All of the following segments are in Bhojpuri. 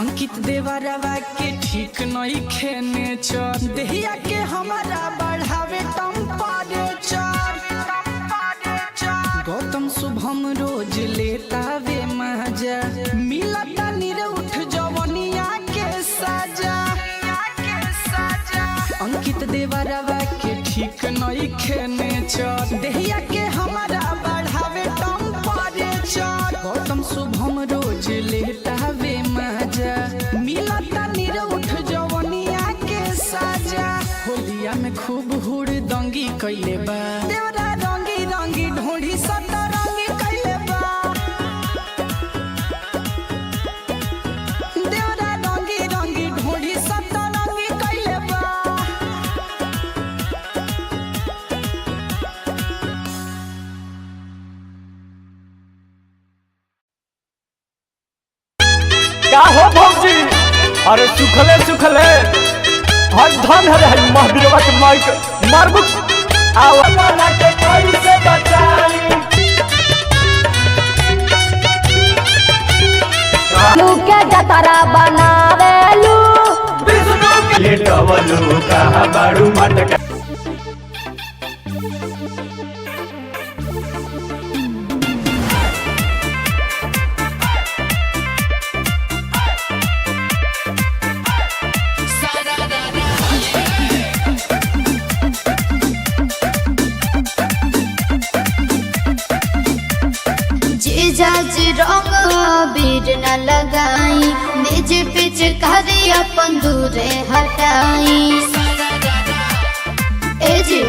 अंकित देवरवा के ठीक नहीं खेने चल, देहिया के हमारा बढ़ावे टेम्परेचर। गौतम शुभम रोज लेता वे मजा, मिलता निरउठ जवनिया के सजा। अंकित देवरवा के ठीक नहीं खेने चल, देहिया के हमारा बढ़ावे टेम्परेचर। गौतम शुभम रोज लेता वे मजा, मिलता निरउठ जवनिया के सजा। होलिया में खूब हुड़ दंगी कैले बा, देवरा रंगी रंगी ढोंढी सतरंगी कैले बा। देवरा रंगी रंगी ढोंढी सतरंगी कैले बा। का हो भौजी? अरे सुखले सुखले हर धन हरे हर महावीरवा के माइक मारबु आवा ना के कैसे बचाई। के जतरा बनावेलू। लेटवलू कहा बाड़ू मटका। जीजा जी रंग अबीर न लगाई, निज पिचकारी अपन दूरे हटाई। ए जी,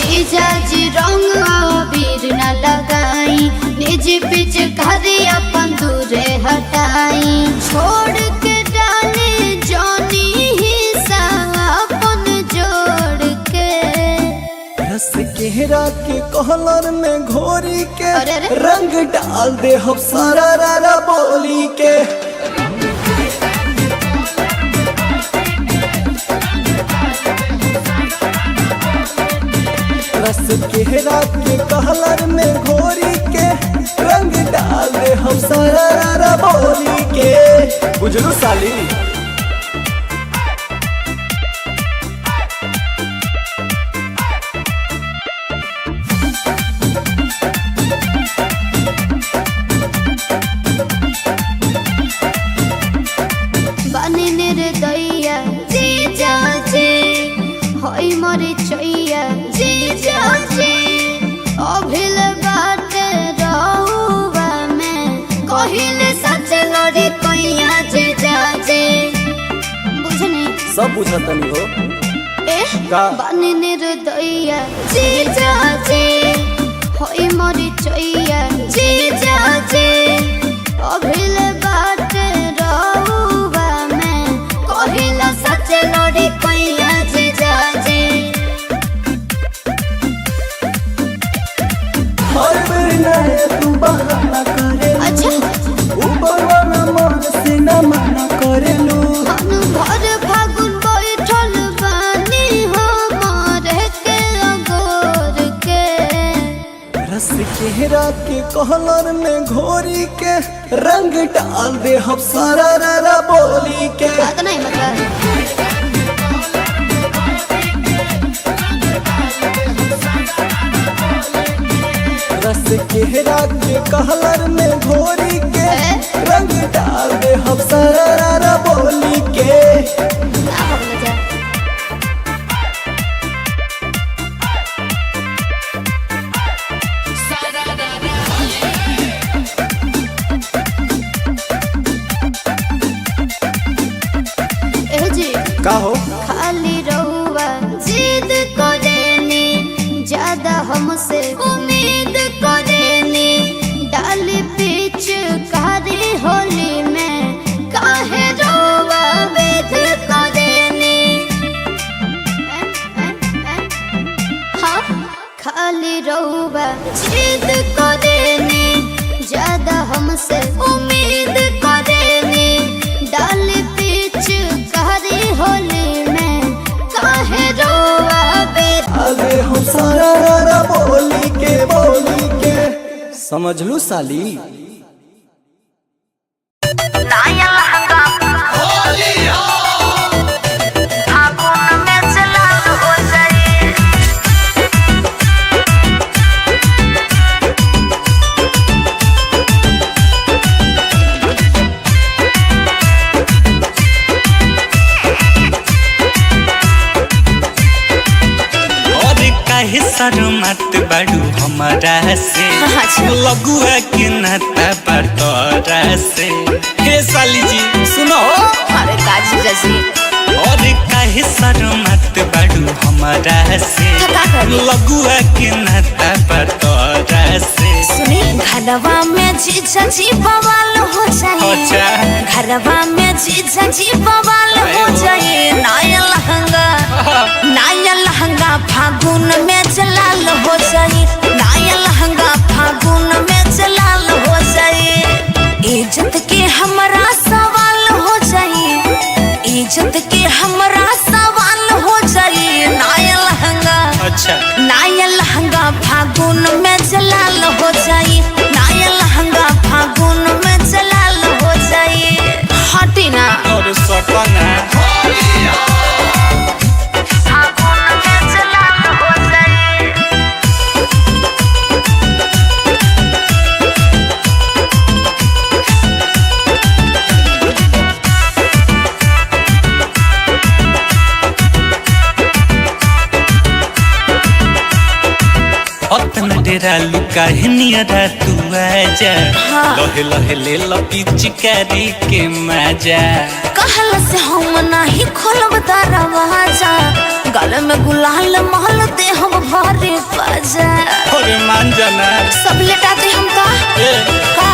जीजा जी रंग अबीर न लगाई, निज पिचकारी अपन दूरे हटाई। छोड़ के डाले जोनी हिस्सा अपन जोड़ के। रस केहरा के कहलर में घोरी के अरे अरे। रंग डाल दे हम सारा रारा बोली के। रस केहरा के कहलर में घोरी के रंग डाल दे हम सारा रारा बोली के। बुझलू साली। बने निर्दया जी जाजे, होई मोरे चैया जी जाजे। अभिल बाट रहुआ में कहिल सच लड़ी कैया जी जाजे। बुझनी? सब बुझतनी हो। ए का? बने निर्दया जी जाजे, होई मोरे चैया जी जाजे। अभिल बाट रहुआ में कहिल सच लड़ी कैया जी जाजे। हर बेर नए तू बहाना करे, अच्छा। ऊपर वाला मन से न मना करेलू। भानु भर फागुन बैठल बानी हमार के अगोर के। रस केहरा के कहलर में घोरी के रंग डाल दे हम सारा रारा बोली के। बात नहीं मतलब। रस केहरा के कहलर में घोरी के रंग डाल दे हम सारा रारा बोली के। ना भगल जा। ए जी। का हो? खाली रहुआ जिद करेनी, ज्यादा हमसे उम्मीद करेनी। डाल पीछ कारी होली में काहे रहुआ वेद करेनी। हाँ, खाली रहुआ जिद करेनी, ज्यादा हमसे उम्मीद करेनी। डाल पीछ कारी होली में काहे रोआ बेद। डाल दे हम सारा रारा बोली के, बोली के। समझलू साली। नया शर्मात बाड़ू हमारा से? अच्छा। लगुआ के नाता पर तोरा से। हे साली जी सुनो। अरे का जीजा जी? और काहे शर्मात बाड़ू हमारा से? तो का करी? लगुआ के नाता पर तोरा से। सुनी, घरवा में जीजा जी बवाल हो जाए। अच्छा। घरवा में जीजा जी बवाल हो जाए। नया लहंगा, नया लहंगा फागुन में जलाल हो जाए। नया लहंगा फागुन में जलाल हो जाए। इज्जत के हमरा सवाल हो जाए। इज्जत के हमरा सवाल हो जाए। नया लहंगा, अच्छा। नया लहंगा फागुन में जलाल हो जाए। नया लहंगा फागुन में जलाल हो जाए। हटी ना। और सपना। फागुन में जलाल हो जाए। अतन डेरा लुका है नियरा तू आजा। हाँ। लहे लहे ले लपिचकारी के मजा। कहल से हम नाही खोलब दरवाजा, गल में गुलाल महल दे हम भरे बाजा। अरे मान जाना। सब लेटा दे हम का ए। का।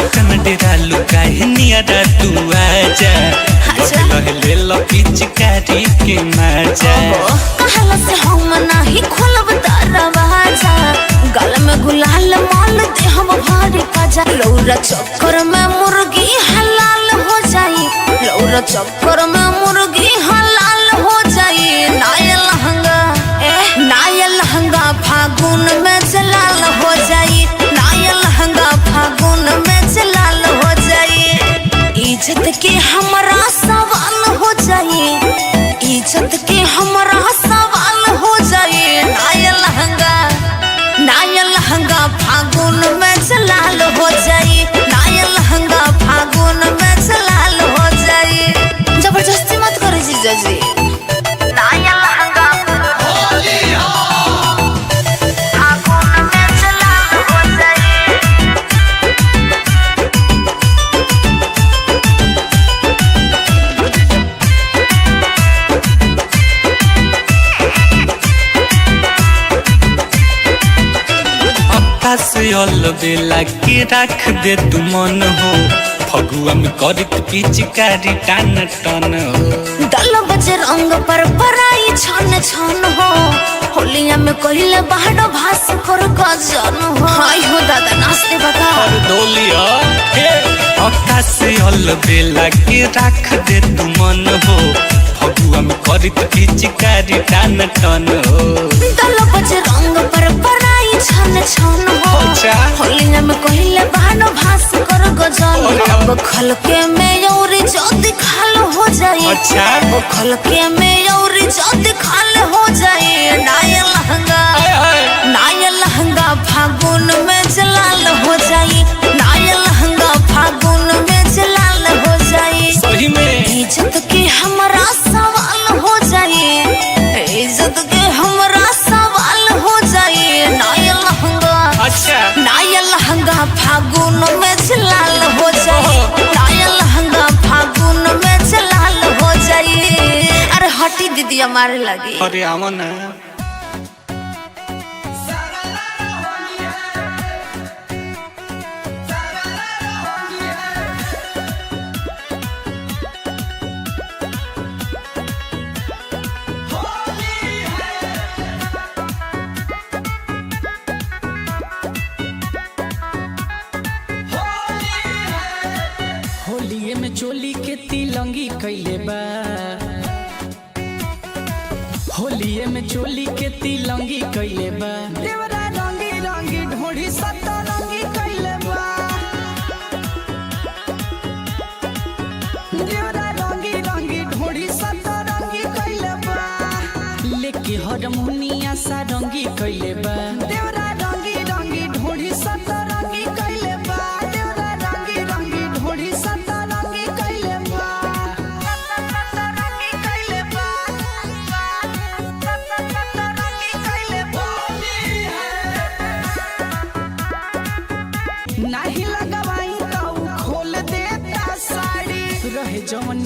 अतन डेरा लुका है नियरा तू आजा। अच्छा। लहे लहे ले लपिचकारी के मजा। कहल से हम नाही खोलब दरवाजा, गल में गुलाल माल दे हम भारी पाजा। लौरा चक्कर में मुर्गी हलाल हो जाई। लौरा चक्कर में मुर्गी हलाल हो जाई। नया लहंगा, ए नया लहंगा फागुन में जलाल हो जाई। नया लहंगा फागुन में जलाल हो जाई। इज्जत के हमरा सवाल हो जाई। इज्जत के हमरा सवाल हो जाए। नया लहंगा, नया लहंगा फागुन में जलाल हो जाए। नया लहंगा फागुन में जलाल हो जाए। जबरदस्ती मत करो जीजा जी। नया लहंगा फागुन में जलाल हो जाए। आकाश अल बेला के रख दे तू मन हो, फगुआ में करत पिचकारी टान टन हो। दल बज रंग पर पराई छन छन हो, होलिया में कहिले बाहर भास कर गजन हो। हाय हो दादा, नाचते बता। और डोलिया हे आकाश अल बेला के रख दे तू मन हो, फगुआ में करत पिचकारी टान टन हो। दल बज रंग पर पराई छन छन हो, अच्छा। होलिया में कहिले बाहर भास कर गजन। अरे। अब खलके में और जद खाल हो जाए। अच्छा। अब खलके में और जद खाल हो जाए। नया लहंगा, आय हाय। नया लहंगा फागुन में जलाल हो जाए। नया लहंगा फागुन में जलाल हो जाए। सही में। इज्जत के हमरा सवाल हो जाए। इज्जत के हमरा सवाल हो जाए। नया लहंगा, अच्छा। नया लहंगा फागुन में जलाल हो जाए। नया लहंगा फागुन में जलाल हो जाए। अरे हटी दीदी, हमारे लगी। अरे आवा ना। होलिये में चोली के तिलंगी कैले बा। होलिये में चोली के तिलंगी कैले बा। देवरा रंगी रंगी ढोढ़ी सतरंगी कैले बा। देवरा रंगी रंगी ढोढ़ी सतरंगी कैले बा। लेके हरमुनिया सारंगी कैले बा। देवरा रंगी रंगी ढोढ़ी सतरंगी कैले बा। देवरा रंगी रंगी ढोढ़ी सतरंगी कैले बा। सतरंगी कैले बा। सतरंगी कैले बा। रहे जवन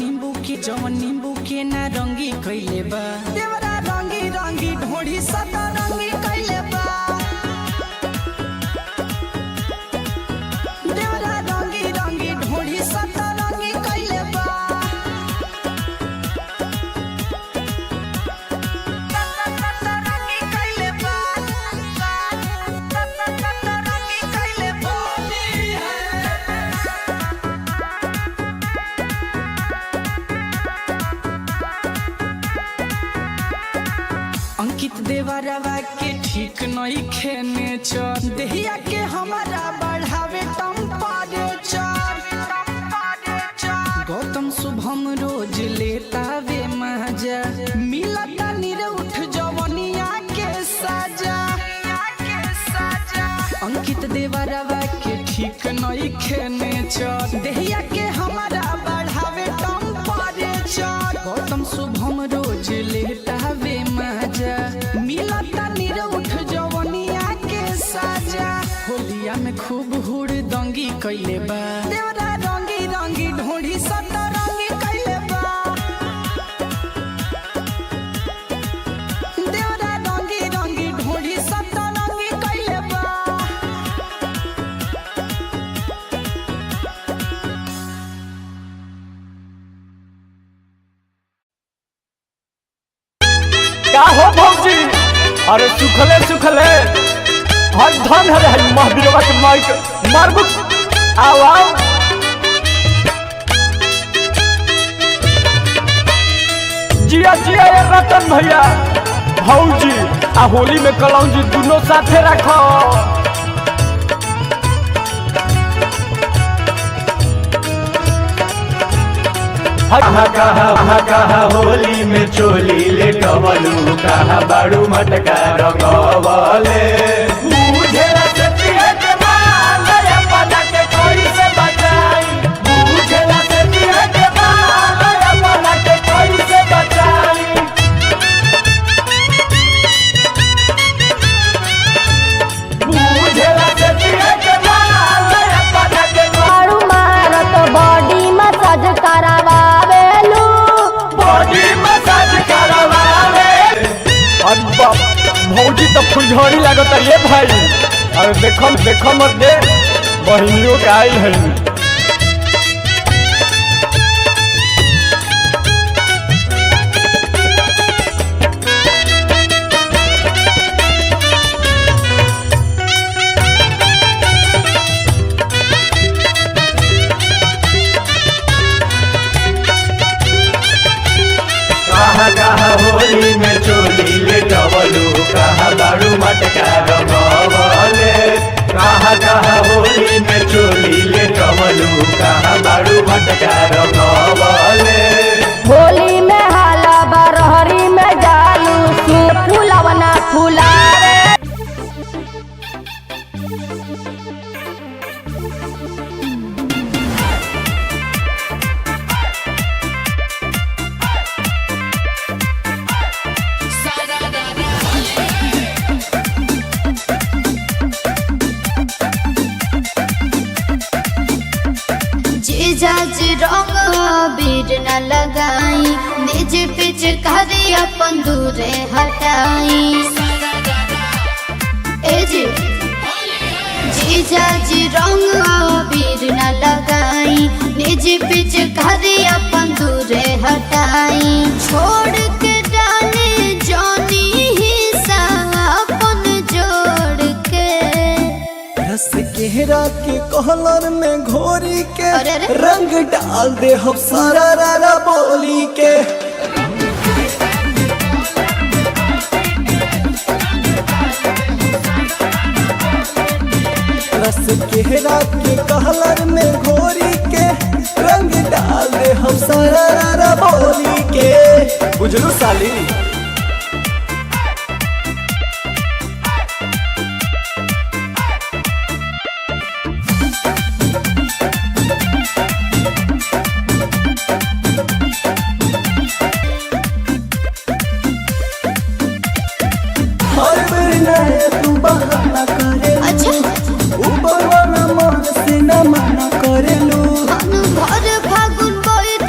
नींबू के ना रंगी कैले बा। देवरा रंगी रंगी ढोढ़ी सदा रंगी कैले बा। देवरा रंगी रंगी ढोढ़ी सदा रंगी कैले बा। रंगी कैले बा। रंगी कैले बा। अंकित देवरवा के ठीक नहीं खेने चल, देहिया के हमारा बढ़ावे टेम्परेचर। गौतम शुभम रोज लेता वे मजा, मिलता निरउठ जवनिया के सजा। अंकित देवरवा के ठीक नहीं खेने चल, देहिया के हमारा बढ़ावे टेम्परेचर। गौतम शुभम रोज लेता वे मजा, मिलता निरउठ जवनिया के साजा। होलिया में खूब हुड़ दंगी कैले बा। देवरा रंगी रंगी ढोढ़ी सदा रंगी कैले बा। देवरा रंगी रंगी ढोढ़ी सदा रंगी कैले बा। का हो भौजी? अरे सुखले सुखले हर धन हरे हई महावीरवा के माइक मारबु। आओ आओ जिया जिया ये रतन भैया भौजी आ होली में कलौजी दोनों साथे रखो। कहा कहा कहा होली में चोली ले कवलू कहा बाड़ू मटका रंगवले। बुझेला से पिए के माल अपना के कोई से बचाई। बुझेला से पिए के माल अपना के कोई से बचाई। बुझेला से पिए के माल अपना के मारू मारत बॉडी मसाज करावेलू। बॉडी मसाज करवावे। अरे बाप भौजी तो फुलझड़ी लागत ये भाई। अरे देखो देखो मत दे बहिनियों के आइल है। कहा कहा होली में चोली ले टवलू कहा बाड़ू मटका रंगवले। कहा कहा होली में चोली ले टवलू कहा बाड़ू मटका रंगवले। होली में हाला बरहरी में जालू सुन फूलवना फुलावे। जीजा जी रंग अबीर न लगाई, निज पिचकारी अपन दूरे हटाई। ए जी जीजा जी रंग अबीर न लगाई, निज पिचकारी अपन दूरे हटाई। छोड़ के डाले जानी हिस्सा अपन जोड़ के। रस केहरा के कहलर में घोरी के अरे अरे। रंग डाल दे हम सारा रारा बोली के। रस केहरा के कहलर में घोरी के रंग डाल दे हम सारा रारा बोली के। बुझलू साली। हर बेर नया तू बहाना करे, अच्छा ऊपर वाला मन से न मना करेलू। भर फागुन बैर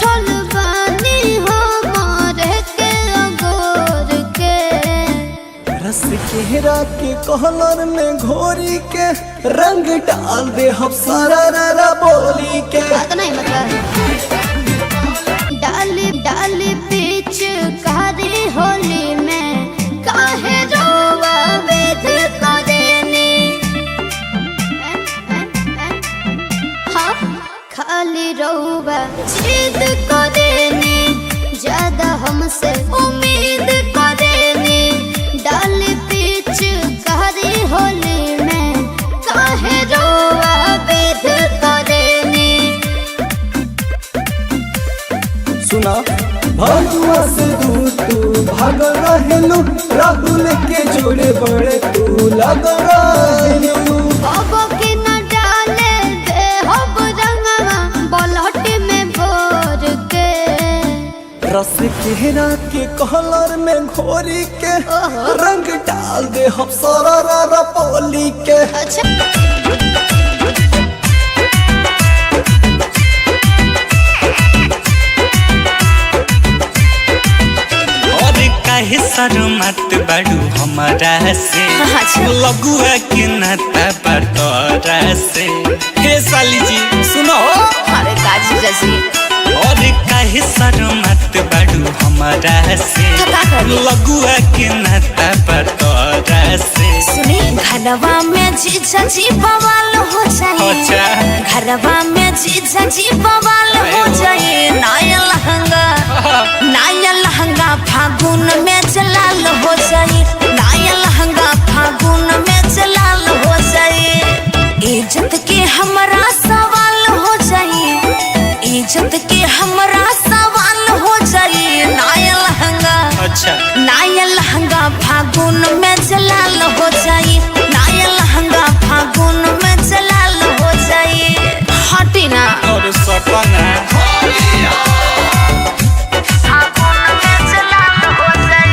कहलर में घोरी के रंग डाल दे हम सारा रा बोली के। नहीं मतलब डाली डाली पीछ कारी होली में काहे रोवा वेद को देनी। हाँ खाली रोवा जिद को देनी, ज्यादा हमसे उम्मीद को देनी। डाली पीछ कारी होली में काहे रोवा वेद को देनी। सुना भजुआ से दूर तू भागल रहेलू, राहुल के जोड़े बड़े तू लगल रहेलू। बाबा के न डाले दे हब रंगवा बलहट में भोर के। रस केरा के कहलर में घोरी के रंग डाल दे हम सारा रा बोली के। अच्छा और काहे शर्मात बाड़ू हमारा से, अच्छा। लगुआ के नाता पर तोरा से। हे साली जी सुनो। अरे का जीजा जी? और काहे शर्मात बाड़ू हमारा से, तो का करी? लगुआ के नाता पर तोरा से। सुनी घरवा में जीजा जी बवाल हो जाए। अच्छा। घरवा में जीजा जी बवाल हो जाए। नया लहंगा, नया लहंगा फागुन में जलाल हो जाए। नया लहंगा फागुन में जलाल हो जाए। इज्जत के हमरा सवाल हो जाए, इज्जत के हमरा सवाल हो जाए। नया लहंगा, अच्छा। नया लहंगा फागुन में जलाल हो जाए। नया लहंगा फागुन में जलाल हो जाए। हटी ना। और सपना फागुन में जलाल हो जाए।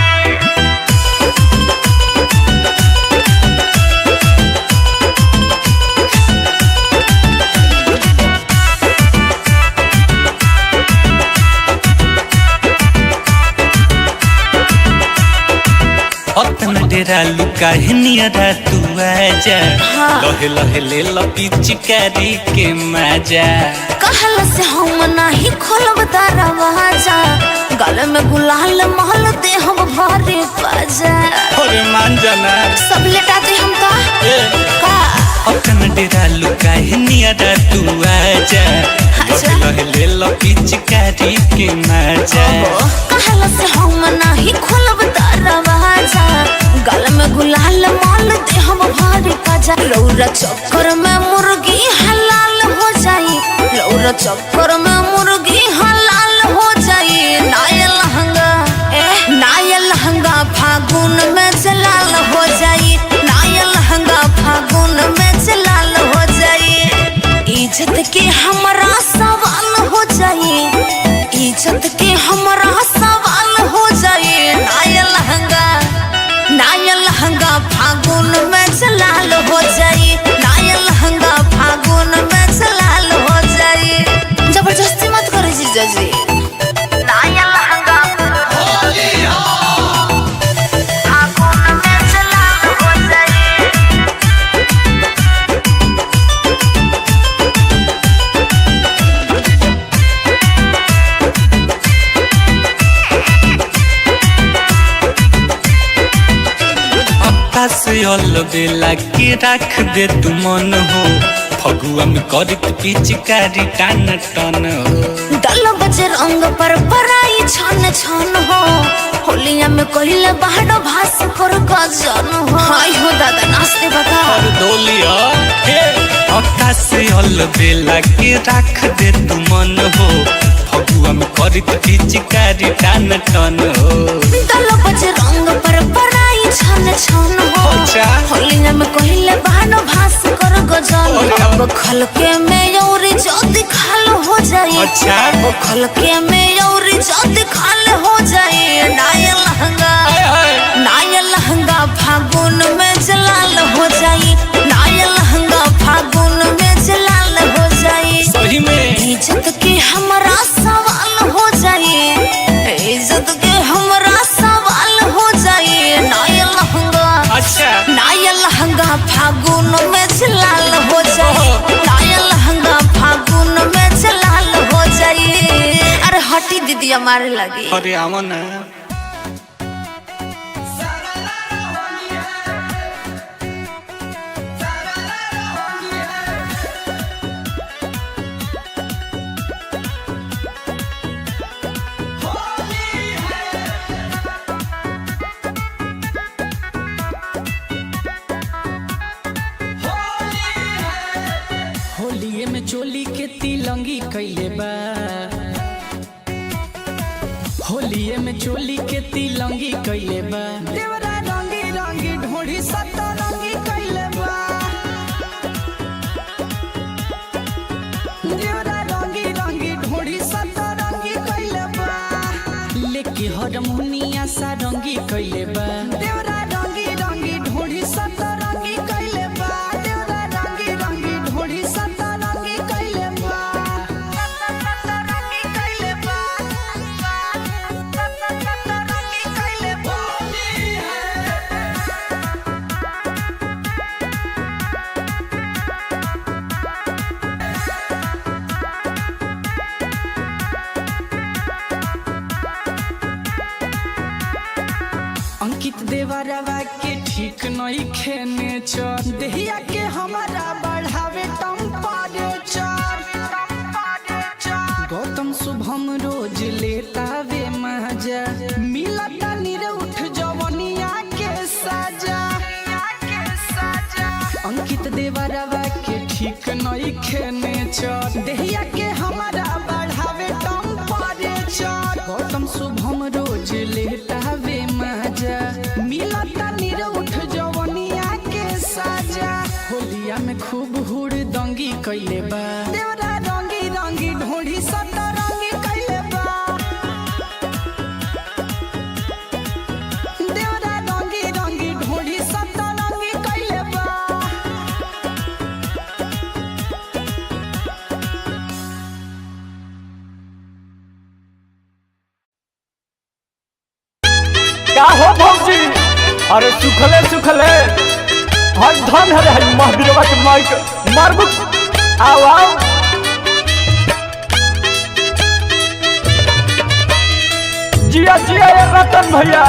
अतन डेरा लुका नियरा तू आजा। हाँ। लहे लहे ले लपिचकारी के मजा। कहल से हम नाही खोलब दरवाजा, गल में गुलाल महल दे हम भरे बाजा। अरे मान जाना। सब लेटा दे हम का ए। का अतन डेरा लुका नियरा तू आजा। अच्छा। लहे लहे ले लपिचकारी के मजा। कहल से हम नाही खोलब दरवाजा, गल में गुलाल माल दे हम भारी बाजा। रौरा चक्कर में मुर्गी हलाल हो जाई, रौरा चक्कर में मुर्गी हलाल हो जाई। नया लहंगा, ए नया लहंगा फागुन में जलाल हो जाई। नया लहंगा फागुन में जलाल हो जाई। इज्जत के हमरा सवाल हो जाई, इज्जत के हमरा सवाल हो जाए। नया लहंगा, नया लहंगा फागुन में जलाल हो जाए। नया लहंगा फागुन में जलाल हो जाए। जबरदस्ती मत करो जीजा जी। नया लहंगा फागुन में जलाल हो जाए। आकाश अल बेला के राख दे तू मन हो, फगुआ में करत पिचकारी टान टन हो। दल बज रंग पर पराई छन छन हो, होलिया में कहिल बाहर भास कर गजन हो। हाय हो दादा नाचते बता। और डोलिया हे आकाश अल बेला के राख दे तू मन हो, फगुआ में करत पिचकारी टान टन हो। दल बज रंग पर पराई छन छन हो, अच्छा। होलिया में कहिल बाहर भास कर गजन। अरे। अब खलके में और जद खाल हो जाए। अच्छा। अब खलके में और जद खाल हो जाए। नया लहंगा, हाय हाय। नया लहंगा फागुन में जलाल हो जाए। नया लहंगा फागुन में जलाल हो जाए। सही में। इज्जत के हमरा सवाल हो जाए, इज्जत के हमरा सवाल हो जाए। नया लहंगा, अच्छा। नया भैया मारे लगी। अरे आवा ना। होलिये में चोली के तिलंगी कैले बा, होलिये में चोली के तिलंगी कैले बा। देवरा रंगी रंगी ढोढ़ी सतरंगी कैले बा, देवरा रंगी रंगी ढोढ़ी सतरंगी कैले बा। लेके हरमुनिया सारंगी कैले बा, देवरा रंगी रंगी ढोढ़ी सतरंगी कैले बा। देवरा रंगी रंगी ढोढ़ी सतरंगी कैले बा, सतरंगी कैले बा, सतरंगी कैले बा। अंकित देवरवा के ठीक नहीं खेने चर, देहिया के हमारा बढ़ावे टेम्परेचर। गौतम शुभम रोज लेता वे मजा, मिलता निरउठ जवनिया के साजा। अंकित देवरवा के ठीक नहीं खेने चर, देहिया के हमारा बढ़ावे टेम्परेचर। गौतम शुभम रोज लेता वे मजा, मिलता निरउठ जवनिया के साजा। होलिया में खूब हुड़ दंगी कैले बा, देवरा रंगी रंगी ढोढ़ी सतरंगी कैले बा। देवरा रंगी रंगी ढोढ़ी सतरंगी कैले बा। का हो भौजी? अरे सुखले सुखले हर धन हरे हई महावीरवा के माइक मारबू। आओ आओ। जिया जिया ये रतन भैया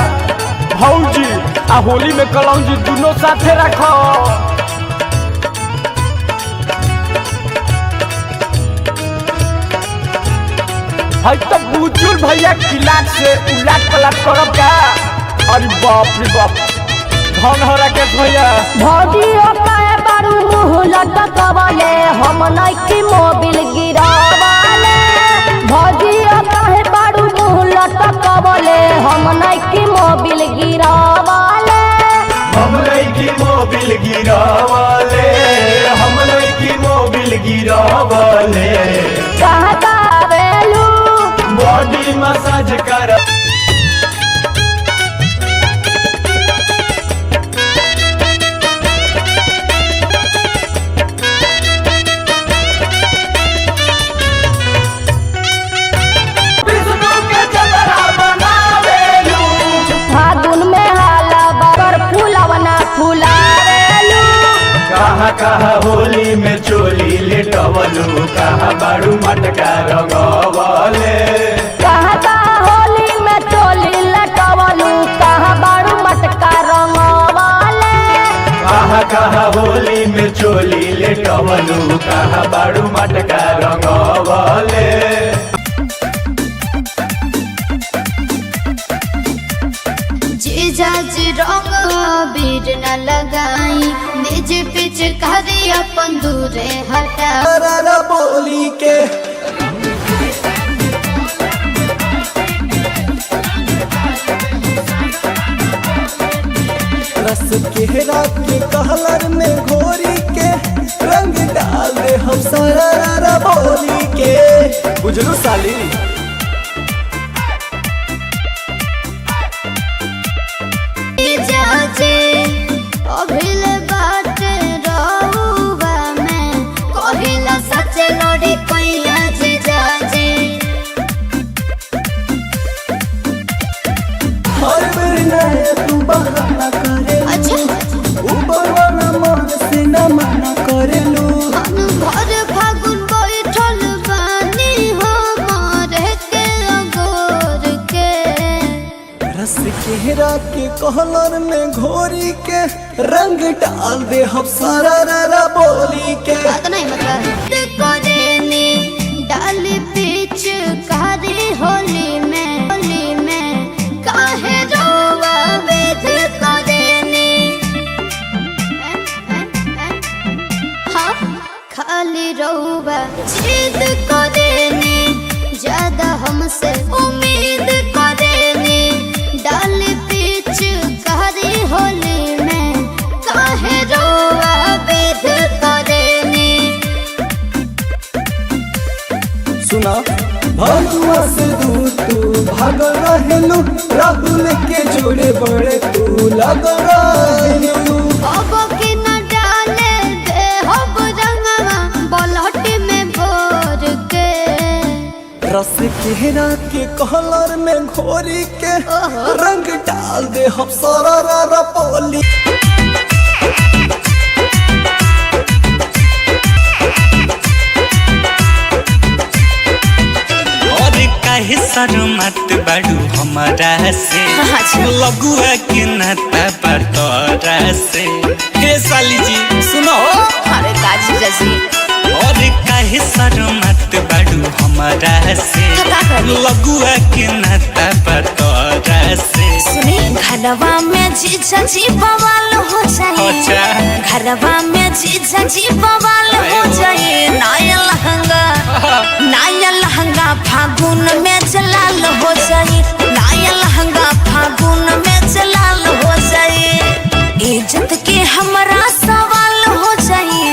भौजी आ होली में कलौजी दोनों साथे रखो। हई तो बुजुर्ग भैया किलाट से उलाट पलाट करब का? अरे बाप रे बाप, धन हो राकेश भैया। भौजी हो काहे बारू मुँह लटकवले, हम नइखी मोबिल गिरावले। भौजी हो काहे बारू मुँह लटकवले, हम नइखी मोबिल गिरावले। हम लईकी मोबिल गिरावले, हम लईकी मोबिल गिरावले। कहाँ गावेलू? बॉडी मसाज कर। विष्णु के जबरा बनावेलू। फागुन में हाला बाबर फूलवना फुलावेलू। कहाँ कहाँ होली में चोली लेटवलू, कहाँ बारू मटका रंगवले। कहाँ कहाँ होली में चोली लटवलू, कहाँ बारू मटका रंगवले। कहाँ कहाँ होली में चोली लेटवलू, कहाँ बारू मटका रंगवले। जीजा जी रंग अबीर न लगाई, निज पिचकारी अपन दूरे हटा। रा बोली के रस केहरा के कहलर में घोरी के रंग डाल दे हम सारा रा बोली के। बुझलू साली। जीजा जी अभिल बात रहुआ में कहिला सच लड़ी कैया जीजा जी। हर बेर नया तू बहाना करे, अच्छा। ऊपर वाला मन से न मना करेलू। हम भर फागुन बैठल बानी हो मारे के अगोर। केहरा के कहलर में घोरी के रंग डाल दे हम सारा रा बोली के। नहीं मतलब करेनी डाल बीच कारी होली में, होली में काहे रोवा वेद करेनी। हाँ खाली रोवा जिद करेनी, ज्यादा हमसे उम्मीद करेनी। डाल बीच कारी होली में काहे रोवा वेद करेनी। सुना भगुआ से दूर तू भागल रहेलू, राहुल के जोड़े बड़े तू लगल रहेलू। अब के न डाले दे हब रंगवा बलहट में भोर के। रस केहरा के कहलर में घोरी के रंग डाल दे हम सारा रा बोली। और काहे शर्मात बाड़ू हमारा से, लगुआ के नाता पर तोरा से। हे साली जी सुनो, अरे का जीजा जी, और काहे शर्मात बाड़ू हमारा से, का करी? लगुआ के नाता पर तोरा से। सुनी घरवा में जीजा जी बवाल हो जाए, अच्छा। घरवा में जीजा जी बवाल हो जाए। नया लहंगा, नया लहंगा फागुन में जलाल हो जाए, नया लहंगा फागुन में जलाल हो जाए। इज्जत के हमरा सवाल हो जाए,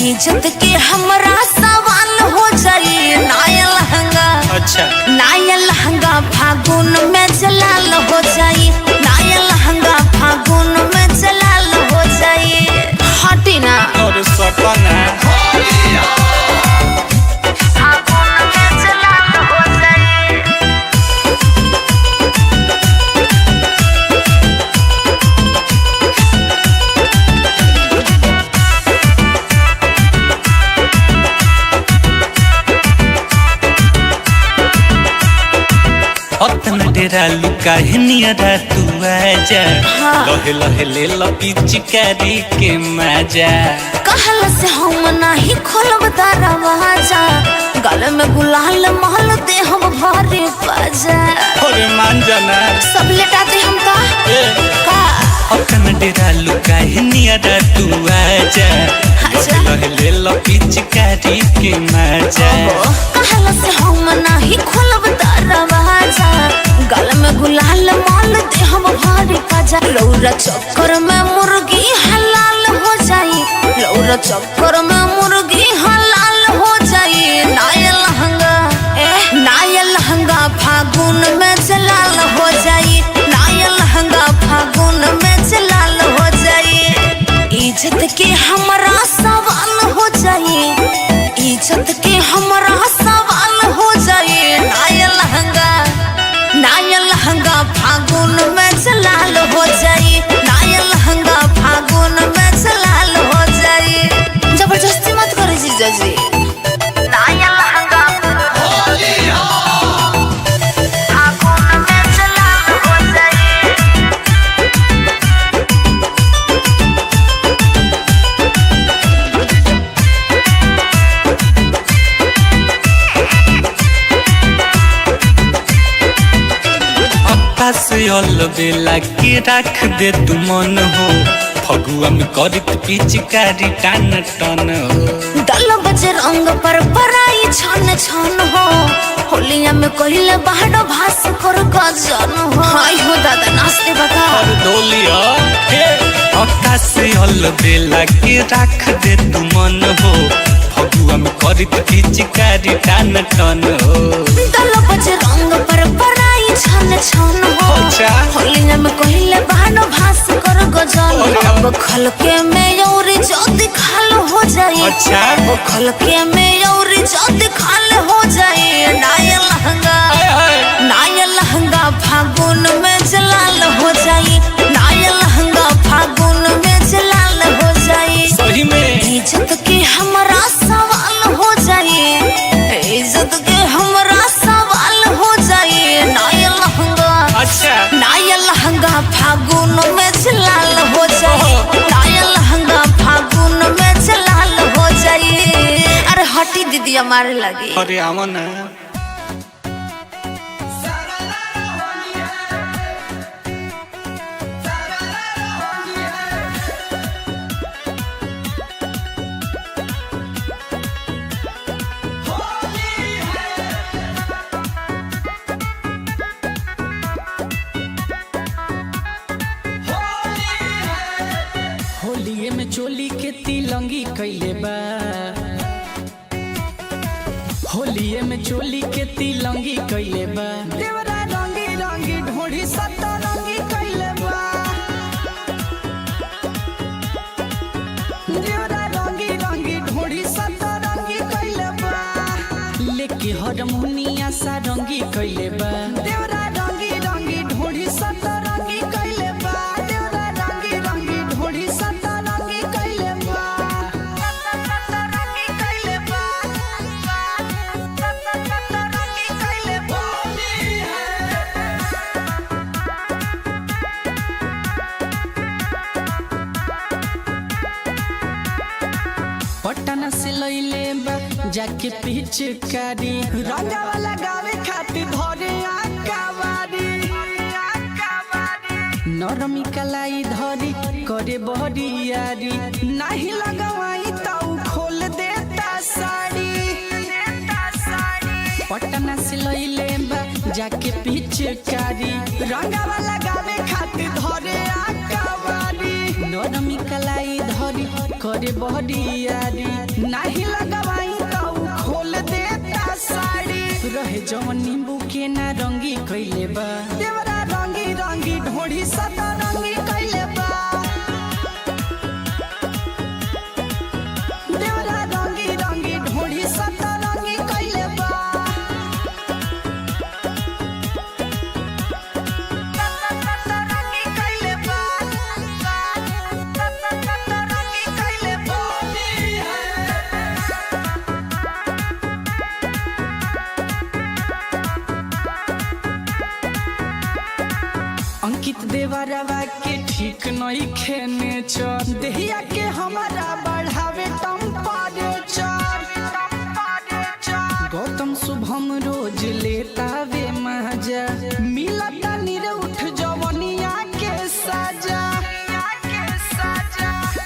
इज्जत के हमरा सवाल हो जाए। नया लहंगा, अच्छा, नया लहंगा फागुन में जलाल हो जाए, नया लहंगा फागुन में जलाल हो जाए। हटी ना और सपना फागुन में जलाल हो जाए। अतन डेरा लुका नियरा तू आजा, लहे लहे ले लपिचकारी के मजा। कहल से हम नाही खोलब दरवाजा, गल में गुलाल महल दे हम भरे बाजा। अरे मान जाना, सब लेटाते हम का का। अतन डेरा लुका नियरा तू आजा, अच्छा। लहे लहे ले लपिचकारी के मजा। कहल से हम नाही खोलब दरवाजा, गल में गुलाल माल दे हम भारी बाजा। रौरा चक्कर में मुर्गी हलाल हो जाई, रौरा चक्कर में मुर्गी हलाल हो जाई। नया लहंगा, ए नया लहंगा फागुन में जलाल हो जाई, नया लहंगा फागुन में जलाल हो जाई। इज्जत के हमरा सवाल हो जाई, इज्जत के हमरा सवाल हो जाए। नया लहंगा, नया लहंगा फागुन में जलाल हो जाए, नया लहंगा फागुन में जलाल हो जाए। जबरदस्ती मत करो जीजा जी। नया लहंगा फागुन में जलाल हो जाए। अक्का से अल बेला के रख दे तू मन हो, फगुआ में करत पिचकारी टान टन हो। दल बज रंग पर पराई छन छन हो, होलिया में कहिले बाहर भास कर गजन हो। हाय हो दादा नाचते बका और डोलिया हे अक्का से अल बेला के रख दे तू मन हो, फगुआ में करत पिचकारी टान टन हो। दल बज रंग पर पराई छन छन हो, अच्छा। होलिया में कहिले बाहर भास कर गजन। अब खलके में और जद खाल हो जाए, अच्छा। अब खलके में और जद खाल हो जाए। नया लहंगा, नया लहंगा फागुन में जलाल हो जाए, नया लहंगा फागुन में जलाल हो जाए। सही में इज्जत के हमरा सवाल हो जाए, इज्जत के हमरा सवाल हो जाए। नया लहंगा, अच्छा, नया लहंगा। भैया मारे लगी। अरे आवा ना। होलिये में चोली के तिलंगी कैले बा, होलिये में चोली के तिलंगी कैले बा। देवरा रंगी रंगी ढोढ़ी सतरंगी कैले बा, देवरा रंगी रंगी ढोढ़ी सतरंगी कैले बा। लेके हरमुनिया सारंगी कैले बा, देवरा रंगी रंगी ढोढ़ी सतरंगी कैले बा। देवरा रंगी रंगी ढोढ़ी सतरंगी कैले बा, सतरंगी कैले बा, सतरंगी कैले बा। पटना से लैले बा जाके पिचकारी, रंगावा लगावे खातिर धरे आकावारी। नरमी कलाई धरी करे बहरियारी, नाही लगवाई त उ खोल देता साड़ी। पटना से लैले बा जाके पिचकारी, रंगावा लगावे खातिर धरे आकावारी। नरमी कलाई धरी करे बहरियारी, नाही लगवाई त उ खोल देता साड़ी। रहे जवन नींबू के ना रंगी कैले बा, देवरा रंगी रंगी ढोढ़ी सतरंगी कैले बा। देवरा रंगी रंगी ढोढ़ी सतरंगी कैले बा, सतरंगी कैले बा, सतरंगी कैले बा। अंकित देवरवा के ठीक नहीं खेने चर, देहिया के हमारा बढ़ावे टेम्परेचर। गौतम शुभम रोज लेता वे मजा, मिलता निरउठ जवनिया के साजा।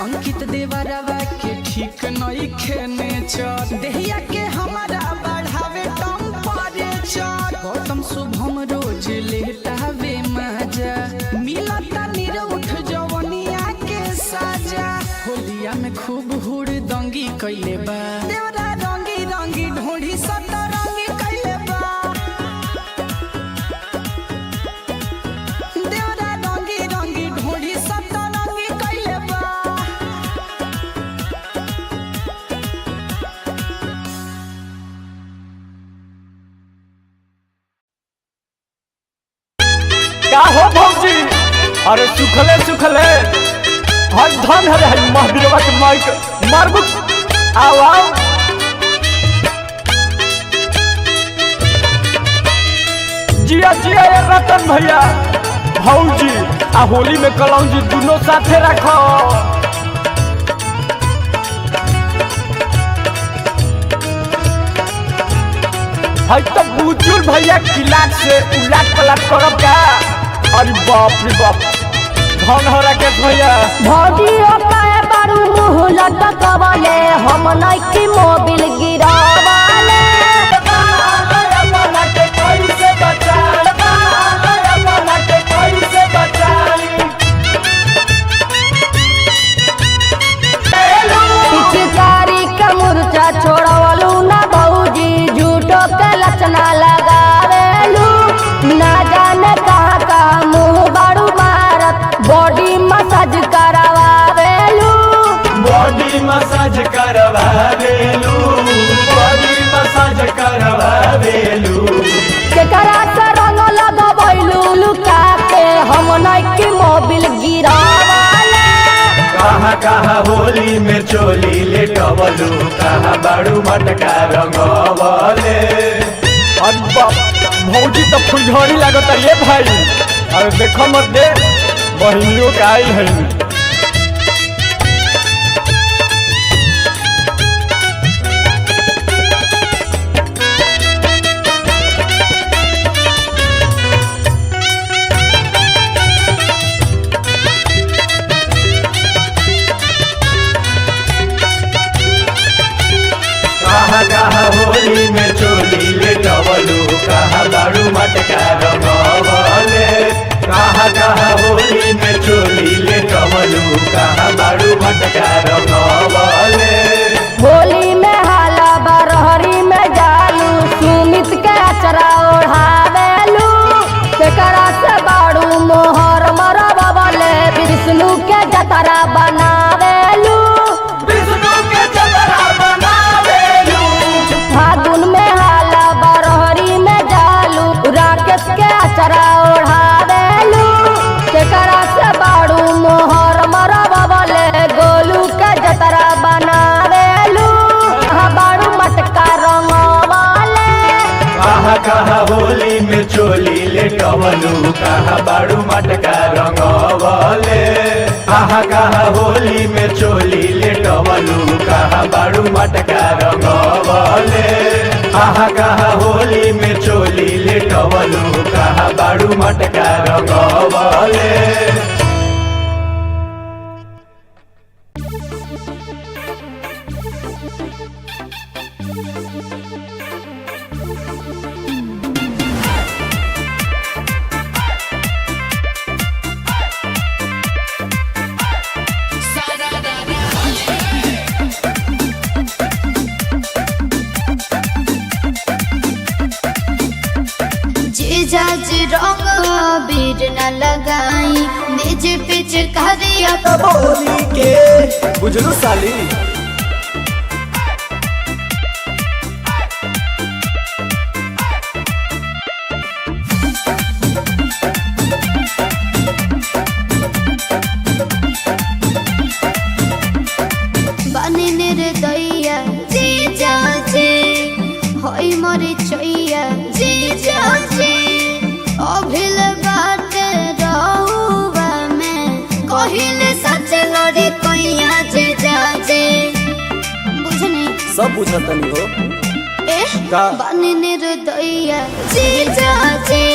अंकित देवरवा के ठीक नहीं खेने चर, देहिया के हमारा बढ़ावे टेम्परेचर। गौतम शुभम रोज लेता वे मजा, मिलता निरउठ जवनिया के साजा। होलिया में खूब हुड़ दंगी कैले बा, देवरा रंगी रंगी ढोढ़ी सतरंगी कैले बा। देवरा रंगी रंगी ढोढ़ी सतरंगी कैले बा। का हो भौजी? अरे सुखले सुखले हर धन हरे हई महावीरवा के माइक मारबू। आओ आओ। जिया जिया ये रतन भैया भौजी आ होली में कलौजी दोनों साथे रखो। हई तो बुजुर्ग भैया किलाट से उलाट पलाट करब का? अरे बाप रे बाप, धन हो राकेश भैया। भौजियो काहे बारू मुँह लटकवले, हम नइखी मोबिल गिरावले। पिचकारी के मुरचा छोड़वलू ना भौजी, झूठो के लचना लगावेलू। ना जाने कहाँ कहाँ मुँह बारू मारत, बॉडी मसाज करावेलू। बॉडी मसाज करवावेलू, बॉडी मसाज करवावेलू। केकरा से रंग लगबैलू लुका के, हम नइखी मोबिल गिरावले। कहाँ कहाँ होली में चोली लेटवलू, कहाँ बाड़ू मटका रंगवले। अरे बाप, भौजी तो फुलझड़ी लागत ये भाई। अरे देखो मत दे बहिनियों के आइल है। कहा होली में चोली ले टवलू कहा बाड़ू मटका रंगवले। कहा कहा होली में चोली ले टवलू कहा बाड़ू मटका रंगवले। कहा कहा होली में चोली ले टवलू कहा बाड़ू मटका रंगवले। जीजा जी रंग अबीर न लगाई, निज पिचकारिया बोली के बुझलू साली। बनी निर्दया जीजा जी होई मोरी चैया जीजा जी अभिल बात रहुआ में कहिल सच लड़ी कैया जीजा जी बुझनी सब बुझतनी हो ए का? बनी निर्दया जीजा जी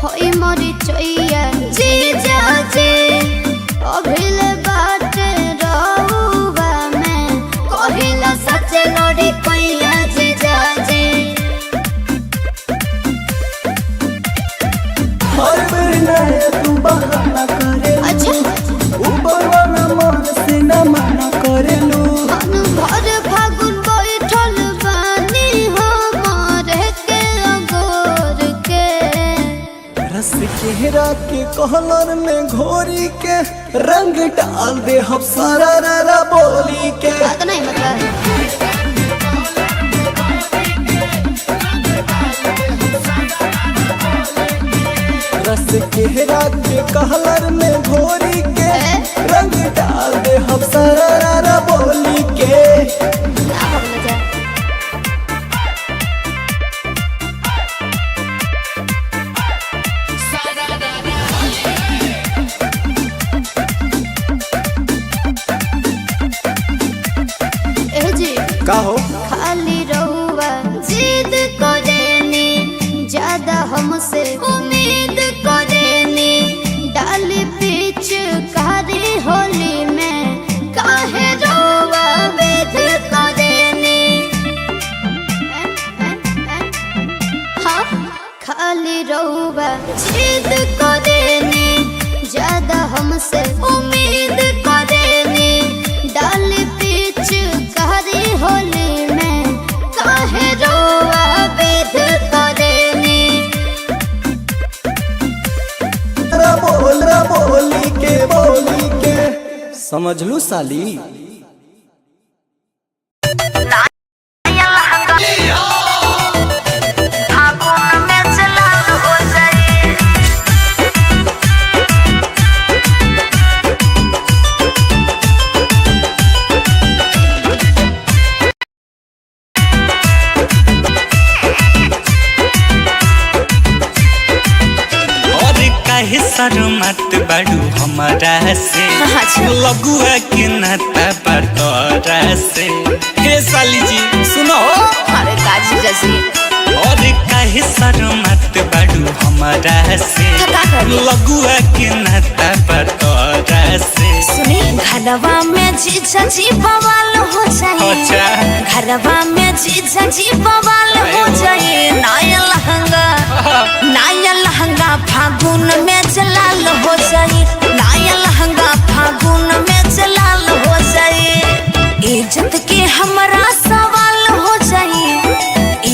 होई मोरी चैया जीजा जी अभिल बात रहुआ में कहिल सच लड़ी कैया जीजा जी। हर बेर नए तू बहाना करे, अच्छा ऊपर वाला मन से न मना करेलू। मन भर फागुन बैठल बानी हमार के अगोर के। रस केहरा के कहलर में घोरी के रंग डाल दे हम सारा रा बोली के। बात नहीं मतलब रस केहरा के कहलर में घोरी के रंग डाल दे हम सारा रा बोली के। ना भगल जा। ए जी का हो? खाली रहुआ जिद करेनी, ज्यादा हमसे उम्मीद करेनी, डाल पीछ कारी होली में काहे रहुआ वेद करेनी। हाँ खाली रहुआ जिद करेनी, ज्यादा हमसे उम्मीद करेनी, डाल पीछ कारी होली में काहे रोआ वेद करेनी। रा बोल रा बोली के बोली के समझलू साली। और काहे शर्मात बाड़ू हमारा से, लगुआ के नाता पर तोरा से। हे साली जी सुनो। अरे काजी जैसी। और काहे शर्मात बाड़ू हमारा से, का करी? लगुआ के नाता पर तोरा से। सुनी घरवा में जीजा जी बवाल हो जाए। अच्छा। घरवा में जीजा जी बवाल हो जाए, नया लहंगा नया लहंगा फागुन में जलाल हो जाए, नया लहंगा फागुन में जलाल हो जाए। इज्जत के हमरा सवाल हो जाए,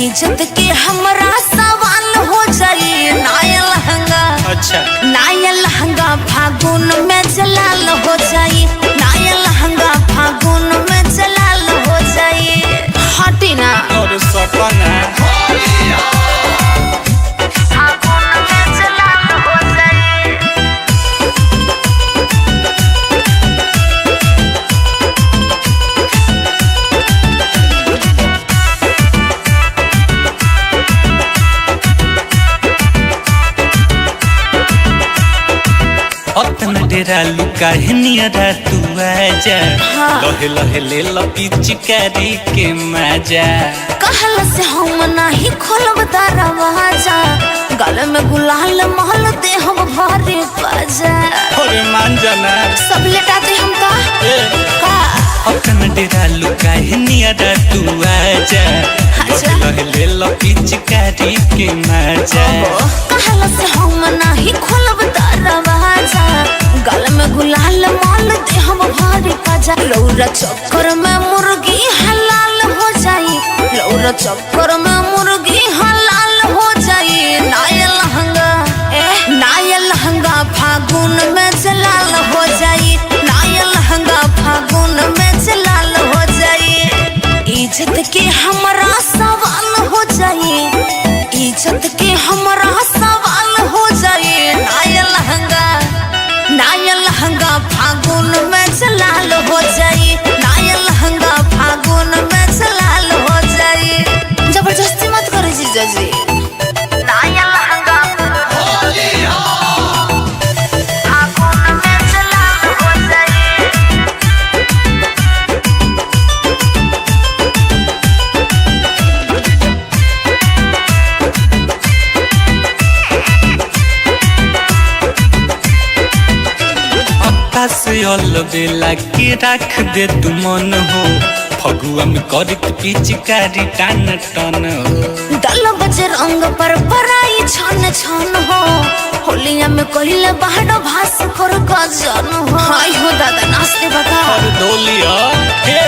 इज्जत के हमरा सवाल हो जाए, नया लहंगा अच्छा नया लहंगा फागुन में जलाल हो जाए, नया लहंगा फागुन में जलाल हो जाए। हटी ना और सपना फागुन में जलाल हो जाए। डेरा लुका है नियरा तू आजा। हाँ। लहे लहे ले लपिचकारी के मजा। कहल से हम नाही खोलब दरवाजा, गल में गुलाल महल दे हम भरे बाजा। अरे मान जाना। सब लेटा दे हम का का। अपन डेरा लुका है नियरा तू आजा। अच्छा। लहे लहे ले लपिचकारी के मजा। कहल से हम नाही खोलब दरवाजा, गल में गुलाल माल दे हम भरे बाजा। रौरा चक्कर में मुर्गी हलाल हो जाई, रौरा चक्कर में मुर्गी हलाल हो जाई। नाया लहंगा ए नाया लहंगा फागुन में जलाल हो जाई, नाया लहंगा फागुन में जलाल हो जाई। इज्जत के हमरा सवाल हो जाई, इज्जत के हमरा सवाल हो जाई। नाया लहंगा नाया लहंगा फागुन में जलाल हो जाई, नाया लहंगा फागुन में जलाल हो जाई। जबरदस्ती मत करो जीजा जी। नाया लहंगा फागुन में जलाल हो जाई। अक्का से अलबेला के रख दे तू मन हो, फगुआ में करत पिचकारी टान टन हो। दल बज रंग पर पराई छन छन हो, होलिया में कहिले बाहर भास कर गजन हो। हाय हो दादा नाचते बता। और डोलिया हे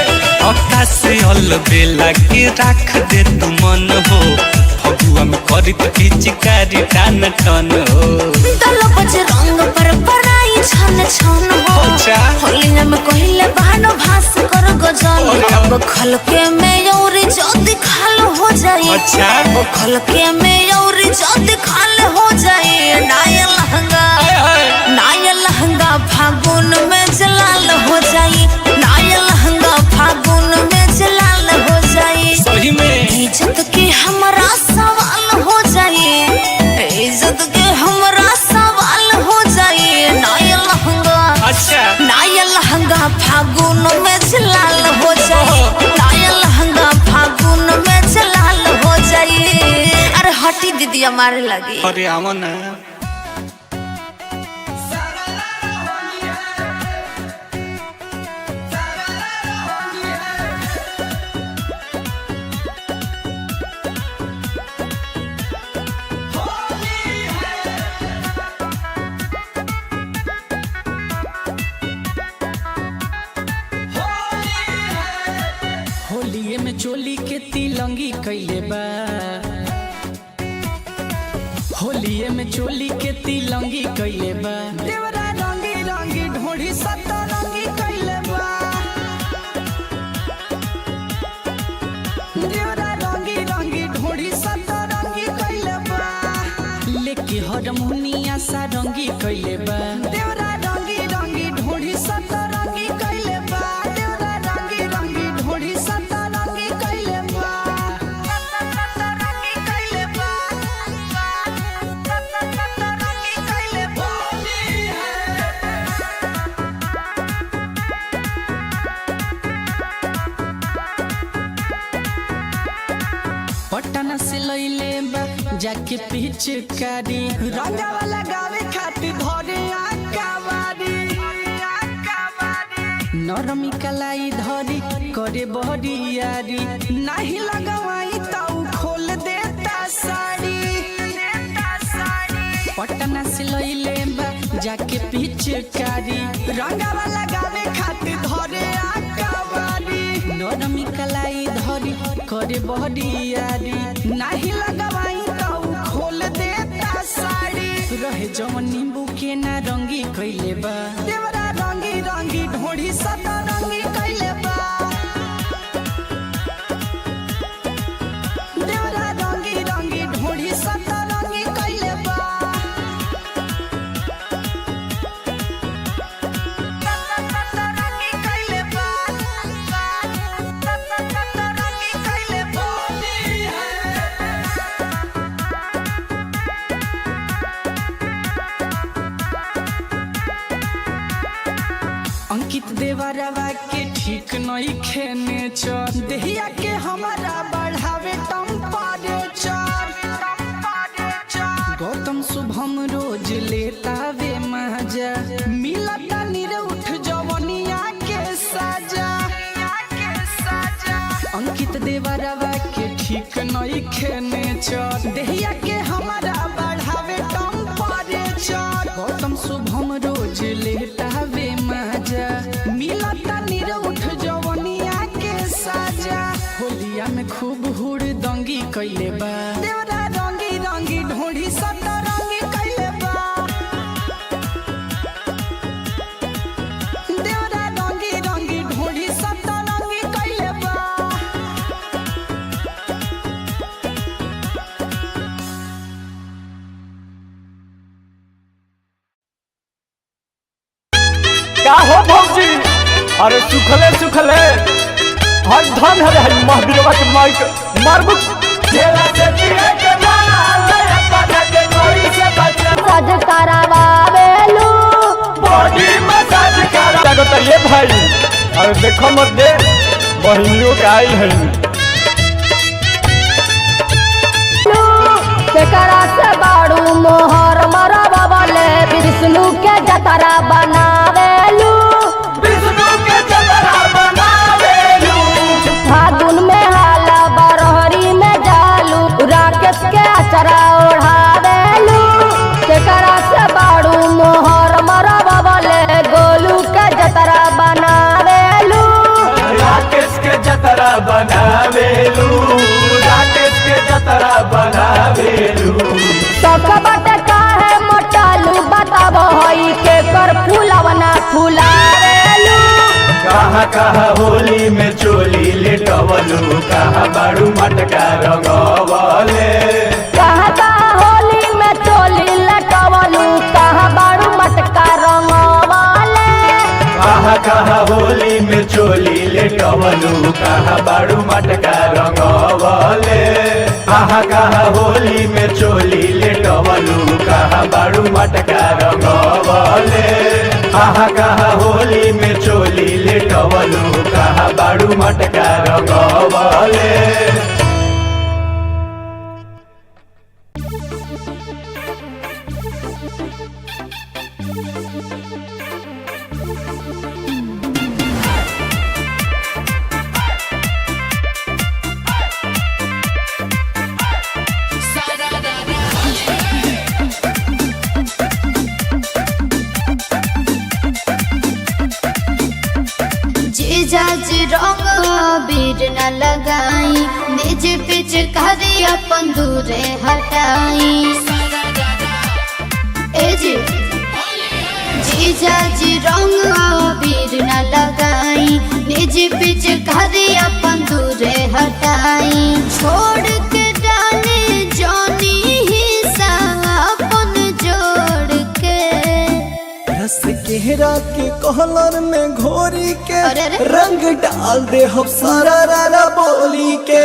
अक्का से अलबेला के रख दे तू मन हो, फगुआ में करत पिचकारी टान टन हो। दल बज रंग पर पराई छन छन हो, अच्छा। होलिया में कहिले बाहर भास कर गजन हो। खलके में और जद खाल हो जाए, अच्छा। खलके में और जद खाल हो जाए। नाया लहंगा नाया लहंगा फागुन में जलाल हो जाई, नाया लहंगा फागुन में जलाल हो जाई। सही में इज्जत के हमरा सवाल हो जाई, इज्जत के हमरा सवाल हो जाई। नाया लहंगा अच्छा नाया लहंगा फागुन में जलाल हो जाई, नाया लहंगा फागुन में जलाल हो जाई। अरे हटी दीदी हमारे लगी। अरे आवा ना। होलिये में चोली के तिलंगी कैले बा, होलिये में चोली के तिलंगी कैले बा। देवरा रंगी रंगी ढोढ़ी सतरंगी कैले बा, देवरा रंगी रंगी ढोढ़ी सतरंगी कैले बा। लेके हरमुनिया सारंगी कैले बा, देवरा रंगी रंगी ढोढ़ी सतरंगी कैले बा। देवरा रंगी रंगी ढोढ़ी सतरंगी कैले बा, सतरंगी कैले बा, सतरंगी कैले बा। पटना से लैले बा जाके पिचकारी, रंगावा लगावे खातिर धरे आकावारी। नरमी कलाई धरी करे बहरियारी, नाही लगवाई त उ खोल देता साड़ी। पटना से लैले बा जाके पिचकारी, रंगावा लगावे खातिर धरे आकावारी। नरमी कलाई धरी करे बहरियारी, नाही लगवाई त उ खोल देता साड़ी। रहे जवन नींबू के नारंगी कैले बा, देवरा रंगी रंगी ढोढ़ी सतरंगी कैले बा। देवरा रंगी रंगी ढोढ़ी सतरंगी कैले बा, सतरंगी कैले बा, सतरंगी कैले बा। नई खेने चर, देहिया के हमारा बढ़ावे टेम्परेचर। गौतम शुभम रोज लेता वे मजा, मिलता निरउठ जवनिया के साजा। अंकित देवरवा के ठीक नई खेने चर, देहिया के हमारा बढ़ावे टेम्परेचर। गौतम शुभम रोज लेता वे मजा, मिलता निरउठ जवनिया के साजा। होलिया में खूब हुड़ दंगी कैले बा, देवरा रंगी रंगी ढोढ़ी सतरंगी कैले बा। देवरा रंगी रंगी ढोढ़ी सतरंगी कैले बा। का हो भौजी, अरे सुखले सुखले हर धन हरे हई महावीरवा के माइक मारबू। जेला से पिए के माल अपना के कोई से बचा। सज करावेलू। बॉडी मसाज करा। जागो ये भाई, अरे देखो मत दे बहिनियों के आइल है। केकरा से बाड़ू मोहर मरबले, विष्णु के जतरा बनावेलू। विष्णु के जतरा बनावेलू। फागुन में हाला बरहरी में जालू, राकेश के अचरा ओढ़ावेलू। केकरा से बाड़ू मोहर मरबले, गोलू के जतरा बनावेलू। राकेश के जतरा बनावेलू, राकेश के जतरा बनावेलू। सब बट काहे मोटालू बताबो, हई के कर फूलवना फुलावेलू। कहाँ कहाँ होली में चोली लेटवलू, कहाँ बाड़ू मटका रंगवले। कहाँ कहाँ होली में चोली लटवलू, कहाँ बाड़ू मटका रंगवाले। कहाँ कहाँ होली में चोली लेटवलू, कहाँ बाड़ू मटका रंगवले। कहाँ कहाँ होली में चोली लेटवलू, कहाँ बाड़ू मटका रंगवले। कहाँ कहाँ होली में चोली लेटवलू, कहाँ बाड़ू मटका रंगवले। जीजा जी रंग अबीर न लगाई, निज पिचकारी अपन दूरे हटाई। ए जी जीजा जी रंग अबीर न लगाई, निज पिचकारी अपन दूरे हटाई। छोड़ के डाले जानी हिस्सा अपन जोड़ के। रस केहरा के कहलर में घोरी के अरे अरे। रंग डाल दे हम सारा रारा बोली के।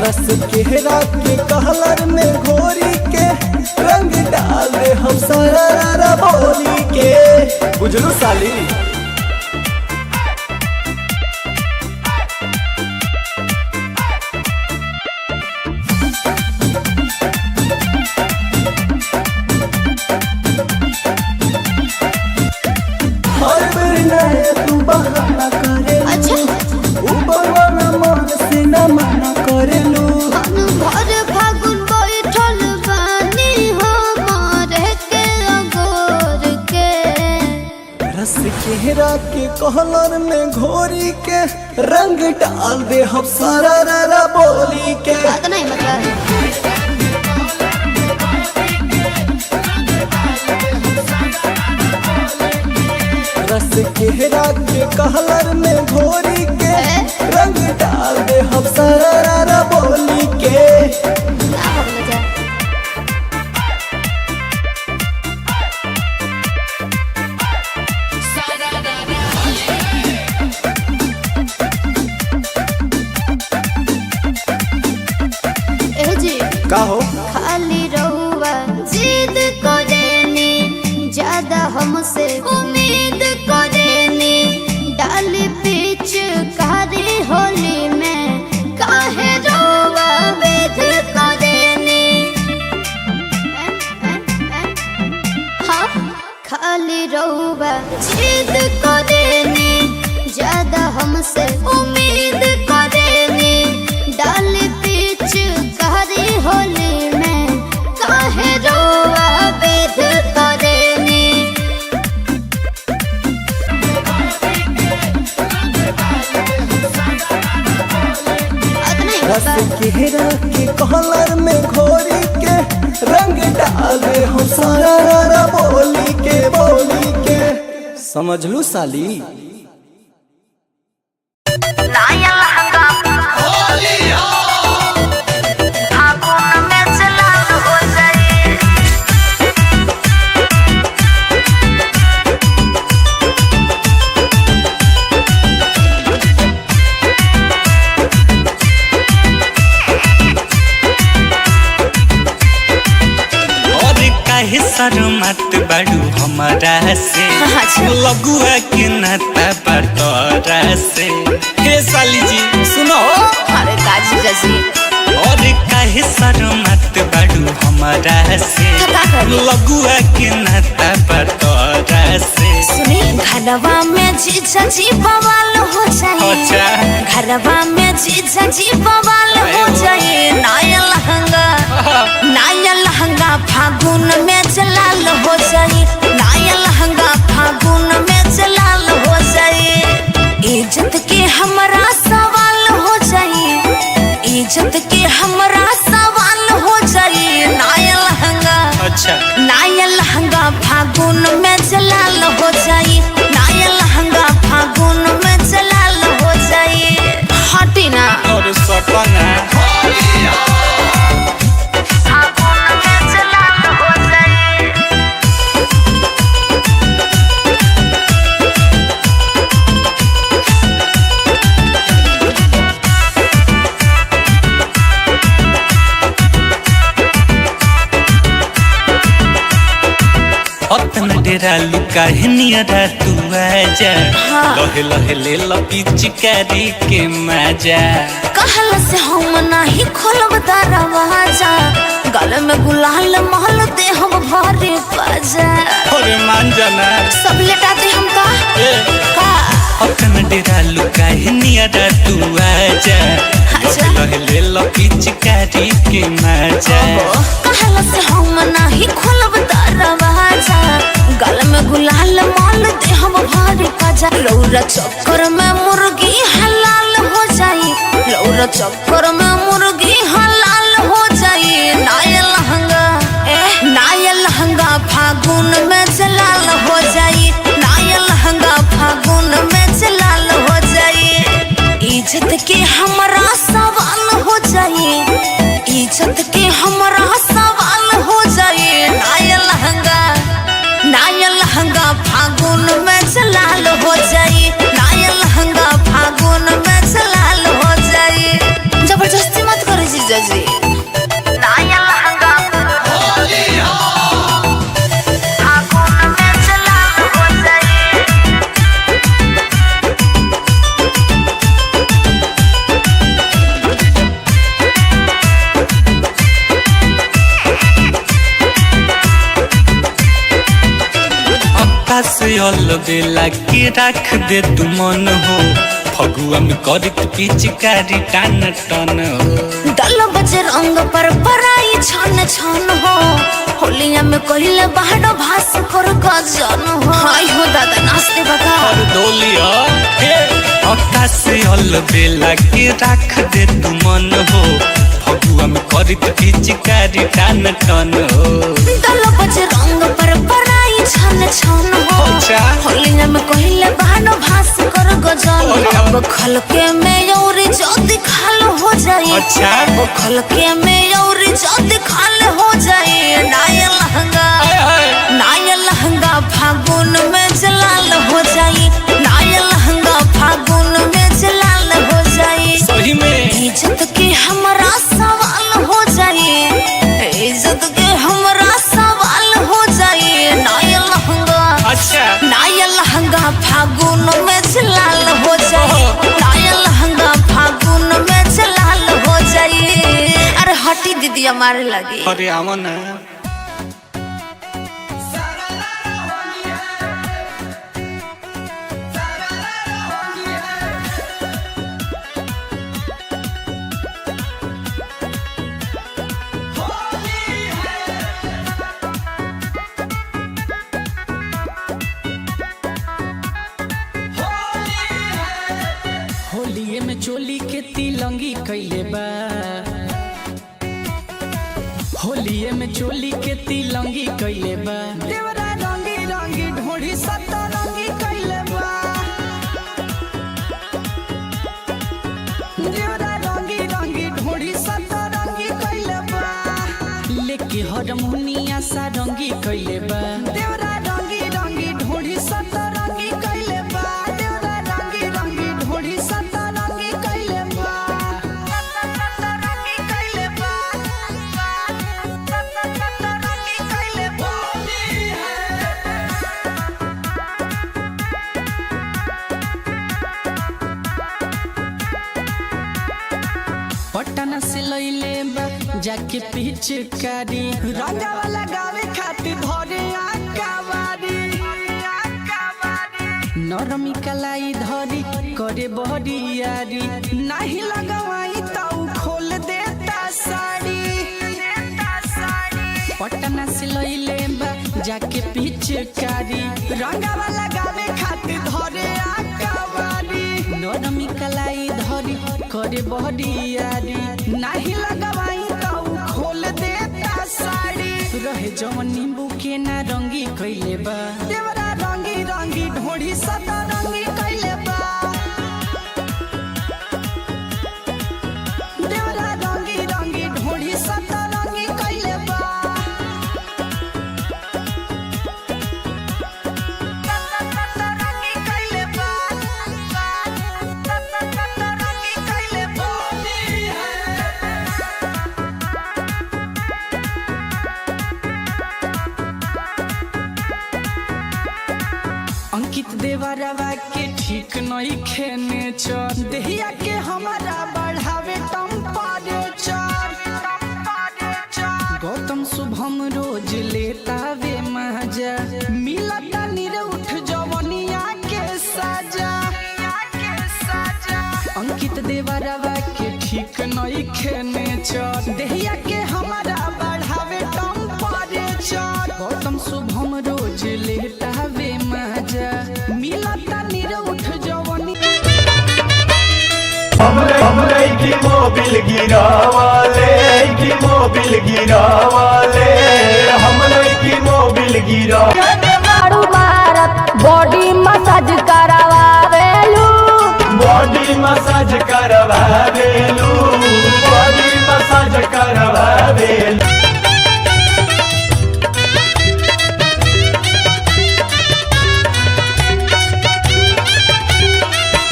रस केहरा के कहलर में घोरी के रंग डाल दे हम सारा रारा बोली के। बुझलू साली। हर बेर नया तू बहाना करे, अच्छा। ऊपर वाला मन से न मना करेलू। भर फागुन बैठल बानी हमारे के अगोर के। रस केहरा के कहलर में घोरी के रंग डाल दे हम सारा रारा बोली के। बात नहीं मतलब। रस केहरा के कहलर में घोरी के रंग डाल दे हम सारा रारा बोली के। ना भगला जा। ए जी का हो खाली रहुआ जी हमसे उम्मीद करेनी, डाल पीछ कारी होली में काहे रोआ बेद करेनी। रस केरा के कलर में घोरी के रंग डाल दे हम सारा रा बोली के बोली के। समझ लू साली। नया लहंगा फागुन में जलाल हो जाए। और काहे शर्मात बाड़ू हमारा से, अच्छा। लगुआ के नाता बतरा से। हे साली जी सुनो। अरे काजी जजी और काहे शर्मात बाड़ू हमारा से, तो का करी? लगुआ के नाता बतरा से। सुनी घरवा में जीजा जी बवाल हो जाए। अच्छा। घरवा में जीजा जी बवाल हो जाए। नया लहंगा, नया लहंगा फागुन में जलाल हो जाए। नया लहंगा फागुन में जलाल हो जाए। इज्जत के हमरा सवाल हो जाए, इज्जत के हमरा सवाल हो जाए। नया लहंगा, अच्छा। नया लहंगा फागुन में जलाल हो जाए। नया लहंगा फागुन में जलाल हो जाए। हटी ना। और सपना फागुन में जलाल हो जाए। अतन डेरा लुका नियरा तू आजा, लहे लहे ले लपिचकारी के मजा। कहल से हम नाही खोलब दरवाजा, गल में गुलाल महल दे हम भरे बाजा। अरे मान जाना। सब लेटा दे हम का ए। का अतन डेरा लुका नियरा तू आजा, अच्छा। लहे लहे ले लपिचकारी के मजा। कहल से हम नाही खोलब दरवाजा, गल में गुलाल माल दे हम भरे बाजा। रौरा चक्कर में मुर्गी हलाल हो जाई, रौरा चक्कर में मुर्गी हलाल हो जाई। नया लहंगा, नया लहंगा फागुन में जलाल हो जाई। नया लहंगा फागुन में जलाल हो जाई। इज्जत के हमरा सवाल हो जाई, इज्जत के हमरा सवाल हो जाई। नया लहंगा, नया लहंगा फागुन में जलाल हो जाई। नया लहंगा फागुन में जलाल हो जाई। जबरदस्ती मत करो जीजा जी। नया लहंगा फागुन में जलाल हो जाई। अक्का से अलबेला के रख दे तू मन हो, फगुआ में करत पिचकारी टान टन हो। दल बजरंग पर पराई छन छन हो, होलिया में कहिले बाहर भास कर गजन हो। हाय हो दादा नाचते बका। और डोलिया हे अक्का से अलबेला के रख दे तू मन हो, फगुआ में करत पिचकारी टान टन हो। दल बजरंग पर पराई छन छन हो, अच्छा। होलिया में कहिले बाहर भास कर गजन अरे। अब खलके में और जद खाल हो जाए। अच्छा। अब खलके में और जद खाल हो जाए। नया लहंगा, नया लहंगा फागुन में जलाल हो जाए। नया लहंगा फागुन में जलाल हो जाए। सही में। इज्जत के हमरा सवाल हो जाए, इज्जत के हमरा सवाल हो जाए। नया लहंगा, अच्छा। नया लहंगा फागुन में जलाल हो जाए। नया लहंगा फागुन में जलाल हो जाए। अरे हटी दीदी हमारे लगी। अरे आवा ना। सारा चोली के तिलंगी कैले बा। होलिये में चोली के तिलंगी कैले बा। देवरा रंगी रंगी ढोढ़ी सतरंगी कैले बा। देवरा रंगी रंगी ढोढ़ी सतरंगी कैले बा। लेके हरमुनिया सारंगी कैले बा। देवरा रंगी रंगी ढोढ़ी सतरंगी कैले बा। देवरा रंगी रंगी ढोढ़ी सतरंगी कैले बा। सतरंगी कैले बा। सतरंगी कैले बा। पटना से लैले बा जाके पिचकारी रंगा वाला गावे खातिर धरे आकावारी। नरमी कलाई धरी करे बहरियारी नाही लगवाई ताऊ खोल देता साड़ी। पटना से लैले बा जाके पिचकारी रंगा वाला गावे खातिर धरे आकावारी। नरमी कलाई धरी करे बहरियारी नाही लगवाई ताऊ खोल देता साड़ी। रहे जवन नींबू के ना रंगी कैले बा। देवरा रंगी रंगी ढोढ़ी सतरंगी कैले बा। देवरा रंगी रंगी ढोढ़ी सतरंगी कैले बा। सतरंगी कैले बा। सतरंगी कैले बा। अंकित देवरवा के ठीक नहीं खेने चल देहिया के हमारा बढ़ावे टेम्परेचर। गौतम शुभम रोज लेता वे मजा मिलता निरउठ जवनिया के साजा। अंकित देवरवा के ठीक नहीं खेने चल देहिया के हमारा बढ़ावे टेम्परेचर। गौतम शुभम रोज लेता वे मजा मिलता निरउठ जवनी। हमले की मोबिल गिरावाले की मोबिल गिरावाले हमले की मोबिल गिरा। बाड़ू मारत बॉडी मसाज करावेलू। बॉडी मसाज करवावेलू बॉडी मसाज करवावेलू।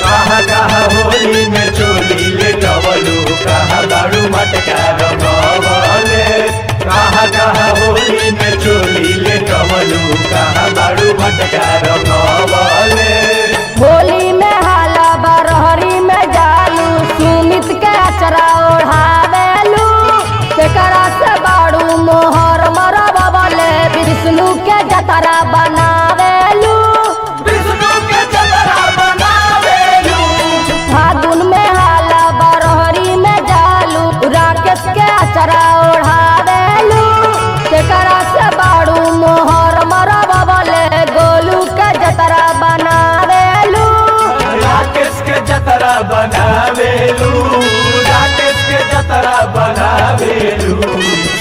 कहा कहा होली में चोली ले टवलू कहा दारू मटका रंगवले। कहा कहा होली में चोली ले टवलू कहा दारू मटका रंगवले। होली में हाला बरहरी में जालू सुमित के अचरा ओढ़ावेलू। केकरा से बाड़ू मोहर मरबले विष्णु के जतरा बनावेलू। विष्णु के जतरा बनावेलू। फागुन में हाला बरहरी में जालू राकेश के अचरा ओढ़ावेलू। केकरा से बाड़ू मोहर मरबले गोलू के जतरा बनावेलू। राकेश के जतरा बनावेलू राकेश के जतरा बनावेलू।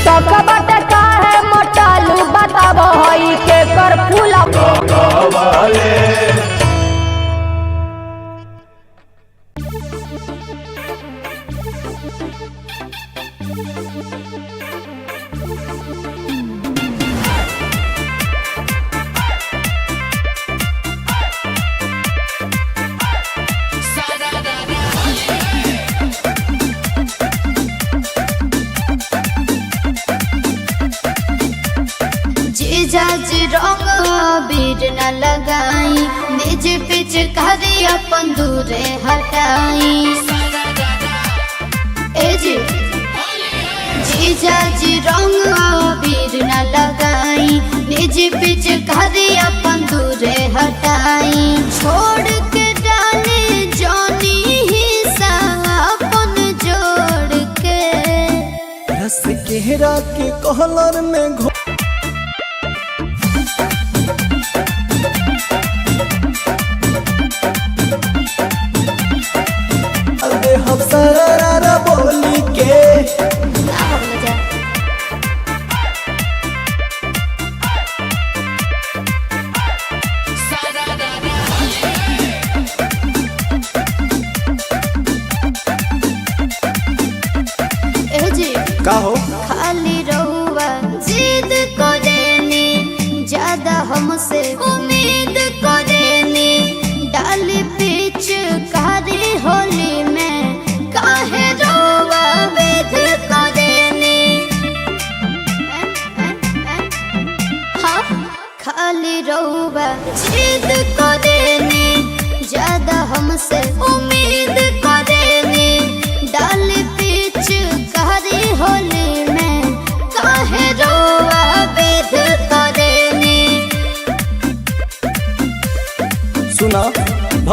सकबट काहे मोटालू बताबो हई के कर फूला। गवले। जीजा जी रंग अबीर न लगाई निज पिचकारी अपन दूरे हटाई। ए जी जीजा जी रंग अबीर न लगाई निज पिचकारी अपन दूरे हटाई। छोड़ के डाले जानी हिस्सा अपन जोड़ के रस केहरा के कहलर में घो दे हम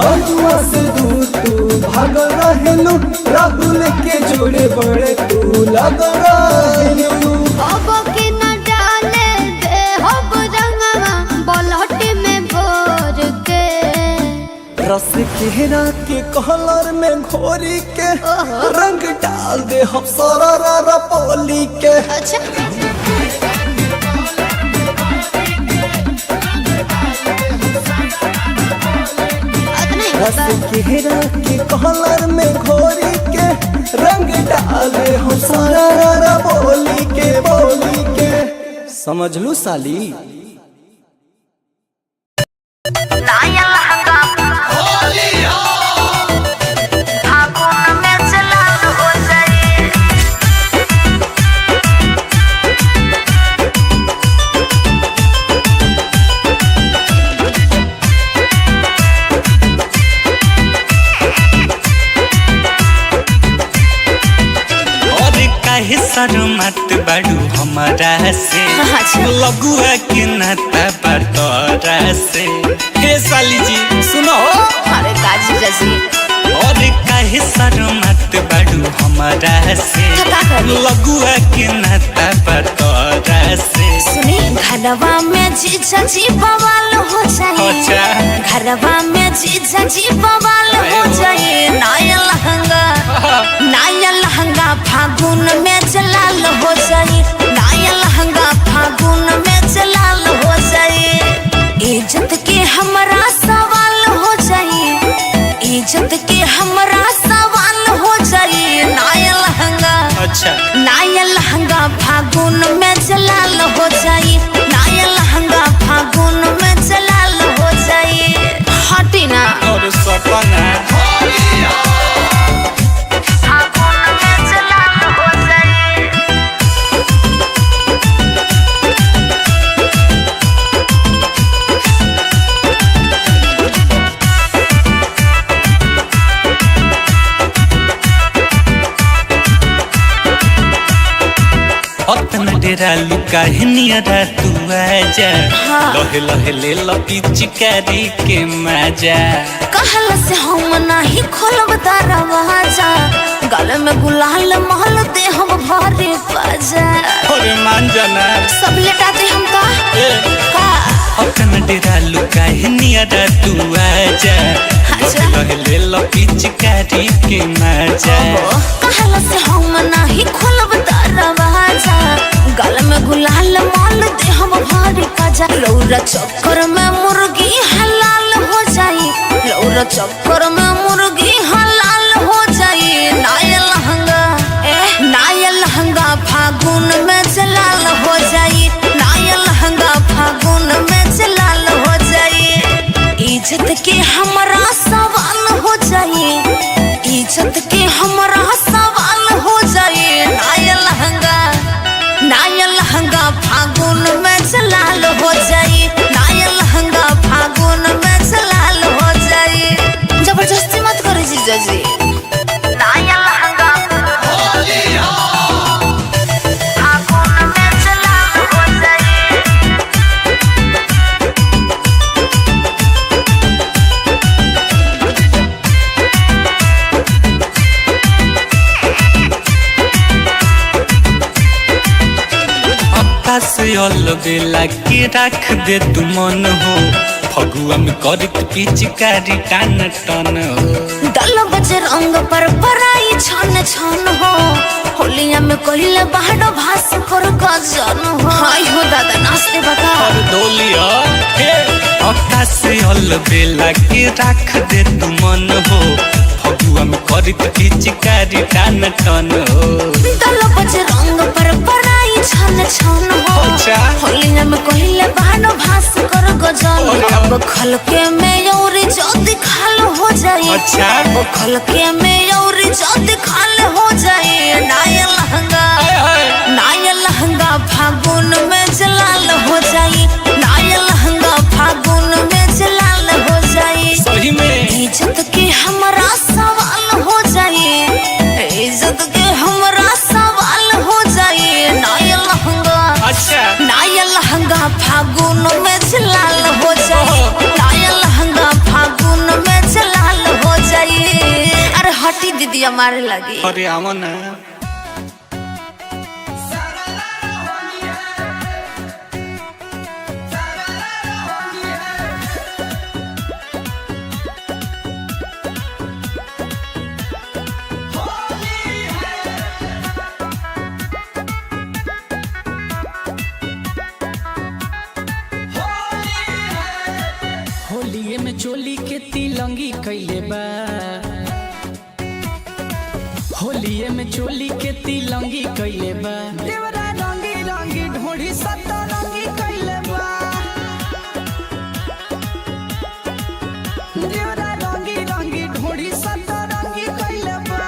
मधुआ से दूर तू भागल रहेलू, राहुल के जोड़े बड़े तू लगल रहेलू। अब के न डाले दे हब रंगवा बलहट में भोर के। रस केहरा के कलर में घोरी के रंग डाल दे हम सारा रा पोली के। अच्छा रस केहरा के कलर में घोरी के रंग डाल दे हम सारा रा बोली के बोली के। समझ लू साली। नया लहंगा फागुन में जलाल हो जाए। और काहे शर्मात बाड़ू हमारा से, अच्छा। लगुआ के नाता पर तोरा से। हे साली जी सुनो। अरे काजी जजी और काहे शर्मात बाड़ू हमारा से, का करी? लगुआ के नाता पर तोरा से। सुनी घरवा में जीजा जी बवाल हो जाए। अच्छा। घरवा में जीजा जी बवाल हो जाए। नया लहंगा, नया लहंगा फागुन में जलाल हो जाए। नया लहंगा फागुन में जलाल हो जाए। इज्जत के हमरा सवाल हो जाए। इज्जत के हमरा सवाल हो जाए। नया लहंगा, अच्छा। नया लहंगा फागुन में जलाल हो जाए। नया लहंगा फागुन में जलाल हो जाए। हटी ना। और सपना फागुन में जलाल हो जाए। अतन डेरा लुका नियरा तू आजा, लहे लहे ले लपी चिकारी के मजा। कहल से हम नाही खोलब दरवाजा, गल में गुलाल महल दे हम भरे बाजा। और मान जाना। सब लेटा दे हम का ए। का अतन डेरा लुका नियरा तू आजा, अच्छा। लहे लहे ले लपी चिकारी के मजा। कहल से हम नाही खोलब दरवाजा, गल में गुलाल माल दे हम भारी काजा। लौरा चक्कर में मुर्गी हलाल हो जाई। लौरा चक्कर में मुर्गी हलाल हो जाई। नया लहंगा, ए नया लहंगा फागुन में जलाल हो जाई। नया लहंगा फागुन में जलाल हो जाई। इज्जत के हमरा सवाल हो जाई। इज्जत के हमरा सवाल हो जाए। नया लहंगा, नया लहंगा फागुन में जलाल हो जाए। नया लहंगा फागुन में जलाल हो जाए। जबरदस्ती मत करो जीजा जी। नया लहंगा फागुन में जलाल हो जाए। आकाश अलबेला के राख दे तू मन हो, फगुआ में करत पिचकारी टान टन हो। दल बज रंग पर पराई छन छन हो, होलिया में कहिले बाहर भास कर गजन हो। हाय हो दादा नाचते बता। और डोलिया हे आकाश अलबेला के राख दे तू मन हो, फगुआ में करत पिचकारी टान टन हो। दल बज रंग पर पराई छन छन हो, अच्छा। होलिया में कहिले बाहर भास कर गजन हो। अब खलके में और जद खाल हो जाए। अच्छा। अब खलके में और जद खाल हो जाए। नया लहंगा, नया लहंगा फागुन में जलाल हो जाए। नया लहंगा फागुन में जलाल हो जाए। सही में। इज्जत के हमरा सवाल हो जाए। इज्जत के हमरा सवाल हो जाए। नया लहंगा, अच्छा। नया लहंगा फागुन में जलाल हो जाए। नया लहंगा फागुन में जलाल भैया मारे लगी। अरे आवा ना। होलिये में चोली के तिलंगी कैले बा, होलिये में चोली के तिलंगी कैले बा। देवरा रंगी रंगी ढोढ़ी सतरंगी कैले बा, देवरा रंगी रंगी ढोढ़ी सतरंगी कैले बा।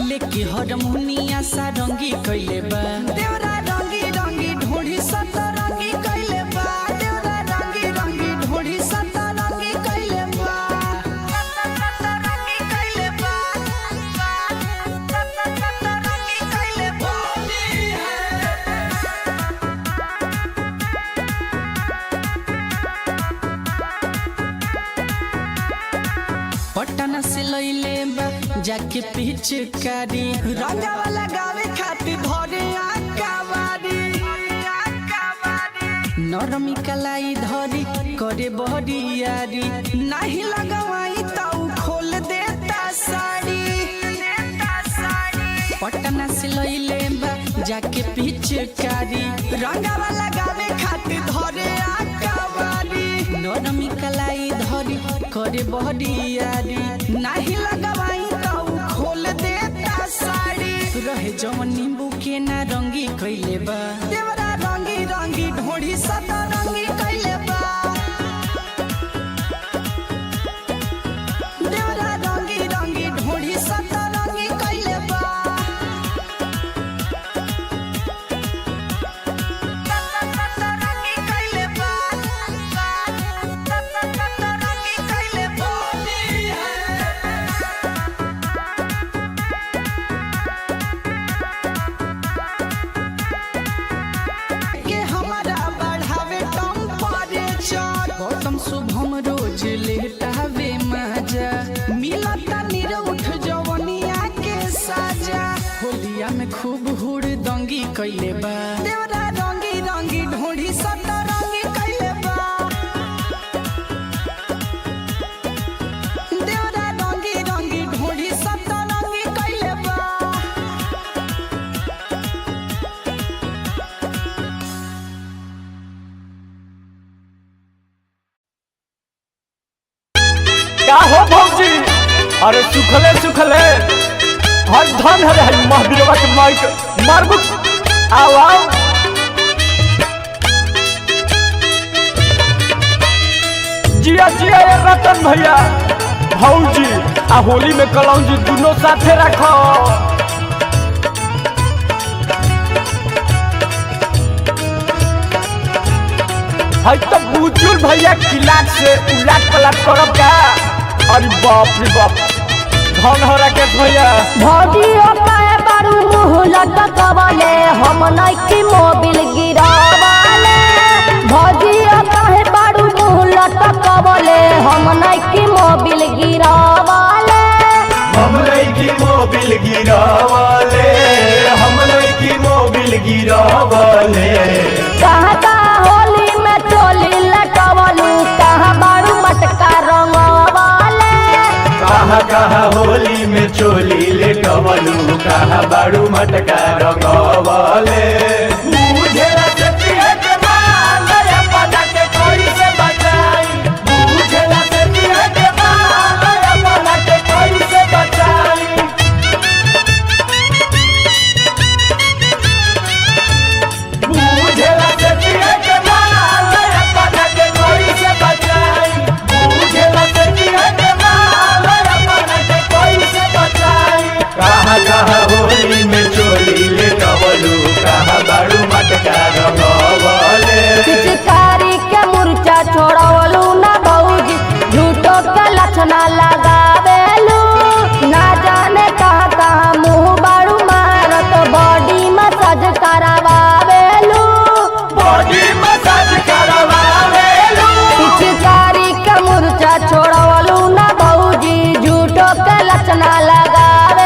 लेके हरमुनिया सारंगी कैले बा, देवरा रंगी रंगी ढोढ़ी सतरंगी कैले बा। देवरा रंगी रंगी ढोढ़ी सतरंगी कैले बा, सतरंगी कैले बा, सतरंगी कैले बा। पटना से लैले बा जाके पिचकारी, रंगावा लगावे खातिर धरे आकावारी। नरमी कलाई धरी करे बहरियारी, नाही लगवाई त उ खोल देता साड़ी। पटना से लैले बा जाके पिचकारी, रंगावा लगावे खातिर धरे आकावारी। नरमी कलाई धरी करे बहरियारी, नाही लगवाई त उ खोल देता साड़ी। रहे जवन नींबू के ना रंगी कैले बा, देवरा रंगी रंगी ढोढ़ी सतरंगी कैले बा। देवरा रंगी रंगी ढोढ़ी सतरंगी कैले बा, सतरंगी कैले बा, सतरंगी कैले बा। के हमारा बढ़ावे टेम्परेचर, गौतम शुभम रोज लेटावे मजा, मिलता निरउठ जवनिया के साजा। होलिया में खूब हुड़ दंगी कैले बा, देवरा रंगी रंगी ढोढ़ी सतरंगी कैले बा। देवरा रंगी रंगी ढोढ़ी सतरंगी कैले बा। का हो भौजी? अरे सुखले सुखले हर धन हरे हरी महावीरवा के माइक मारबुक आओ आओ। जिया जिया ये रतन भैया भौजी आ होली में कलौजी दोनों साथे रखो। है तो बुजुर्ग भैया किलाट से उलाट पलाट करब का? अरे बाप रे बाप, धन हो राकेश भैया। भौजियो काहे बारू मुँह लटकवले, हम नइखी मोबिल गिरावले। भौजियो काहे बारू मुँह लटकवले, हम नइखी मोबिल गिरावले। हम लईकी मोबिल गिरावले, हम लईकी मोबिल गिरावले। कहाँ कहाँ होली में चोली लटवलू, कहाँ बारू मटका रंगवले। कहाँ कहाँ होली में चोली लेटवलू, कहाँ बाड़ू मटका रंगवले। बुझेला से पिए के माल, अपना के कैसे बचाई। बुझेला से पिए के माल, अपना के कैसे बचाई। बुझेला से पिए के माल, अपना के कैसे बचाई। बुझेला से पिए के माल, अपना के कैसे बचाई। कहाँ कहाँ होली में चोली लेटवलू, कहाँ बाड़ू मटका रंगवले। पिचकारी के मुरचा छोड़वलू ना भौजी, झूठो के लक्षणा लगावेलू। ना जाने कहाँ कहाँ मुँह बारू मारत, बॉडी मसाज करावेलू। बॉडी मसाज करवावेलू। पिचकारी के मुरचा छोड़वलू ना भौजी, झूठो के लक्षणा लगावेलू।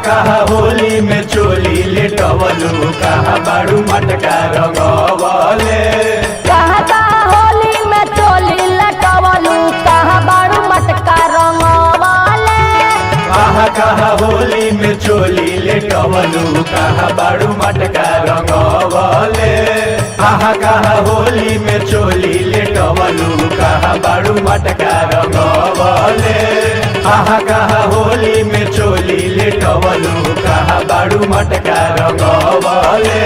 कहा होली में चोली लेटवलू कहा बाड़ू मटका रंगवले। कहाँ कहाँ होली में चोली लटवलू कहाँ बारू मटका रंगवाले। कहा कहा होली में चोली लेटवलू कहा बाड़ू मटका रंगवले। कहा कहा होली में चोली लेटवलू कहा बाड़ू मटका रंगवले। कहा कहा होली में चोली लेटवलू कहा बाड़ू मटका रंगवले।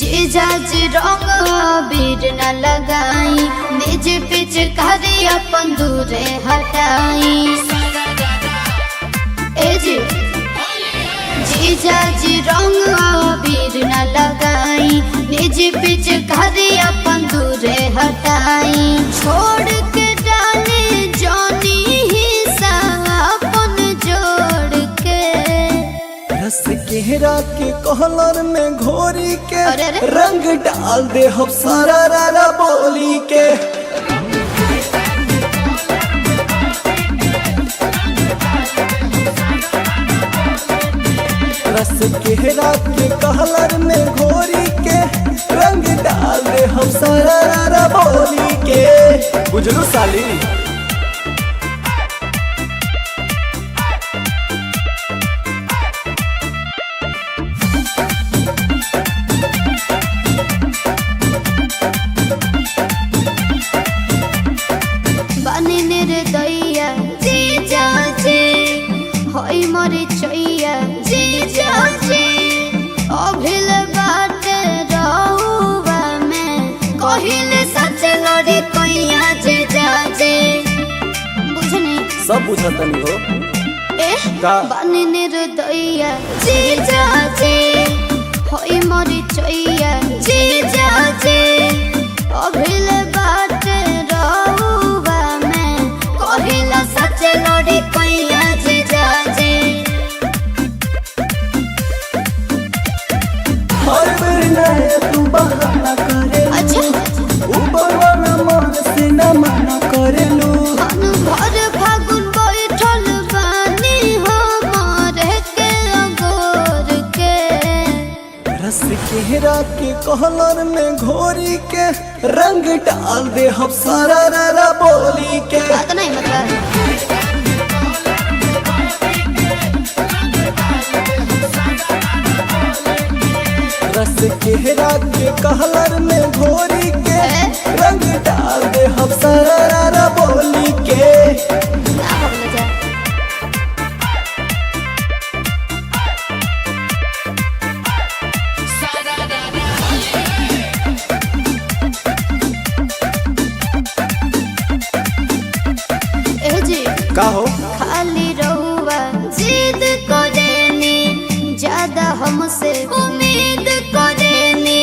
जीजा जी रंग अबीर न लगाई, निज पिचकारी अपन दूरे हटाई। ए जी जीजा जी रंग अबीर न लगाई, निज पिचकारी अपन दूरे हटाई। छोड़ के डाले जानी हिस्सा अपन जोड़ के। रस केहरा के कहलर में घोरी के अरे अरे। रंग डाल दे हम सारा रारा बोली के। रस केहरा के कहलर में घोरी के रंग डाल दे हम सारा रारा बोली के। बुझलू साली। बने निर्दया जीजा जी होई मोरे चैया जीजा जी। अभिल बाट रहुआ में कहिल सच लड़ी कोइया जीजा जी। बुझनी सब बुझतनी हो ए का? बने निर्दया जीजा जी होई मोरे चैया जीजा जी। अभिल बाट रहुआ में कहिल सच लड़ी कोइया जीजा जी। हर बेर नया तू बहाना करे, अच्छा ऊपर वाला मन से न मना करेलू। अनु भर फागुन बैठल बानी हमारे के अगोर के। रस केहरा के कहलर में घोरी के रंग डाल दे हम सारा रारा बोली के। बात नहीं मतलब रस केहरा के कहलर में घोरी के रंग डाल दे हम सारा रारा बोली के। ना भगले जा। ए जी का हो खाली रहुआ जिद करेनी, ज्यादा हमसे उम्मीद करेनी।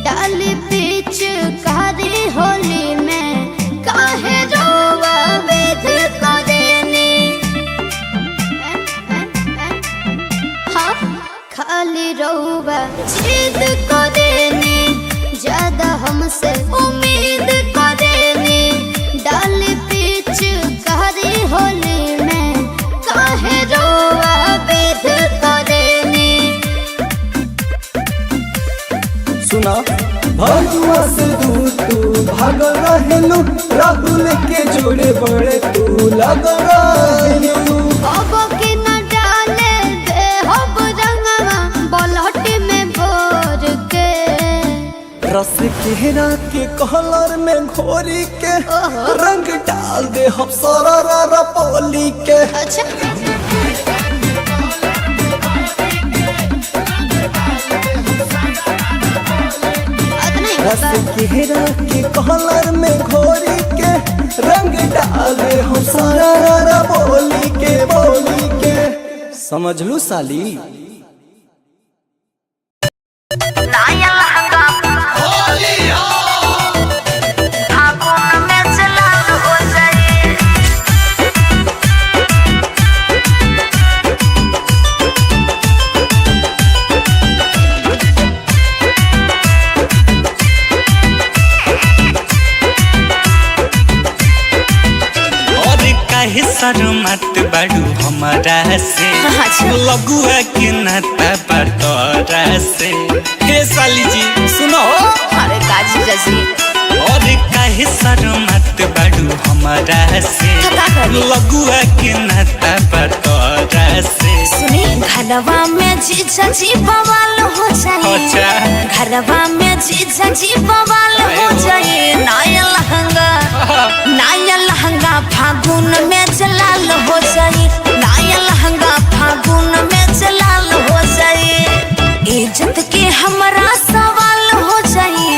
डाली पीछ कारी होली में काहे रहुआ वेद करेनी। हाँ खाली रहुआ जिद करेनी, ज्यादा हमसे उम्मीद करेनी। डाली पीछ कारी होली में काहे रोआ वेद करेनी। सुना भगुआ से दूर तू भागल रहेलू, राहुल के जोड़े बड़े तू लगल रहेलू। अब के न डाले दे हब रंगवा बलहट में बोर के। रस केहरा के कहलर में घोरी के रंग डाल दे हम सारा रारा बोली के। अच्छा रस केहरा के कहलर में घोरी के रंग डाल दे हम सारा रारा बोली के बोली के। समझ लू साली। नया लहंगा शर्मात बाड़ू हमारा से? अच्छा। लगुआ के नाता बतरा से। हे साली जी सुनो। अरे का जीजा जी? और काहे शर्मात बाड़ू हमारा से? तो का करी? लगुआ के नाता बतरा से। सुनी, घरवा में जीजा जी बवाल हो जाए। अच्छा। घरवा में जीजा जी बवाल हो जाए। नया लहंगा, नया लहंगा फागुन में जलाल हो जाए। नया लहंगा फागुन में जलाल हो जाए। इज्जत के हमरा सवाल हो जाए।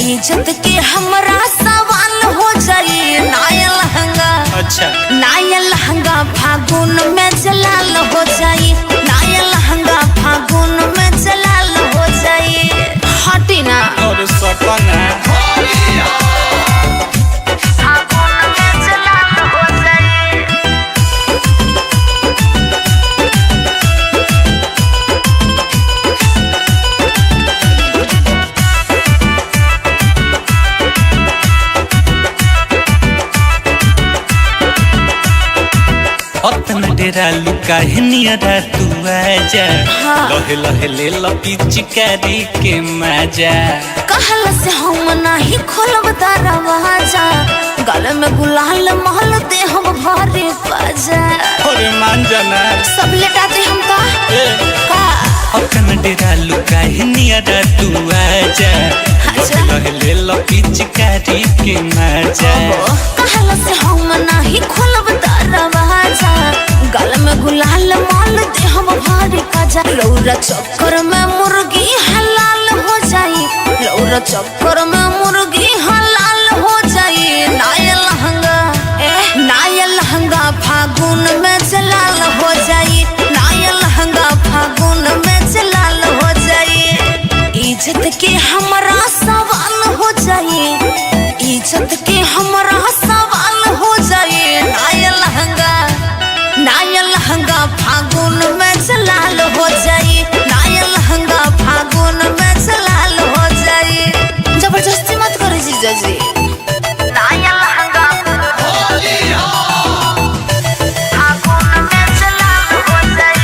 इज्जत के हमरा सवाल हो जाए। नया लहंगा, अच्छा। नया लहंगा फागुन में जलाल हो जाए। नया लहंगा फागुन में जलाल हो जाए। हटी ना। और सपना। फागुन में जलाल हो जाए। अतना डेरा लुका है नियरा तू आजा। हाँ। लहे लहे ले लपिचकारी के मजा। कहल से हम नाही खोलब दरवाजा, गल में गुलाल महल दे हम भरे बाजा। अरे मान जाना। सब लेटा दे हम का ए। का। अतना डेरा लुका है नियरा तू आजा। अच्छा। लहे लहे ले लपिचकारी के मजा। कहल से हम नाही खोलब दरवाजा, गल में गुलाल माल दे हम भरे बाजा। लौरा चक्कर में मुर्गी हलाल हो जाई। लौरा चक्कर में मुर्गी हलाल हो जाई। नया लहंगा, नया लहंगा फागुन में जलाल हो जाई। नया लहंगा फागुन में जलाल हो जाई। इज्जत के हमरा सवाल हो जाई। इज्जत के हमरा सवाल हो जाई। नया लहंगा, नया लहंगा फागुन में जलाल हो जाई। नया लहंगा फागुन में जलाल हो जाई। जबरदस्ती मत करो जीजा जी। नया लहंगा फागुन में जलाल हो जाई।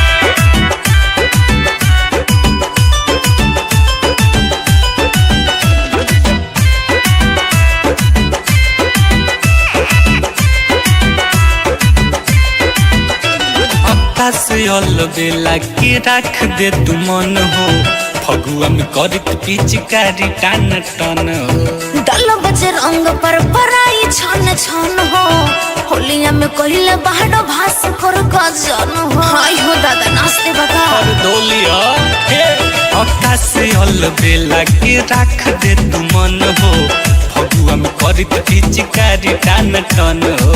अक्का से अलबेला के रख दे तू मन हो, फगुआ में करत पिचकारी टान टन हो। दल बज रंग पर पराई छन छन हो, होलिया में कहिले बाहर भास कर गजन हो। हाय हो दादा, नाचते बता। और डोलिया हे अक्का से अलबेला के रख दे तू मन हो, फगुआ में करत पिचकारी टान टन हो।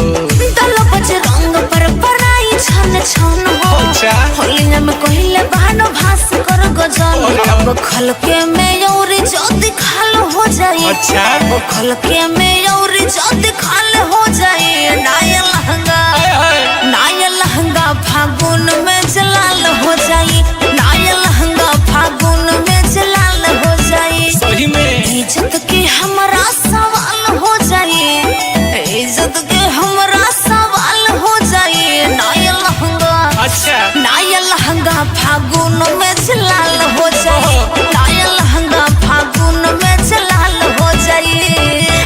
दल बज रंग पर पराई छन छन हो, अच्छा। होलिया में कहिले बाहर भास कर गजन। अरे। अब खलके में और जद खाल हो जाए। अच्छा। अब खलके में और जद खाल हो जाए। नया लहंगा, नया लहंगा फागुन में जलाल हो जाए। नया लहंगा फागुन में जलाल हो जाए। सही में। इज्जत के हमरा सवाल हो जाए। इज्जत के हमरा सवाल हो जाए। नया लहंगा, अच्छा। नया लहंगा फागुन में जलाल हो जाए। नया लहंगा फागुन में जलाल हो जाए।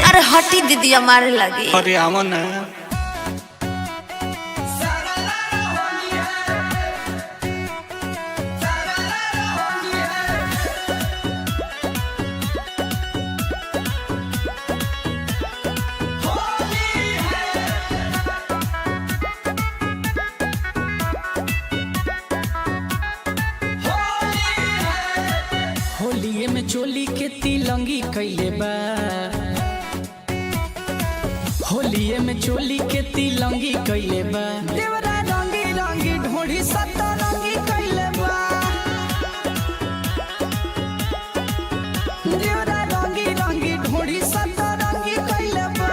अरे हटी दीदी, हमारे लगे। अरे आवा ना। होलिये में चोली के तिलंगी कैले बा। होलिये में चोली के तिलंगी कैले बा। देवरा रंगी रंगी ढोढ़ी सतरंगी कैले बा। देवरा रंगी रंगी ढोढ़ी सतरंगी कैले बा।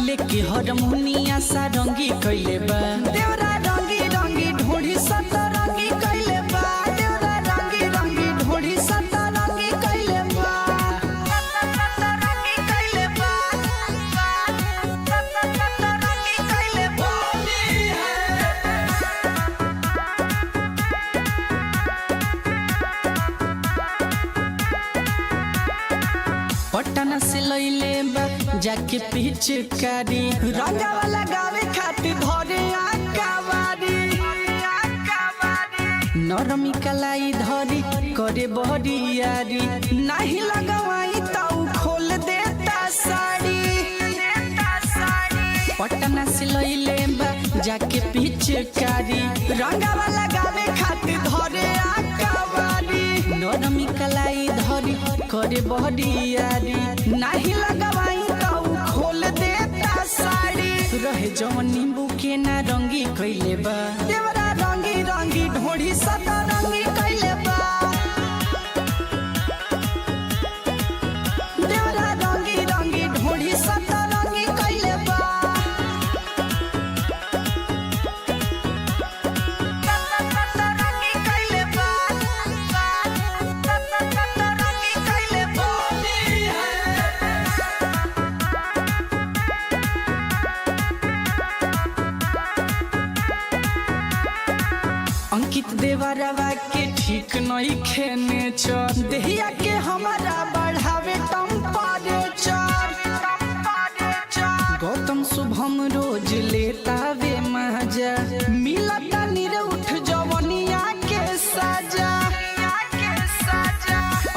लेके हरमुनिया सारंगी कैले बा। देवरा रंगी रंगी ढोढ़ी सतरंगी कैले बा। देवरा रंगी रंगी ढोढ़ी सतरंगी कैले बा। सतरंगी कैले बा। सतरंगी कैले बा। जाके पिचकारी रंगावा लगावे खातिर धरे आकावारी। नरमी कलाई धरी करे बहरियारी, नाही लगवाई ताऊ खोल देता साड़ी। पटना से लइले बा जाके पिचकारी रंगावा लगावे खातिर धरे आकावारी। नरमी कलाई धरी करे बहरियारी, नाही लगवाई ताऊ खोल देता साड़ी। रहे जवन नींबू के ना रंगी कइले बा, देवरा रंगी रंगी ढोढ़ी सदा रंगी कइले बा। देवरा रंगी रंगी ढोढ़ी सदा रंगी कइले बा। रंगी कइले बा, रंगी कइले बा। अंकित देवरवा के ठीक नहीं खेने चर, देहिया के हमारा बढ़ावे टेम्परेचर। गौतम शुभम रोज लेता वे मजा, मिलता निरउठ जवनिया के साजा।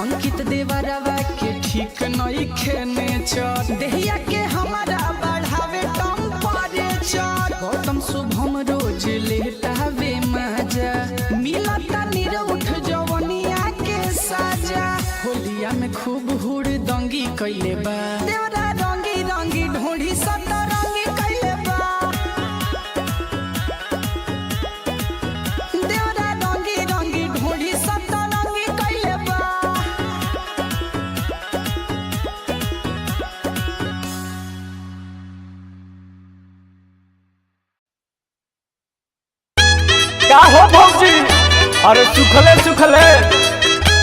अंकित देवरवा के ठीक नहीं खेने चर, देहिया के हमारा बढ़ावे टेम्परेचर। गौतम शुभम रोज लेता वे मजा, मिलता निरउठ जवनिया के साजा। होलिया में खूब हुड़ दंगी कइले बा, देवरा रंगी रंगी ढोढ़ी सदा रंगी कइले बा। देवरा रंगी रंगी ढोढ़ी सदा रंगी कइले बा। का हो भौजी? अरे सुखले सुखले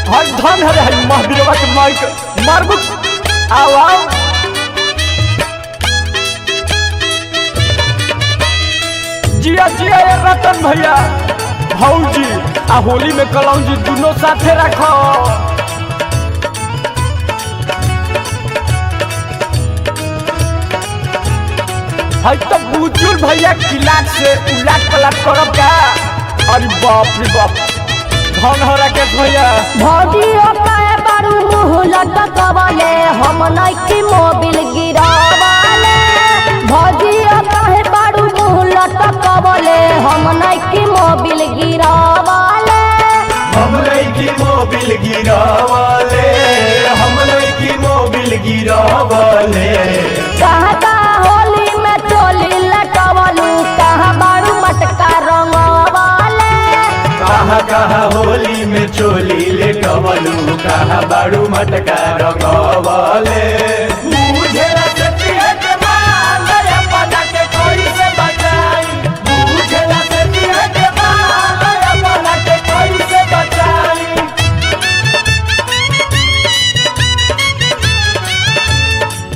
हर धन हरे हई महावीरवा के माइक मारबु। आओ आओ जिया जिया ये रतन भैया भौजी आ होली में कलौजी दोनों साथे रखो। हई तो बुजुल भैया किलाट से उलाट पलाट करब का। अरे बाप रे बाप, धन हो राकेश भैया। भौजियो काहे बारू मुँह लटकवले, हम नइखी मोबिल गिरावले। भौजियो काहे बारू मुँह लटकवले, हम नइखी मोबिल गिरावले। हम लईकी मोबिल गिरावले, हम लईकी मोबिल गिरावले। कहाँ कहाँ होली में चोली लटवलू, कहाँ बारू मटका रंगवले। कहाँ कहाँ होली में चोली लेटवलू, कहाँ बाड़ू मटका रंगवले। बुझेला से पिए के माल, अपना के कोई से बचाई। बुझेला से पिए के माल, अपना के कोई से बचाई।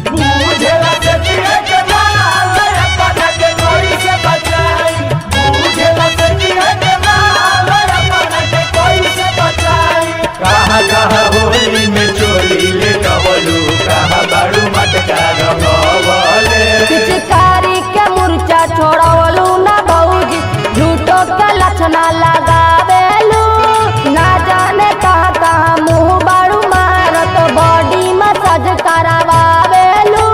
बुझेला से पिए के माल, अपना के कोई से बचाई। बुझेला से पिए के माल, अपना के कोई से बचाई। कहाँ कहाँ होली में चोली लेटवलू, कहाँ बाड़ू मटका रंगवले। पिचकारी के मुरचा छोड़वलू ना भौजी, झूठो के लक्षणा लगावेलू। ना जाने कहाँ कहाँ मुँह बारू मारत, बॉडी मसाज करावेलू।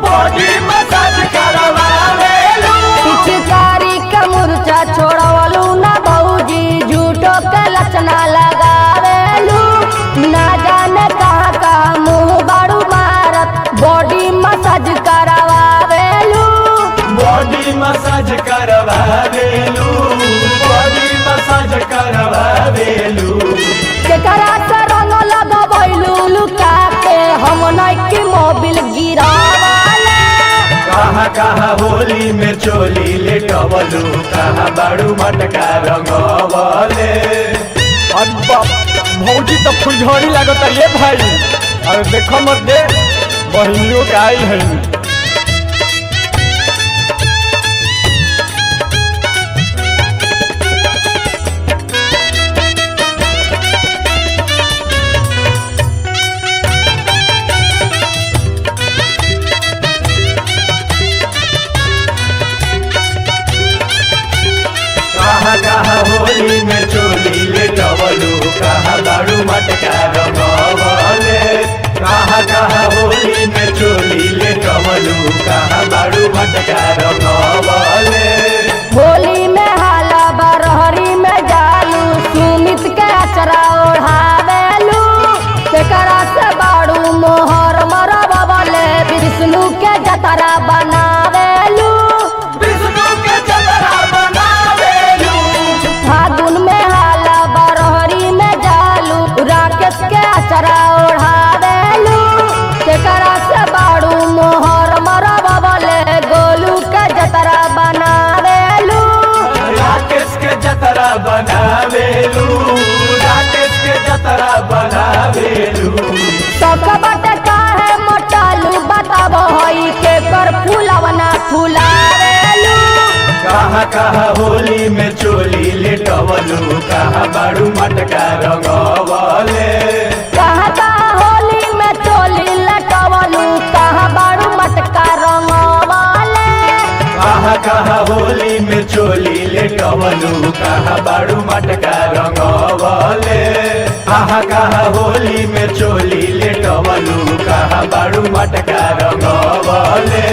बॉडी मसाज करवावेलू। पिचकारी के मुरचा छोड़वलू ना भौजी, झूठो के लक्षणा लगावेलू। ना जाने कहाँ कहाँ मुँह बारू मारत, बॉडी मसाज करावेलू। बॉडी मसाज करवावेलू, बॉडी मसाज करवावेलू। केकरा से रंग लगबैलू लुका के, हम नइखी मोबिल गिरावले। कहाँ कहाँ होली में चोली लेटवलू, कहाँ बाड़ू मटका रंगवले। अरे बाप, भौजी तो फुलझड़ी लागत ये भाई। अरे देखो मत दे बहिनियों के आइल है। बाड़ू मटका रंगवले। होली में हाला बरहरी में जालू, सुमित के अचरा ओढ़ावेलू, केकरा से बाड़ू मोहर मरबले, विष्णु के जतरा बनावेलू। विष्णु के जतरा बनावेलू। फागुन में हाला बरहरी में जालू, राकेश के अचरा ओढ़ावेलू, केकरा से बाड़ू मोहर मरबले, गोलू के जतरा बनावेलू। राकेश के जतरा बनावेलू, राकेश के जतरा बनावेलू। सब बट काहे मोटालू बताबो हई के कर फूलवना फुलावेलू। कहाँ कहाँ होली में चोली लेटवलू, कहाँ बाड़ू मटका रंगवले। कहाँ कहाँ होली में चोली लटवलू, कहाँ बाड़ू मटका रंगवाले। कहाँ कहाँ होली में चोली लेटवलू, कहाँ बाड़ू मटका रंगवले। कहाँ कहाँ होली में चोली लेटवलू, कहाँ बाड़ू मटका रंगवले।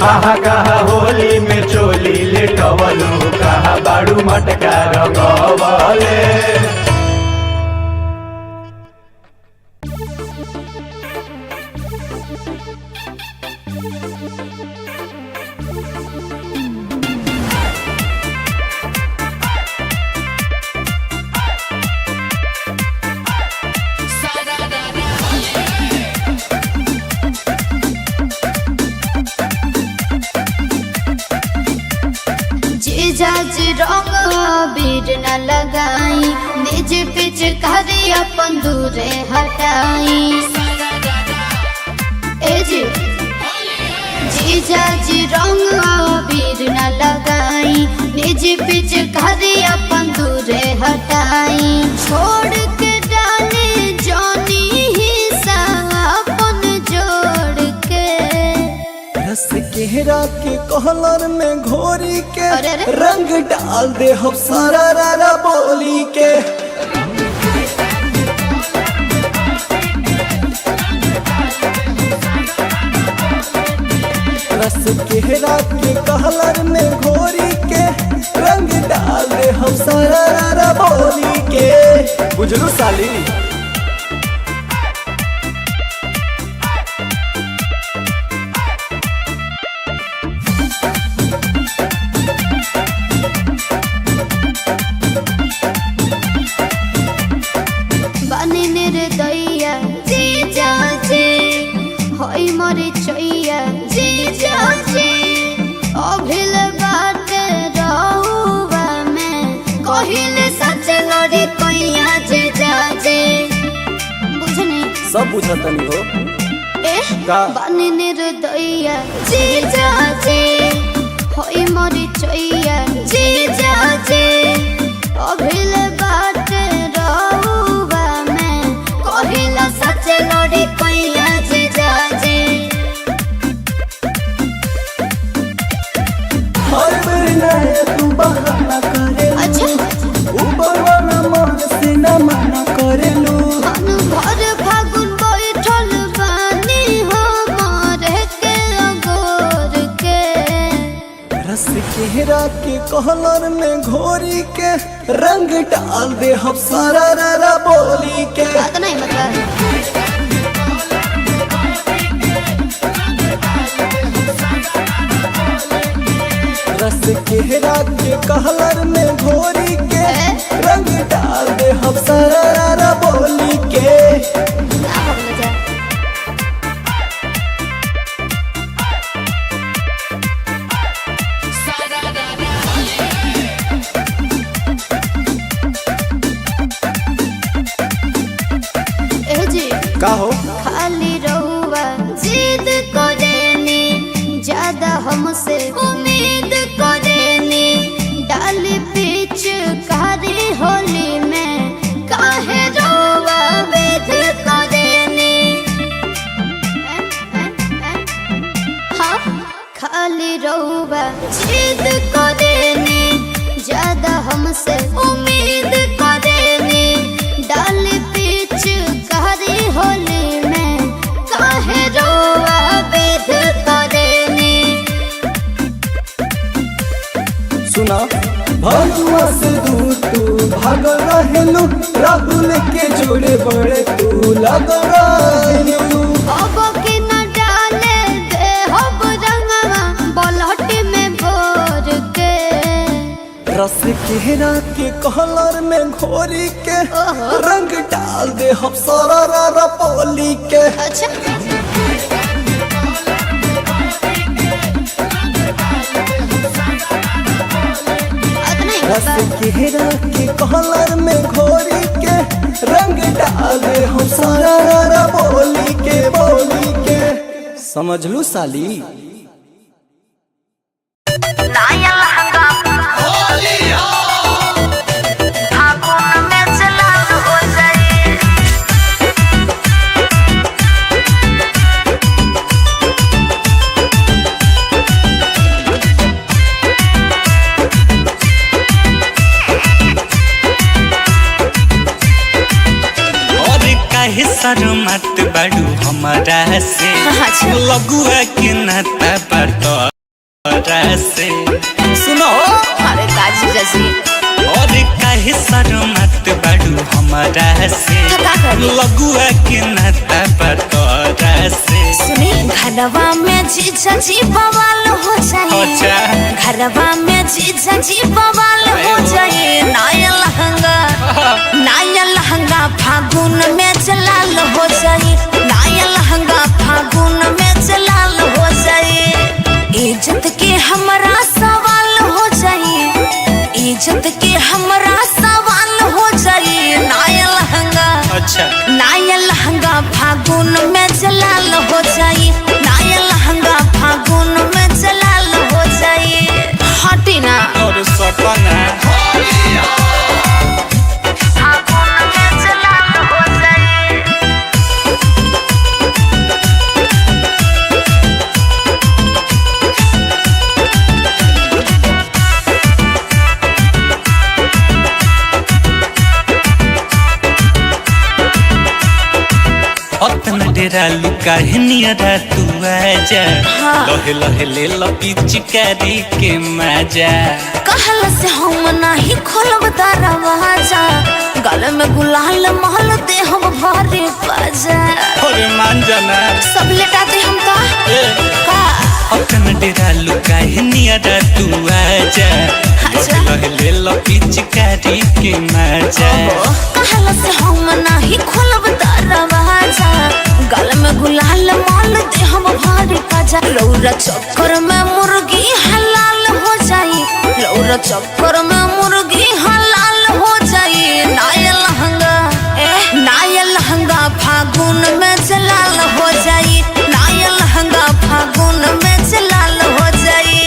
कहाँ कहाँ होली में चोली लेटवलू, कहाँ बाड़ू मटका रंगवले। जीजा जी रंग अबीर न लगाई, निज पिचकारी अपन दूरे हटाई। ए जी जीजा जी रंग अबीर न लगाई, निज पिचकारी अपन दूरे हटाई। छोड़ के डाले जानी हिस्सा अपन जोड़ के। रस केहरा के कहलर में घोरी के अरे अरे। रंग डाल दे हम सारा रारा बोली के। रस केहरा के कहलर में घोरी के रंग डाल दे हम सारा रारा बोली के। बुझलू साली। बने निर्दया जी जाजे होई मोरे चैया जी जाजे। अभिल बाट रहुआ में कहिल सच लड़ी कैया जी जाजे। बुझनी सब बुझतनी हो ए का? बने निर्दया जी जाजे होई मोरे चैया जी जाजे। अभिल बाट रहुआ में कहिल सच लड़ी कैया जी जाजे। हर बेर नया तू बहाना करेलू। अच्छा। ऊपर वाला मन से न मना करेलू। भानु भर फागुन बैठल बानी हो मारे के अगोर के। रस केहरा के कहलर में घोरी के रंग डाल दे हम सारा रारा बोली के। बात नहीं मतलब रस केहरा के कहलर में घोरी के रंग डाल दे हम सारा रारा बोली के। ना भगल जा। ए जी का हो? खाली रहुआ जिद करेनी, ज्यादा हमसे उम्मीद करेनी। डाल पीछ कारी होली में काहे रोवा वेद करेनी। हाँ खाली रहुआ जिद करेनी, ज्यादा हमसे उम्मीद करेनी। डाल पीछ कारी होली में काहे रोवा वेद करेनी। भजुआ से दूर तू भागल रहेलू, राहुल के जोड़े बड़े तू लगल रहेलू। अब के न डाले दे हब रंगवा बलहट में बोर के। रस केहरा के कलर में घोरी के रंग डाल दे हम सारा रा पोली के। अच्छा रस केहरा के कलर में घोरी के रंग डाल दे हम सारा रा बोली के बोली के। समझ लू साली। नया लहंगा फागुन में जलाल हो जाए। और काहे शर्मात बाड़ू हमारा से, अच्छा। लगुआ के नाता बातरा से। सुनो अरे काजी जजी और काहे शर्मात बाड़ू हमारा से, का करी? लगुआ के नाता बातरा से। सुनी घरवा में जीजा जी बवाल हो जाए। अच्छा। घरवा में जीजा जी बवाल हो जाए। नया लहंगा, नया लहंगा फागुन में जलाल हो जाए। नया लहंगा फागुन में जलाल हो जाए। इज्जत के हमरा सवाल हो जाए। इज्जत के हमरा सवाल हो जाए। नया लहंगा, अच्छा। नया लहंगा फागुन में जलाल हो जाए। नया लहंगा फागुन में जलाल हो जाए। हटी ना। और सपना फागुन में जलाल हो जाए। अतन डेरा लुका नियरा तू आजा, लहे लहे ले लपी चिकारी के मजा। कहल से हम नहीं खोलब दरवाजा, गल में गुलाल महल दे हम भरे बाजा। अरे मान जाना। सब लेटाते हम का का। अतन डेरा लुका नियरा तू आजा, अच्छा। लहे लहे ले लपी चिकारी के मजा। कहल से हम नहीं खोलब दरवाजा, गल में गुलाल माल दे हम भारी पाजा। रौरा चक्कर में मुर्गी हलाल हो जाई। रौरा चक्कर में मुर्गी हलाल हो जाई। नया लहंगा, नया लहंगा फागुन में जलाल हो जाई। नया लहंगा फागुन में जलाल हो जाई।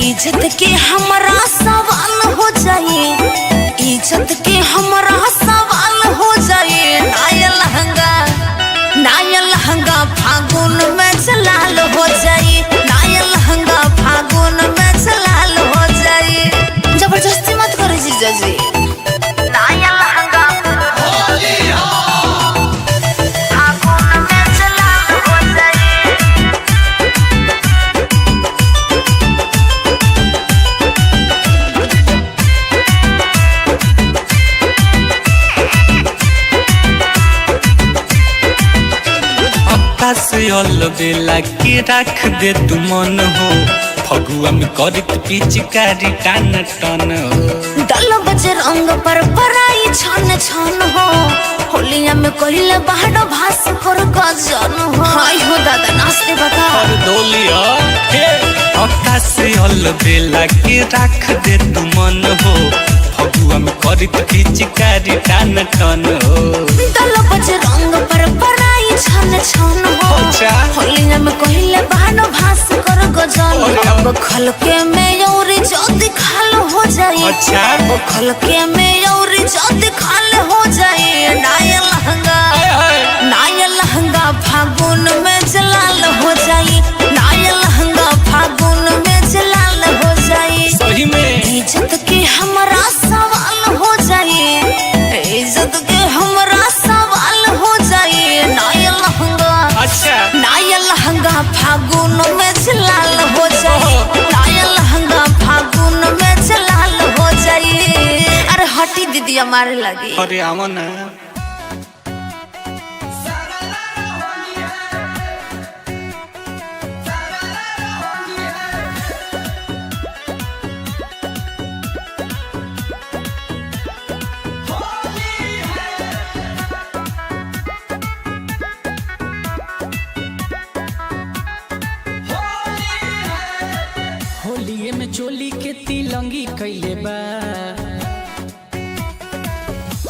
इज्जत के हमरा सवाल हो जाई। इज्जत के हमरा सवाल हो जाए। नया लहंगा, नया लहंगा फागुन में जलाल हो जाए। नया लहंगा फागुन में जलाल हो जाए। जबरदस्ती मत करो जीजा जी। नया लहंगा फागुन में जलाल हो जाए। आकाश बेला के रख दे तू मन हो, फगुआ में करत पिचकारी टान टन हो। दल बज रंग पर पराई छन छन हो, होलिया में कहिले बाहर भास कर गजन हो। हाय हो दादा नाचते बता। और डोलिया हे आकाश बेला के रख दे तू मन हो, फगुआ में करत पिचकारी टान टन हो। दल बज रंग पर पराई छन छन हो, अच्छा। होलिया में कहिले बाहर भास कर गजन हो। अब खलके में और जो दिखाल हो जाए। अच्छा। अब खलके में और जो दिखाल हो जाए। नया लहंगा, नया लहंगा फागुन में जलाल हो जाए। नया लहंगा फागुन में जलाल हो जाए। सही में इज्जत के हमरा सवाल हो जाए। इज्जत के हमरा सवाल हो जाए। नया लहंगा, अच्छा। नया लहंगा फागुन में जलाल हो जाए। नया लहंगा फागुन में जलाल हो मारे लगी। अरे आवा ना। होलिये में चोली के तिलंगी कैले बा,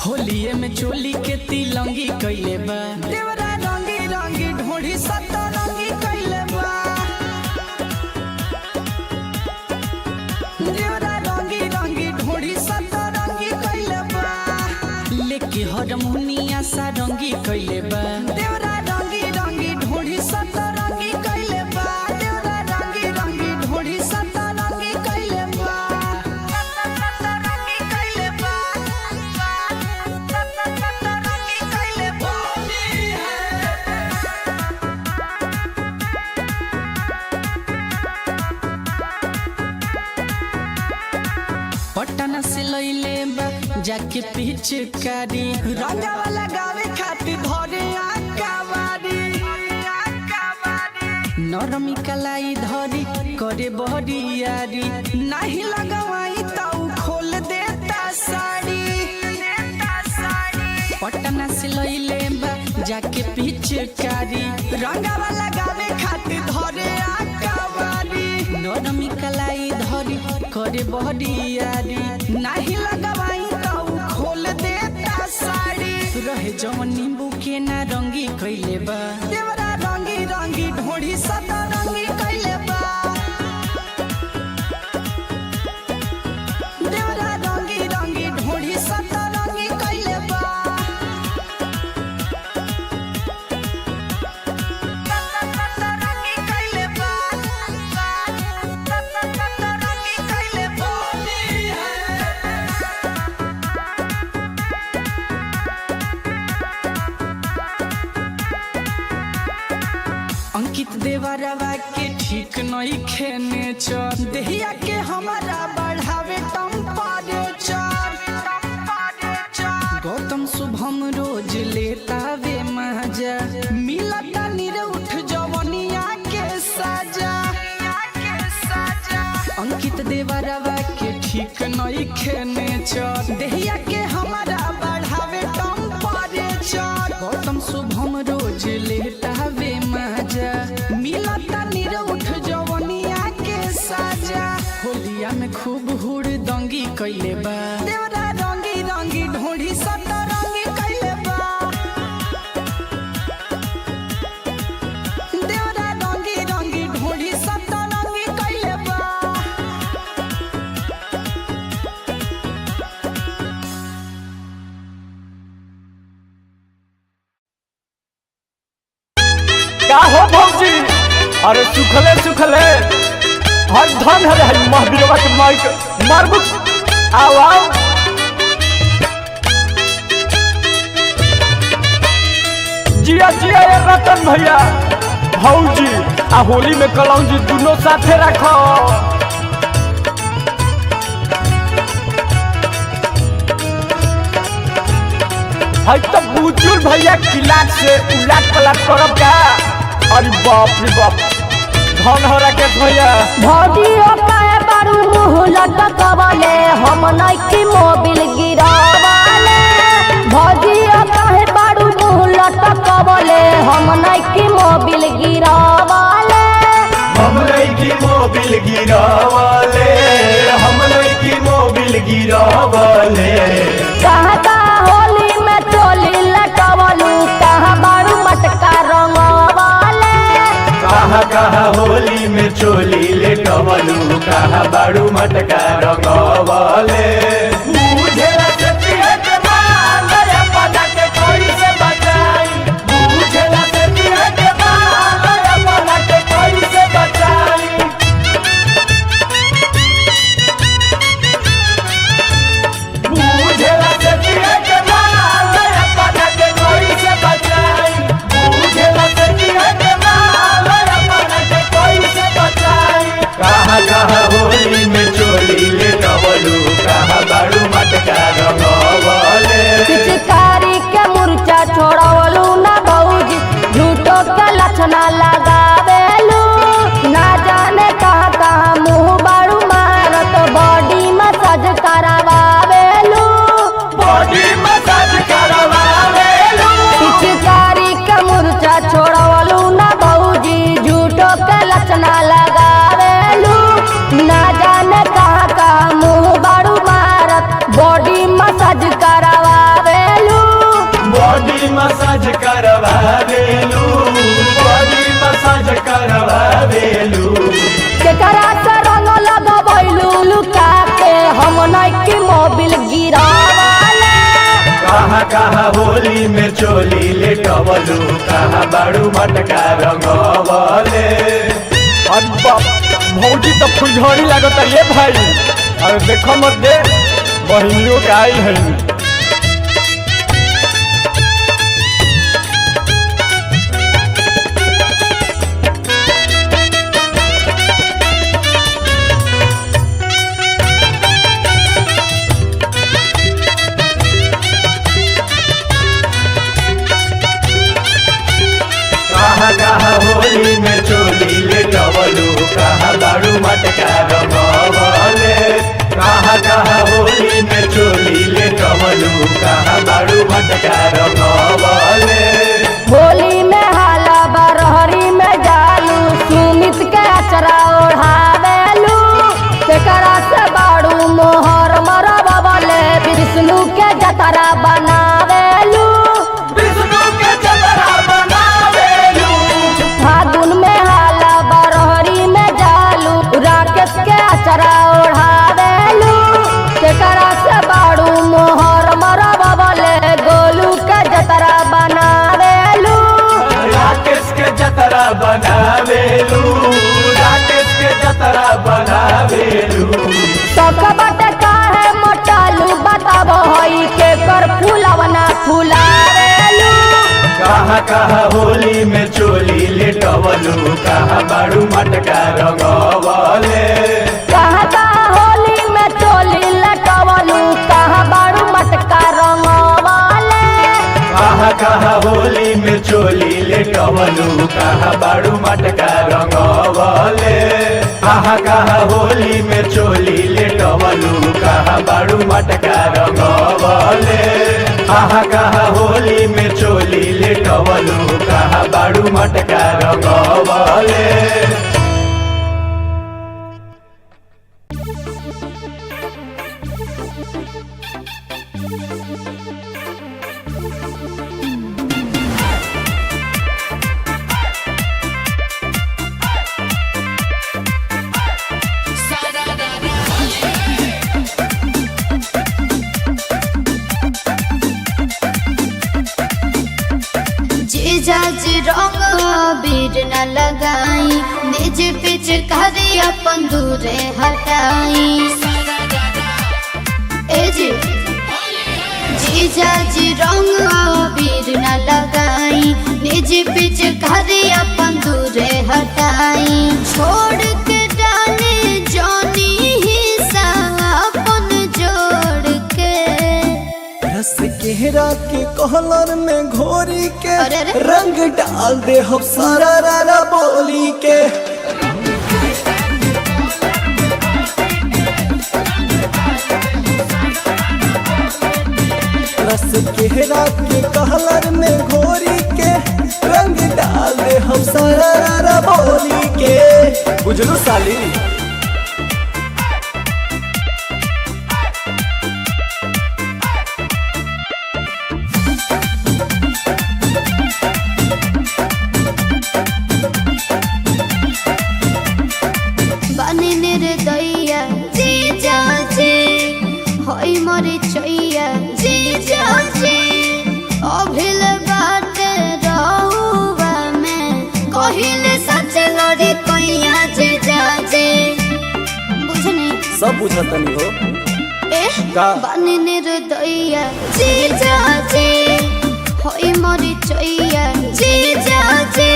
होलिये में चोली के तिलंगी कैले बा। देवरा रंगी रंगी ढोढ़ी सतरंगी कैले बा, देवरा रंगी रंगी ढोढ़ी सतरंगी कैले बा। लेके हरमुनिया सारंगी कैले बा, देवरा रंगी रंगी ढोढ़ी सतरंगी कैले बा। देवरा रंगी रंगी ढोढ़ी सतरंगी कैले बा, सतरंगी कैले बा, सतरंगी कैले बा। पटना से लैले बा जाके पिचकारी, रंगावा लगावे खातिर धरे आकावारी। नरमी कलाई धरी करे बहरियारी, नाही लगवाई त उ खोल देता साड़ी। पटना से लैले बा जाके पिचकारी, रंगावा लगावे खातिर धरे आकावारी। नरमी कलाई धरी करे बहरियारी, नाही लगवाई त उ खोल देता साड़ी। रहे जवन नींबू के ना रंगी कैले बा, देवरा रंगी रंगी ढोढ़ी सतरंगी कैले बा। देवरा रंगी रंगी ढोढ़ी सतरंगी कैले बा, सतरंगी कैले बा, सतरंगी कैले बा। अंकित देवरवा के ठीक नहीं खेने चर, देहिया के हमारा बढ़ावे टेम्परेचर। गौतम शुभम रोज लेता वे मजा, मिलता निरउठ जवनिया के सजा। अंकित देवरवा के ठीक नहीं खेने चर, देहिया के हमारा बढ़ावे टेम्परेचर। गौतम शुभम रोज लेता वे मजा, मिलता निरउठ जवनिया के साजा। होलिया में खूब हुड़ दंगी कैले बा, देवरा रंगी रंगी ढोढ़ी सतरंगी कैले बा। देवरा रंगी रंगी ढोढ़ी सतरंगी कैले बा। का हो भौजी, अरे सुखले सुखले हर धन हरे हई महावीरवा के माइक मारबू। आओ आओ जिया जिया ये रतन भैया भौजी आ होली में कलौजी दोनों साथे रखो। हई तो बुजुर्ग भैया किलाट से उलाट पलाट करब का। अरे बाप रे बाप, धन हो राकेश भैया। भौजियो काहे बारू मुँह लटकवले, हम नइखी मोबिल गिरावले। भौजियो काहे बारू मुँह लटकवले, हम नइखी मोबिल गिरावले। हम लईकी मोबिल गिरावले, हम लईकी मोबिल गिरावले। कहाँ कहाँ होली में चोली लटवलू, कहाँ बारू मटका रंगवले। कहाँ कहाँ होली में चोली लेटवलू, कहाँ बाड़ू मटका रंगवले। बुझेला से पिए के माल, अपना के कैसे बचाई। बुझेला से पिए के माल, अपना के कैसे बचाई। बुझेला से पिए के माल, अपना के कैसे बचाई। बुझेला से पिए के माल, अपना के कैसे बचाई। कहाँ कहाँ होली में चोली लेटवलू, कहाँ बाड़ू लचना लगावेलू। ना जाने कहाँ कहाँ मुँह बाड़ू मारत बॉडी मसाज करवावेलू। बॉडी मसाज करवा देलू, बॉडी मसाज करवा देलू। केकरा से रंग लगबैलू लुका के हम नइकी मोबिल गिरावाले। कहाँ कहाँ होली में चोली लेटवलू, कहाँ बाड़ू मटका रंगवले। अरे बाप, भौजी तो फुलझड़ी लागत ये भाई। अरे देखो मत दे, बहिनियों के आइल है। कहाँ कहाँ होली में चोली लेटवलू, कहाँ बाड़ू मटका रंगवले। कहाँ कहाँ होली में चोली लेटवलू, कहाँ बाड़ू मटका रंगवले। होली में हाला बरहरी में जालू सुमित के अचरा ओढ़ावेलू। केकरा से बाड़ू मोहर मरबले विष्णु के जतरा बनावेलू। विष्णु के जतरा बनावेलू। फागुन में हाला बरहरी में जालू राकेश के अचरा ओढ़ावेलू। केकरा से बाड़ू मोहर मरबले गोलू के जतरा बनावेलू। राकेश के जतरा बनावेलू, राकेश के जतरा बनावेलू। सब बाटे काहे मोटालू बताबो हई के कर फूलवना फुलावेलू। कहाँ कहाँ होली में चोली लेटवलू, कहाँ बाड़ू मटका रंगवले। कहाँ कहाँ होली में चोली लटवलू कहाँ बाड़ू मटका रंगवाले। कहाँ कहाँ होली में चोली लेटवलू, कहाँ बाड़ू मटका रंगवले। कहाँ कहाँ होली में चोली लेटवलू, कहाँ बाड़ू मटका रंगवले। कहाँ कहाँ होली में चोली लेटवलू, कहाँ बाड़ू मटका रंगवले। जीजा जी रंग अबीर न लगाई, निज पिचकारी अपन दूरे हटाई। ए जी जीजा जी रंग अबीर न लगाई, निज पिचकारी अपन दूरे हटाई। छोड़ के डाले जानी हिस्सा अपन जोड़ के। रस केहरा के कहलर में घोरी के अरे अरे। रंग डाल दे हम सारा रारा बोली के। रस केहरा के कहलर में घोरी के रंग डाल दे हम सारा रारा बोली के। बुझलू साली। बने निर्दया जी जाजे होई मोरे चैया जी जाजे। अभिल बात रहुआ में कहिल सच लड़ी कैया जे जाजे। बुझनी सब बुझतनी हो ए का? बने निर्दया जी जाजे होई मोरे चैया जी जाजे।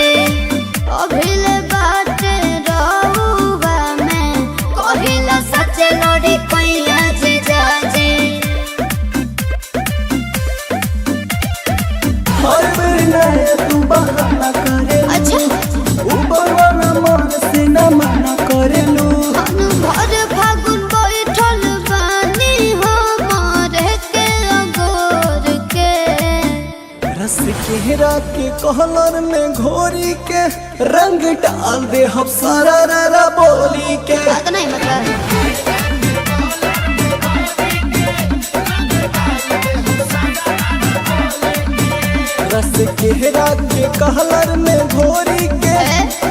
अभिल बात रहुआ में कहिल सच लड़ी कैया जे जाजे। हर बेर नए तू बहाना करे, अच्छा ऊपर वाला मन से न मना करेलू। अनु भर फागुन बैठल बानी हमारे के अगोर के। रस केहरा के कहलर में घोरी के रंग डाल दे हम सारा रा बोली के। अतना ही मतलब। रस केहरा के कहलर में घोरी के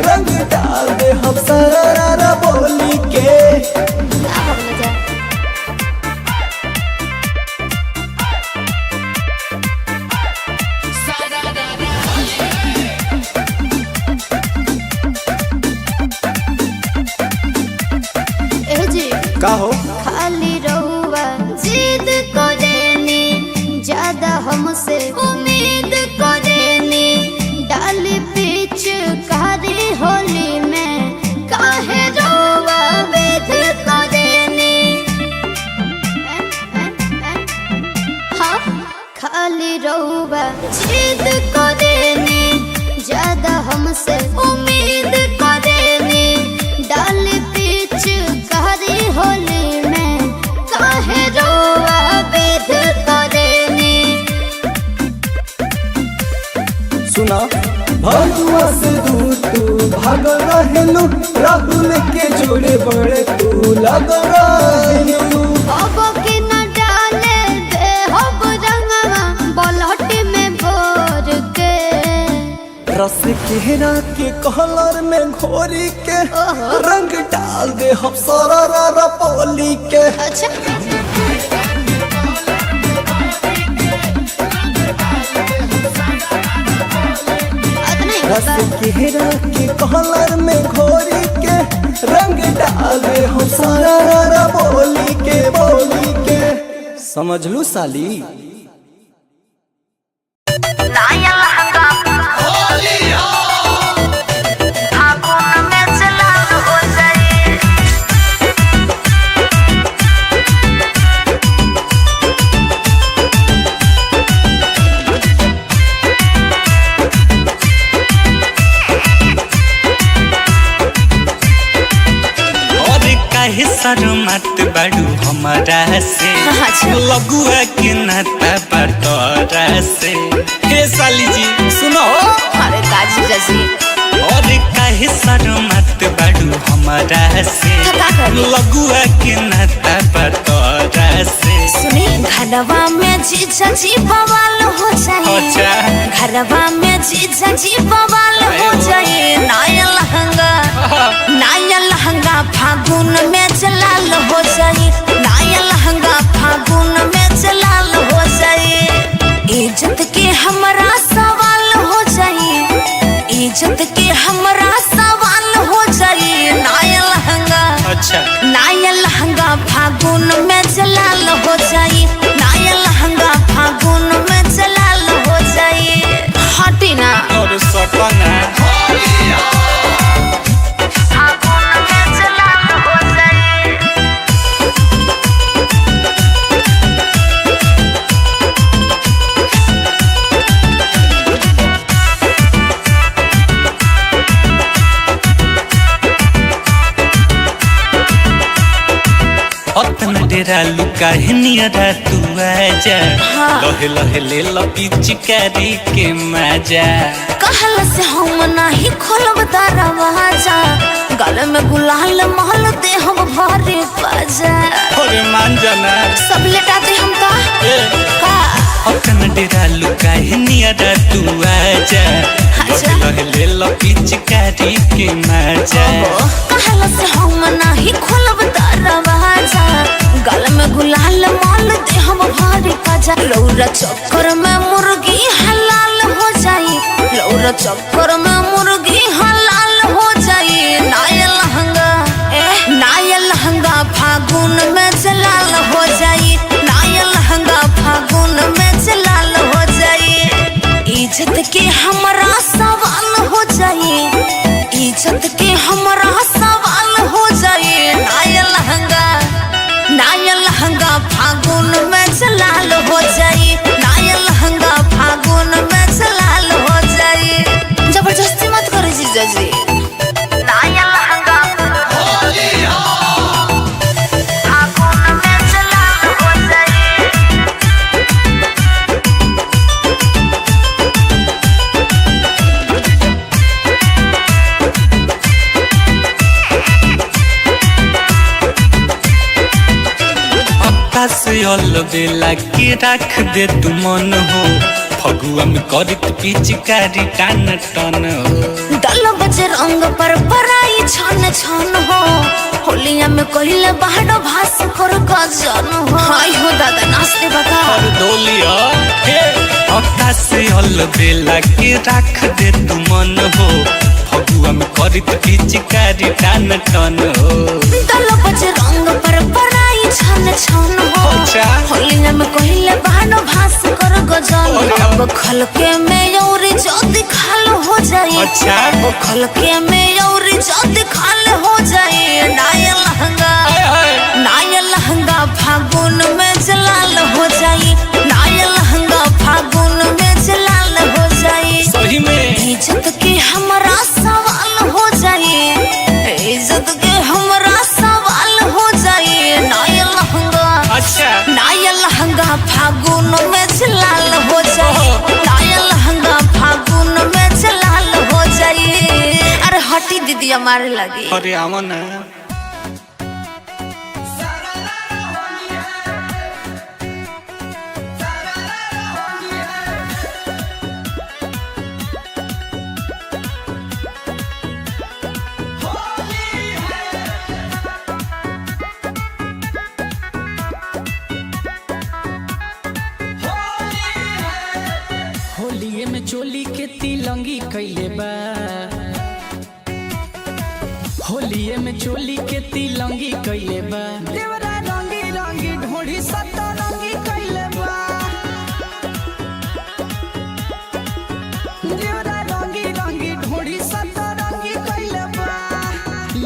रंग डाल दे हम सारा रा बोली के। ना भगले जा। ए जी का हो? खाली रहुआ जिद करेनी, ज्यादा हमसे उम्मीद करेनी, डाली पीछ कारी होली में काहे रहुआ वेद करेनी। हाँ खाली रहुआ जिद करेनी, ज्यादा हमसे उम्मीद करेनी, डाली पीछ कारी होली में काहे रोआ वेद करेनी। सुना भगुआ से दूर तू भाग रहेलू, राहुल के जोड़े बड़े तू लग रहेलू। अब के न डाले दे हब रंगवा बलहट में बोर के। रस केहरा के कहलर में घोरी के रंग डाल दे हम सारा रा बोली के। अच्छा अतना ही रस मतलब। केहरा के कहलर में घोरी के रंग डाल दे हम सारा रा बोली के बोली के। समझ लू साली। नया लहंगा फागुन में चलाल हो जाए। और काहे शर्मात बाड़ू हमारा से? अच्छा। लगुआ के नाता पर तोरा से। हे साली जी सुनो। अरे काजी जाजी। और काहे शर्मात बाड़ू हमारा से? का करी? लगुआ के नाता पर तोरा से। सुनी घरवा में जीजा जी बवाल हो जाए। अच्छा। घरवा में जीजा जी बवाल हो जाए। नया लहंगा, नया लहंगा फागुन में जलाल हो जाए। नया लहंगा फागुन में जलाल हो जाए। इज्जत के हमरा सवाल हो जाए। इज्जत के हमरा सवाल हो जाए। नया लहंगा, अच्छा। नया लहंगा फागुन में जलाल हो जाए। नया लहंगा फागुन में जलाल हो जाए। हटी ना। और सपना फागुन में जलाल हो जाए। अतन डेरा लुका है नियरा तू आजा। हाँ। लहे लहे ले लो पिचकारी के मजा। कहल से हम नाही खोलब दरवाजा, गल में गुलाल महल दे हम भरे बाजा। अरे मान जाना। सब लेटा दे हम का ए। का अतन डेरा लुका है नियरा तू आजा। अच्छा। लहे लहे ले लो पिचकारी के मजा। कहल से हम नाही खोलब दरवाजा, गल में गुलाल माल दे हम भारी पाजा। लौरा चक्कर में मुर्गी हलाल हो जाई। लौरा चक्कर में मुर्गी हलाल हो जाई। नया लहंगा, नया लहंगा फागुन में जलाल हो जाई। नया लहंगा फागुन में जलाल हो जाई। इज्जत के हमरा सवाल हो जाई। इज्जत के हमरा सवाल हो जाए। नया लहंगा, नया लहंगा फागुन में जलाल हो जाए। नया लहंगा फागुन में जलाल हो जाए। जबरदस्ती मत करो जीजा जी। नया लहंगा फागुन में जलाल हो जाए। अल बेला के राख दे तू मन हो, फगुआ में करत पिचकारी टान टन हो। दल बज रंग पर पराई छन छन हो, होलिया में कहिले बाहर भास कर गजन हो। हाय हो दादा नाचते बका और डोलिया हे आकाश अल बेला के राख दे तू मन हो, फगुआ में करत पिचकारी टान टन हो। दल बज रंग पर पराई छन छन हो, अच्छा। होलिया में कहिले बाहर भास कर गजन। अरे। अब खलके में और जद खाल हो जाए। अच्छा। अब खलके में और जद खाल हो जाए। नाया लहंगा, नाया लहंगा फागुन में जलाल हो जाए। नाया लहंगा फागुन में जलाल हो जाए। सही में इज्जत के हमरा सवाल हो जाए, इज्जत के हमरा सवाल हो जाए। नाया लहंगा, अच्छा नाया लहंगा फागुन में जलाल हो जाए। नाया लहंगा फागुन में जलाल हो जाए। अरे हटी दीदी हमारे लगी। अरे आवा ना। होलिये में चोली के तिलंगी कैले बा, होलिये में चोली के तिलंगी कैले बा। देवरा रंगी रंगी ढोढ़ी सतरंगी कैले बा, देवरा रंगी रंगी ढोढ़ी सतरंगी कैले बा।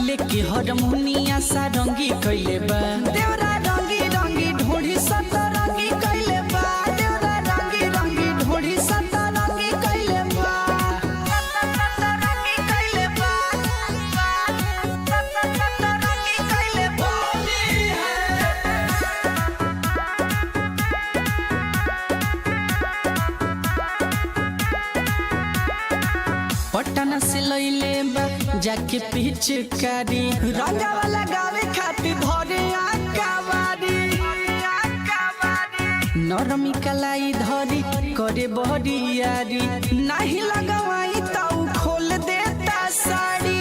लेके हरमुनिया सारंगी कैले बा, देवरा रंगी रंगी ढोढ़ी सतरंगी कैले बा। देवरा रंगी रंगी ढोढ़ी सतरंगी कैले बा, सतरंगी कैले बा, सतरंगी कैले बा। पटना से लैले बा जाके पिचकारी, रंगावा लगावे खातिर धरे आकावारी। नरमी कलाई धरी करे बहरियारी, नाही लगवाई त उ खोल देता साड़ी।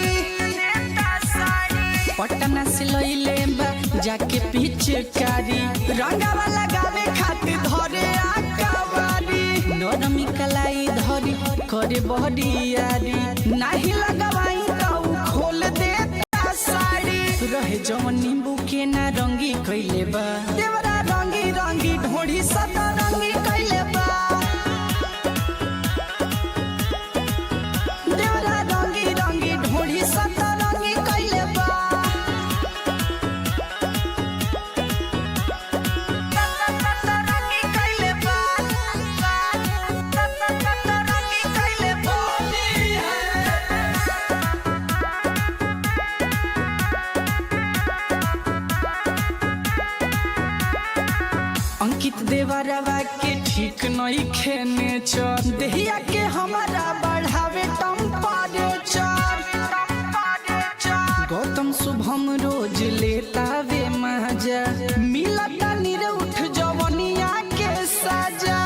पटना से लैले बा जाके पिचकारी, रंगावा लगावे खातिर धरे आकावारी। नरमी कलाई धरी करे बहरियारी, नाही लगवाई त उ खोल देता साड़ी। रहे जवन नींबू के ना रंगी कैले बा, देवरा रंगी रंगी ढोढ़ी सतरंगी कैले बा। देवरा रंगी रंगी ढोढ़ी सतरंगी कैले बा, सतरंगी कैले बा, सतरंगी कैले बा। अंकित देवरवा के ठीक नहीं खेने चर, देहिया के हमारा बढ़ावे टेम्परेचर। गौतम शुभम रोज लेता वे मजा, मिलता निरउठ जवनिया के साजा।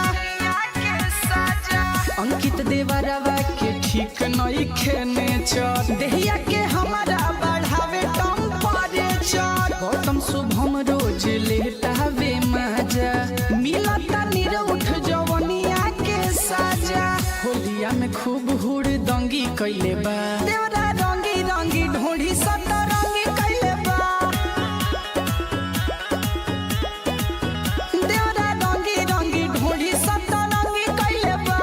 अंकित देवरवा के ठीक नहीं खेने चर, देहिया के हमारा बढ़ावे टेम्परेचर। गौतम शुभम रोज लेता वे मजा, मिलता निरउठ जवनिया के साजा। होलिया में खूब हुड़ दंगी कैले बा, देवरा रंगी रंगी ढोढ़ी सतरंगी कैले बा। देवरा रंगी रंगी ढोढ़ी सतरंगी कैले बा।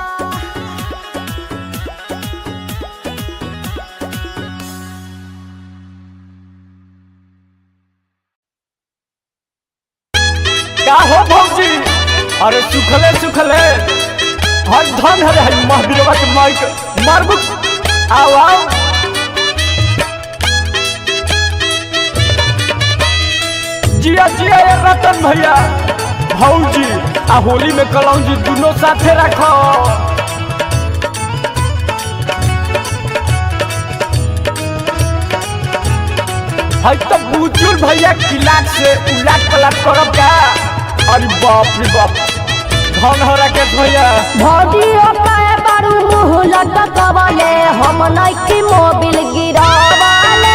का हो भौजी, अरे सुखले सुखले हर धन हरे हई महावीरवा के माइक मारबु। आओ आओ जिया जिया ये रतन भैया भौजी आ होली में कलौजी दोनों साथे रखो। हई तो बुजुर्ग भैया किलाट से उलाट पलाट करब का। अरे बाप रे बाप, धन हो राकेश भैया। भौजियो काहे बारू मुँह लटकवले, हम नइखी मोबिल गिरावले।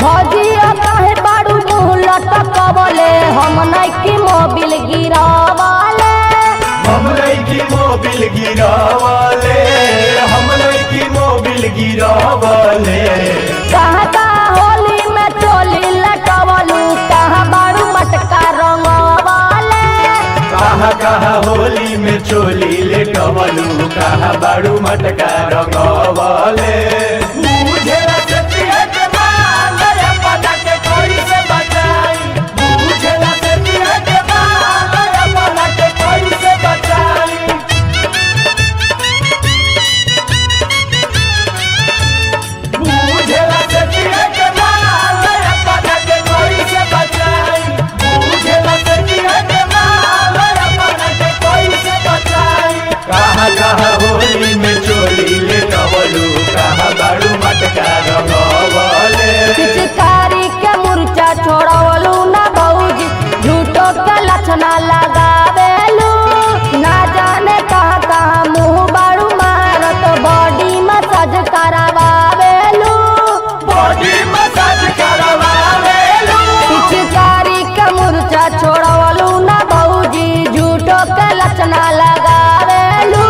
भौजियो काहे बारू मुँह लटकवले, हम नइखी मोबिल गिरावले। हम लईकी मोबिल गिरावले, हम लईकी मोबिल गिरावले। कहाँ कहाँ होली में चोली लटवलू, कहाँ बारू मटका रंगवले। कहाँ कहाँ होली में चोली लेटवलू, कहाँ बाड़ू मटका रंगवले। बुझेला से पिए के माल, अपना के कैसे बचाई। बुझेला से पिए के माल, अपना के कैसे बचाई। बुझेला से पिए के माल, अपना के कैसे बचाई। बुझेला से पिए के माल, अपना के कैसे बचाई। कहाँ कहाँ होली में चोली लेटवलू, कहाँ बाड़ू मटका रंगवले। पिचकारी के मुरचा छोड़वलू ना भौजी, झूठो के लक्षणा लगावेलू। ना जाने कहाँ कहाँ मुँह बारू मारत, बॉडी मसाज करावेलू। बॉडी मसाज करवावेलू। पिचकारी के मुरचा छोड़वलू ना भौजी, झूठो के लक्षणा लगावेलू।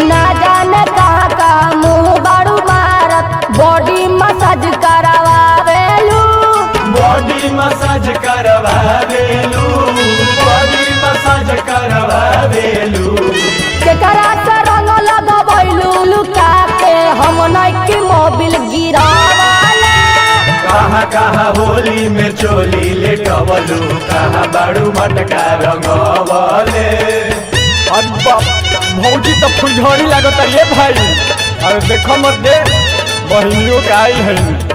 ना जाने कहाँ कहाँ मुँह बारू मारत, बॉडी मसाज करावेलू। बॉडी मसाज करवावेलू, बॉडी मसाज करवावेलू। केकरा से रंग लगबैलू लुका के, हम नइखी मोबिल गिरावले। कहाँ कहाँ होली में चोली लेटवलू, कहाँ बाड़ू मटका रंगवले। अरे बाप, भौजी तो फुलझड़ी लागत ये भाई। अरे देखो मत दे, बहिनियों के आई है।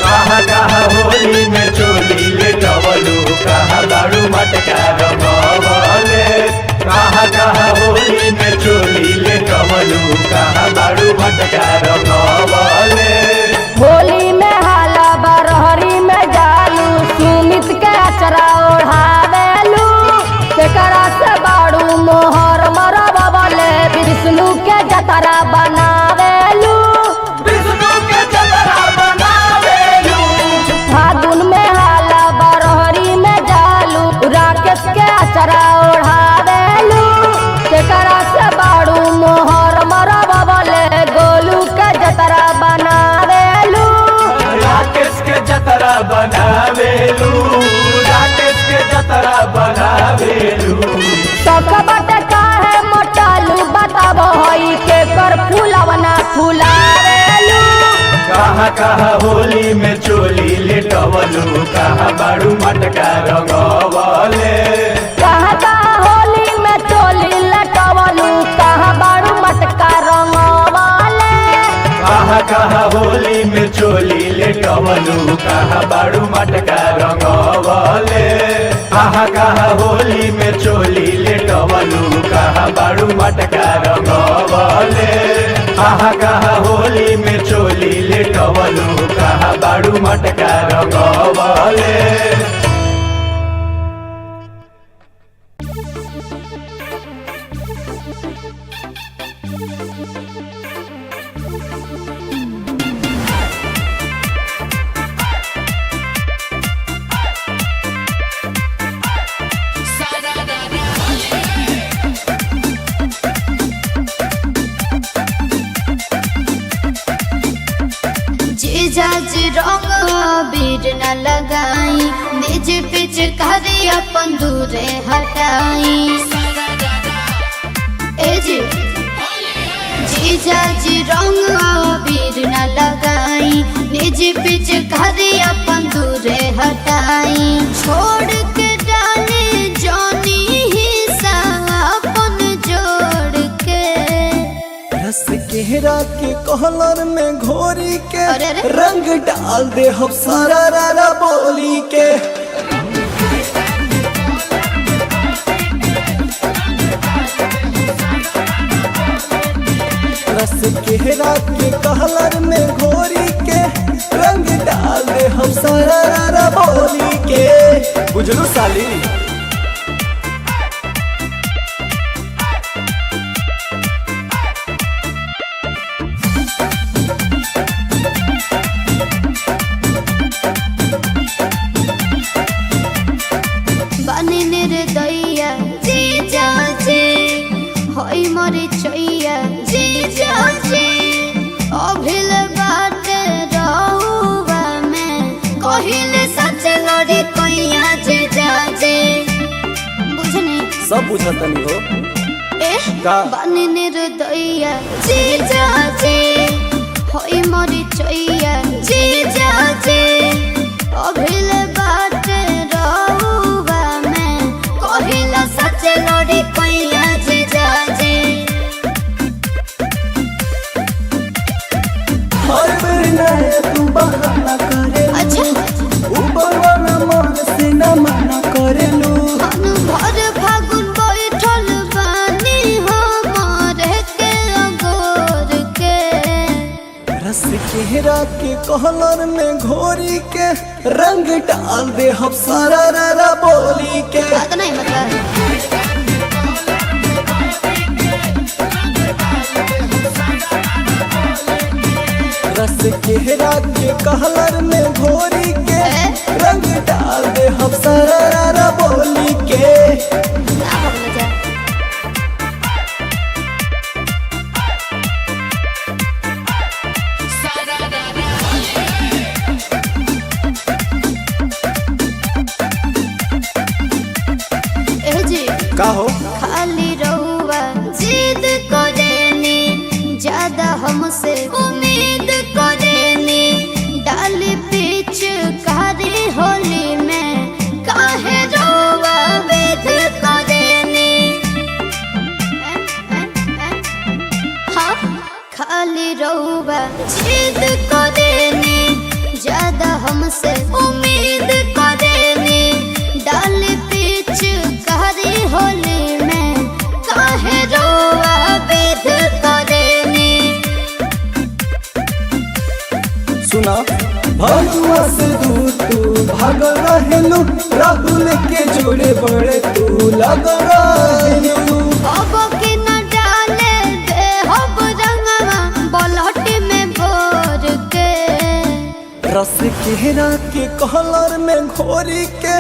कहाँ कहाँ होली में चोली लेटवलू, कहाँ बाड़ू मटका रंगवले। कहाँ कहाँ होली में चोली लेटवलू, कहाँ बाड़ू मटका रंगवले। होली में हाला बरहरी में जालू, सुमित के अचरा ओढ़ावेलू। केकरा से बाड़ू मोहर मरबले, विष्णु के जतरा बनावेलू। विष्णु के जतरा बनावेलू। फागुन में हाला बरहरी में जालू, राकेश के अचरा ओढ़ावेलू। केकरा से बाड़ू मोहर मरबले, गोलू के जतरा बनावेलू। राकेश के जतरा बनावेलू, राकेश के जतरा बनावेलू। सब बट काहे मोटालू, बताबो हई के कर फूलवना फुलावेलू। कहाँ कहाँ होली में चोली लेटवलू, कहाँ बाड़ू मटका रंगवले। कहाँ कहाँ होली में चोली लटवलू, कहाँ बाड़ू मटका रंगवले। कहाँ कहाँ होली में चोली लेटवलू, कहाँ बाड़ू मटका रंगवले। कहाँ कहाँ होली में चोली लेटवलू, कहाँ बाड़ू मटका रंगवले। कहाँ कहाँ होली में चोली लेटवलू, कहाँ बाड़ू मटका रंगवले। जीजा जी रंग अबीर न लगाई, निज पिचकारी अपन दूरे हटाई। ए जी जीजा जी रंग अबीर न लगाई, निज पिचकारी अपन दूरे हटाई। छोड़ के डाले जानी हिस्सा अपन जोड़ के। रस केहरा के कहलर में घोरी के अरे अरे। रंग डाल दे हम सारा रा बोली के। रस केहरा के कहलर में घोरी के रंग डाल दे हम सारा रा बोली के। बुझलू साली। बानी निर्दयिया जी जाजे होई मोरे चैया जी जाजे अभिल बाट रहुआ में कहिल सच लड़ी कैया जी जाजे बुझनी सब बुझतनी हो। ए का? बानी निर्दयिया जी जाजे होई मोरे चैया जी जाजे अभिल बाट रहुआ में कहिल सच लड़ी कैया जी जाजे। हर बेर नए तू बहाना करे। अच्छा। ऊपर वाला मन से न मना करेलू। अनु भर फागुन बैठल बानी हमारे के अगोर के। रस केहरा के कहलर में घोरी के रंग डाल दे हम सारा रा बोली के। बात नहीं मतलब। रस केहरा के कहलर में घोरी के रंग डाल दे हम सारा रा बोली के। ना भगले जा। ए जी। का हो? खाली रहुआ जिद करेनी ज्यादा हमसे उम्मीद करेनी डाली पीछ कारी होली में काहे रहुआ वेद करेनी। हाँ खाली रहुआ जिद करेनी ज्यादा हमसे उम्मीद करेनी डाली पीछ कारी होली में काहे रोआ वेद करेनी। सुना भगुआ से दूर तू भागल रहेलू, राहुल के जोड़े बड़े तू लगल रहेलू। अब के न डाले दे हब रंगवा बलहट में बोर के। रस केहरा के कहलर में घोरी के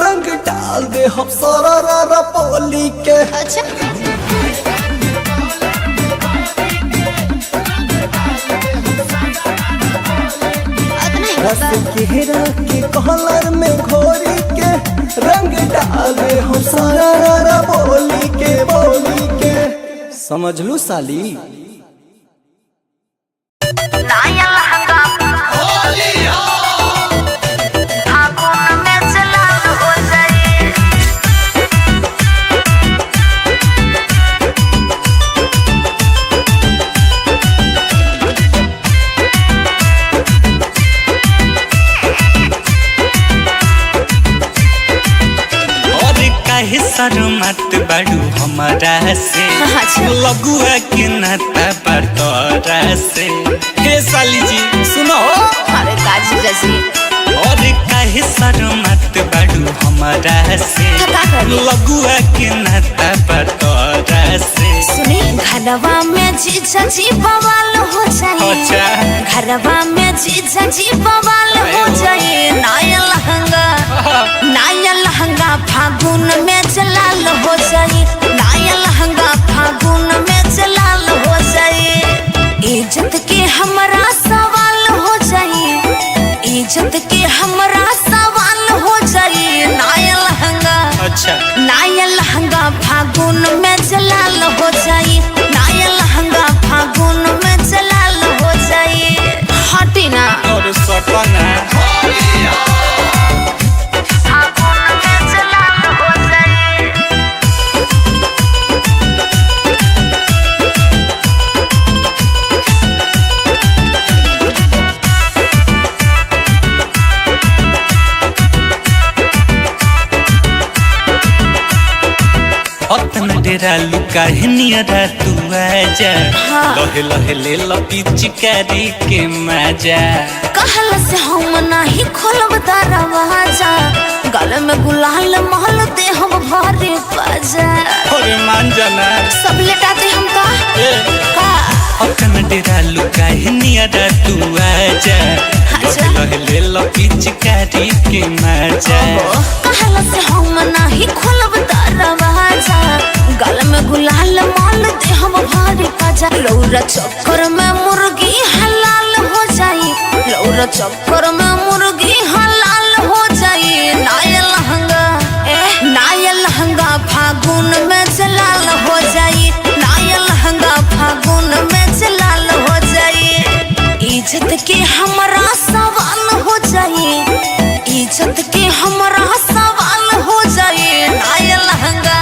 रंग डाल दे हम सारा रा बोली के। अच्छा। रस केहरा के कहलर में घोरी के रंग डाल दे हम सारा रा बोली के बोली के। समझ लू साली। नया लहंगा फागुन में चलाल हो जाए। और काहे शर्मात बाड़ू हमारा से? अच्छा। लगुआ के नाता पर तोरा से। हे साली जी सुनो। अरे काजी जैसी। और काहे शर्मात बाड़ू हमारा से? का करी? लगुआ के नाता पर तोरा से। सुनी घरवा में जीजा जी बवाल हो जाए। अच्छा। घरवा में जीजा जी बवाल हो जाए। नया लहंगा नया लहंगा फागुन में जलाल हो जाए। नया लहंगा फागुन में जलाल हो जाए। इज्जत के हमरा सवाल हो जाए। इज्जत के हमरा सवाल हो जाए। नया लहंगा अच्छा। नया लहंगा फागुन में जलाल हो जाए। नया लहंगा फागुन में जलाल हो जाए। हटी ना। और सपना फागुन में जलाल हो जाए। डेरा लुका है नियरा तू आजा। हाँ। लहे लहे ले लो पिचकारी के मजा। कहला से हम नाही खोलब दरवाजा, गल में गुलाल महल दे हम भरे बाजा। अरे मान जाना। सब लेटा दे हम का ए। का अकन डेरा लुका है नियरा तू आजा। अच्छा। लहे लहे ले लो पिचकारी के मजा। कहला से हम नाही खोलब दरवाजा, गल में गुलाल माल दे हम भरे बाजा। लौरा चक्कर में मुर्गी हलाल हो जाई, लौरा चक्कर में मुर्गी हलाल हो जाई। नाया लहंगा ए नाया लहंगा फागुन में जलाल हो जाई, नाया लहंगा फागुन में जलाल हो जाई। इज्जत के हमरा सवाल हो जाई, इज्जत के हमरा सवाल हो जाई। नाया लहंगा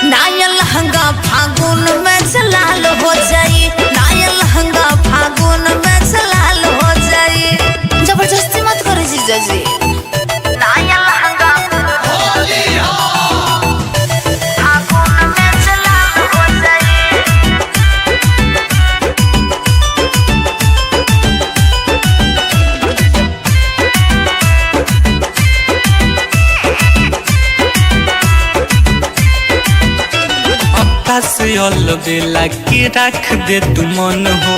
नाया लहंगा फागुन में जलाल हो जाई, नाया लहंगा फागुन में जलाल हो जाई। जबरदस्ती मत करो जीजा जी। नाया लहंगा फागुन में जलाल हो जाई। अक्का से अलबेला के रख दे तू मन हो,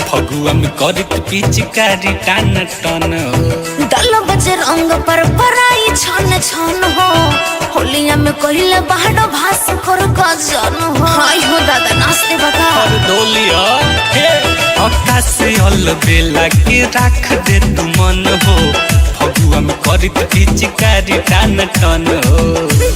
फगुआ में करत पिचकारी टान टन हो। दल बजे रंग पर पराई छन छन हो, होलिया में कहिले बाहर भास कर गजन हो। हाय हो दादा नाचते बका। और डोलिया हे अक्का से अलबेला के रख दे तू मन हो, फगुआ में करत पिचकारी टान टन हो।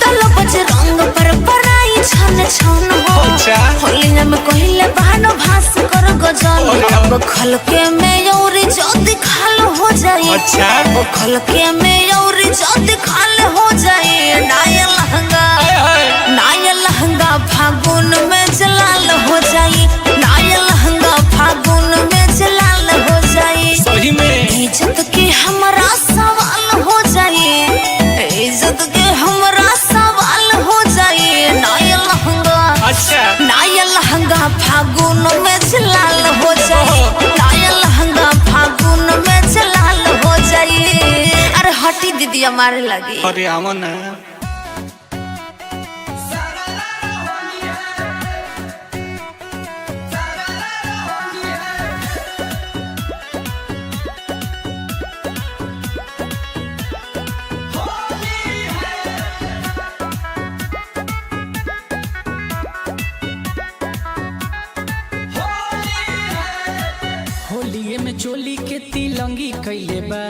दल बजे रंग पर पराई छन छन हो, अच्छा। होलिया में कहिले बाहर भास कर गजन अरे। अब खलके में और जद खाल हो जाए। अच्छा। अब खलके में और जद खाल हो जाए। नाया लहंगा नाया लहंगा फागुन में जलाल हो जाए, नाया लहंगा फागुन में जलाल हो जाए। सही में इज्जत के हमरा सवाल हो जाए, इज्जत के हमरा सवाल हो जाए। नाया लहंगा अच्छा नाया लहंगा फागुन में जलाल हो जाए, नाया लहंगा फागुन में जलाल हो जाए। अरे हटी दीदी हमारे लगी। अरे आवा ना। होलिये में चोली के तिलंगी कैले बा,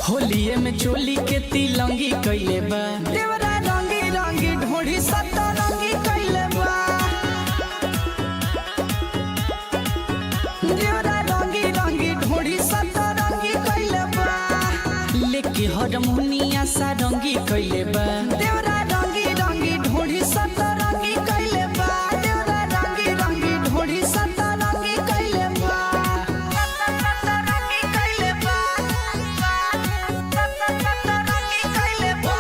होलिये में चोली के तिलंगी कैले बा। देवरा रंगी रंगी ढोढ़ी सतरंगी कैले बा, देवरा रंगी रंगी ढोढ़ी सतरंगी कैले बा। लेके हरमुनिया सारंगी कैले बा, देवरा रंगी रंगी ढोढ़ी सतरंगी कैले बा। देवरा रंगी रंगी ढोढ़ी सतरंगी कैले बा, सतरंगी कैले बा, सतरंगी कैले बा।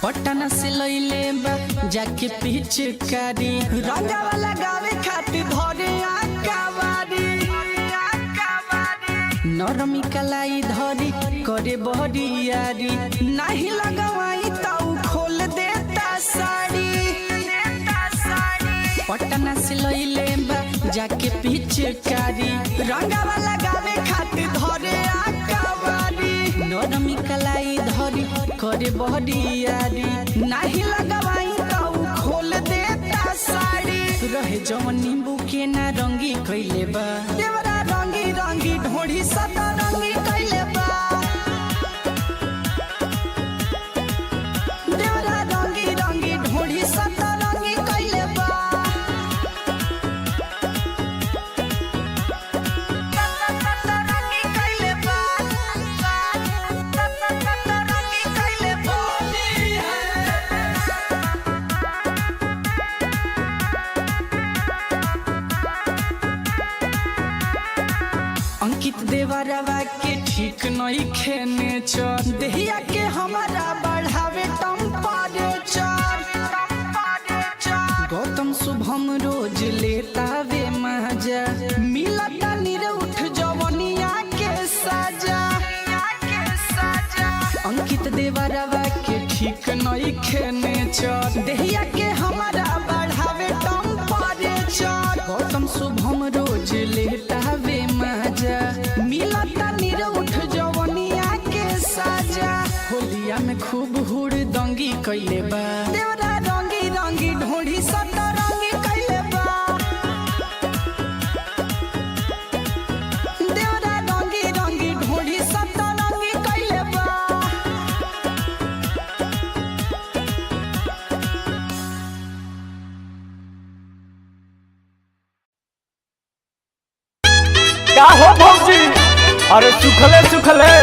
पटना से लैले बा जाके पिचकारी, रंगावा लगावे खातिर धरे आकावारी। नरमी कलाई धरी करे बहरियारी, नाही लगवाई ताऊ खोल देता साड़ी। पटना से लैले बा जाके पिचकारी, रंगावा लगावे खातिर धरे आकावारी। नरमी कलाई धरी करे बहरियारी, नाही लगवाई ताऊ खोल देता साड़ी। रहे जवन नींबू के ना रंगी कैले बा, देवरा रंगी रंगी ढोढ़ी सतरंगी कैले बा। देवरा रंगी रंगी ढोढ़ी सतरंगी कैले बा, सतरंगी कैले बा, सतरंगी कैले बा। नइखे नेचर, देहिया के हमारा बढ़ावे टेम्परेचर। गौतम शुभम रोज लेता वे मजा, मिलता निरउठ जवनिया के सजा। अंकित देवरवा के ठीक नइखे नेचर, देहिया के हमारा बढ़ावे टेम्परेचर। गौतम शुभम रोज लेता वे मजा, मिलता निरउठ जवनिया के सजा। होलिया में खूब हुड़ दंगी कैले बा, देवरा रंगी रंगी ढोढ़ी सतरंगी कैले बा। देवरा रंगी रंगी ढोढ़ी सतरंगी कैले बा। का हो भौजी, अरे सुखले सुखले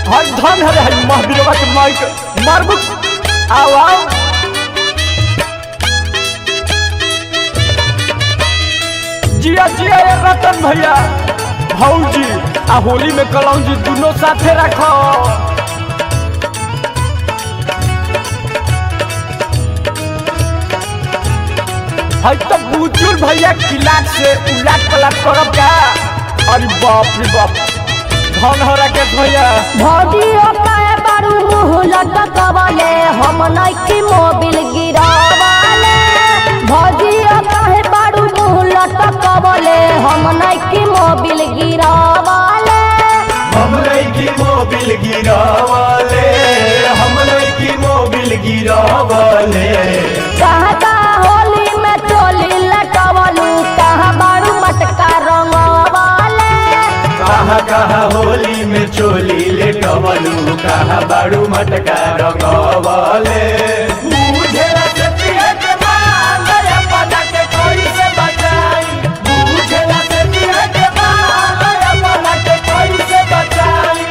हर धन हरे हई महावीरवा के माइक मारबू। आओ आओ जिया जिया ये रतन भैया भौजी आ होली में कलौजी दोनों साथे रखो। हई तो बुजुर्ग भैया किलाट से उलाट पलाट करब का। अरे बाप रे बाप, धन हो राकेश भैया। भौजियो काहे बारू मुँह लटकवले, हम नइखी मोबिल गिरावले। भौजियो काहे बारू मुँह लटकवले, हम नइखी मोबिल गिरावले। हम लईकी मोबिल गिरावले, हम लईकी मोबिल गिरावले। कहाँ कहाँ होली में चोली लटवलू, कहाँ बारू मटका रंगवले। कहाँ कहाँ होली में चोली लेटवलू, कहाँ बाड़ू मटका रंगवले। बुझेला से पिए के माल, अपना के कोई से बचाई। बुझेला से पिए के माल, अपना के कोई से बचाई।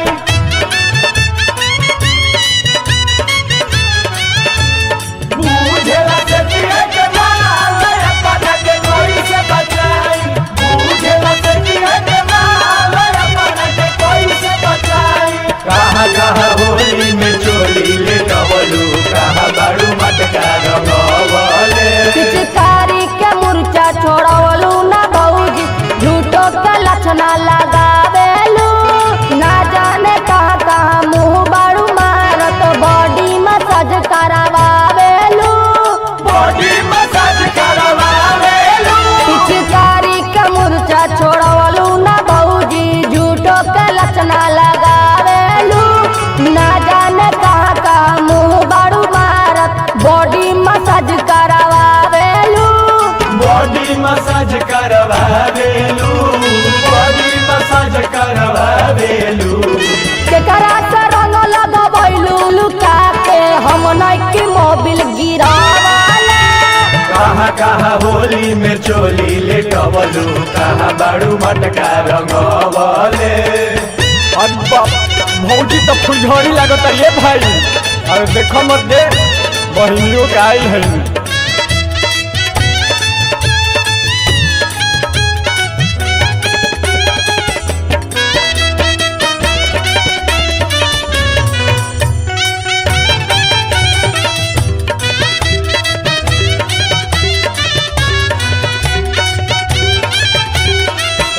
बुझेला से पिए के माल, अपना के कोई से बचाई। बुझेला से पिए के माल, अपना के कोई से बचाई। कहाँ कहाँ होली में चोली लेटवलू, कहाँ बाड़ू मटका रंगवले। पिचकारी के मुरचा छोड़वलू ना भौजी, झूठो के लक्षणा लगावेलू। ना जाने कहाँ कहाँ मुँह बारू मारत, बॉडी मसाज करावेलू। बॉडी मसाज करवावेलू। पिचकारी के मुरचा छोड़वलू ना भौजी, झूठो के लक्षणा लगावेलू। ना जाने कहाँ कहाँ मुँह बारू मारत, बॉडी मसाज करावेलू। बॉडी मसाज करवावेलू, बॉडी मसाज करवावेलू। केकरा से रंग लगबैलू लुका के, हम नइखी मोबिल गिरावले। कहाँ कहाँ होली में चोली लेटवलू, कहाँ बाड़ू मटका रंगवले। अरे बाप, भौजी तो फुलझड़ी लागत ये भाई। अरे देखो मत दे बहिनियों के आइल है।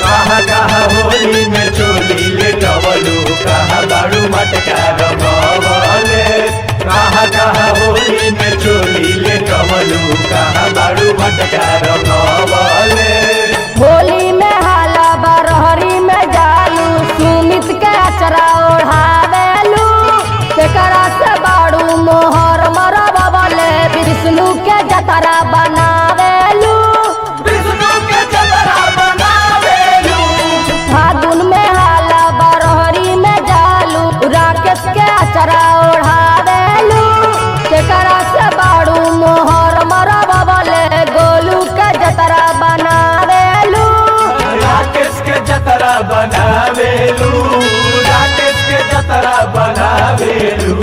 कहाँ कहाँ होली में चोली लेटवलू, कहाँ बाड़ू मटका रंगवले। कहाँ कहाँ होली में चोली लेटवलू, कहाँ बाड़ू मटका रंगवले। होली में हाला बरहरी में जालू, सुमित के अचरा ओढ़ावेलू। केकरा से बाड़ू मोहर मरबले, विष्णु के जतरा बनावेलू। विष्णु के जतरा बनावेलू। फागुन में हाला बरहरी में जालू, राकेश के अचरा ओढ़ावेलू। केकरा से बाड़ू मोहर मरबले, गोलू के जतरा बनावेलू। राकेश के जतरा बनावेलू, राकेश के जतरा बनावेलू।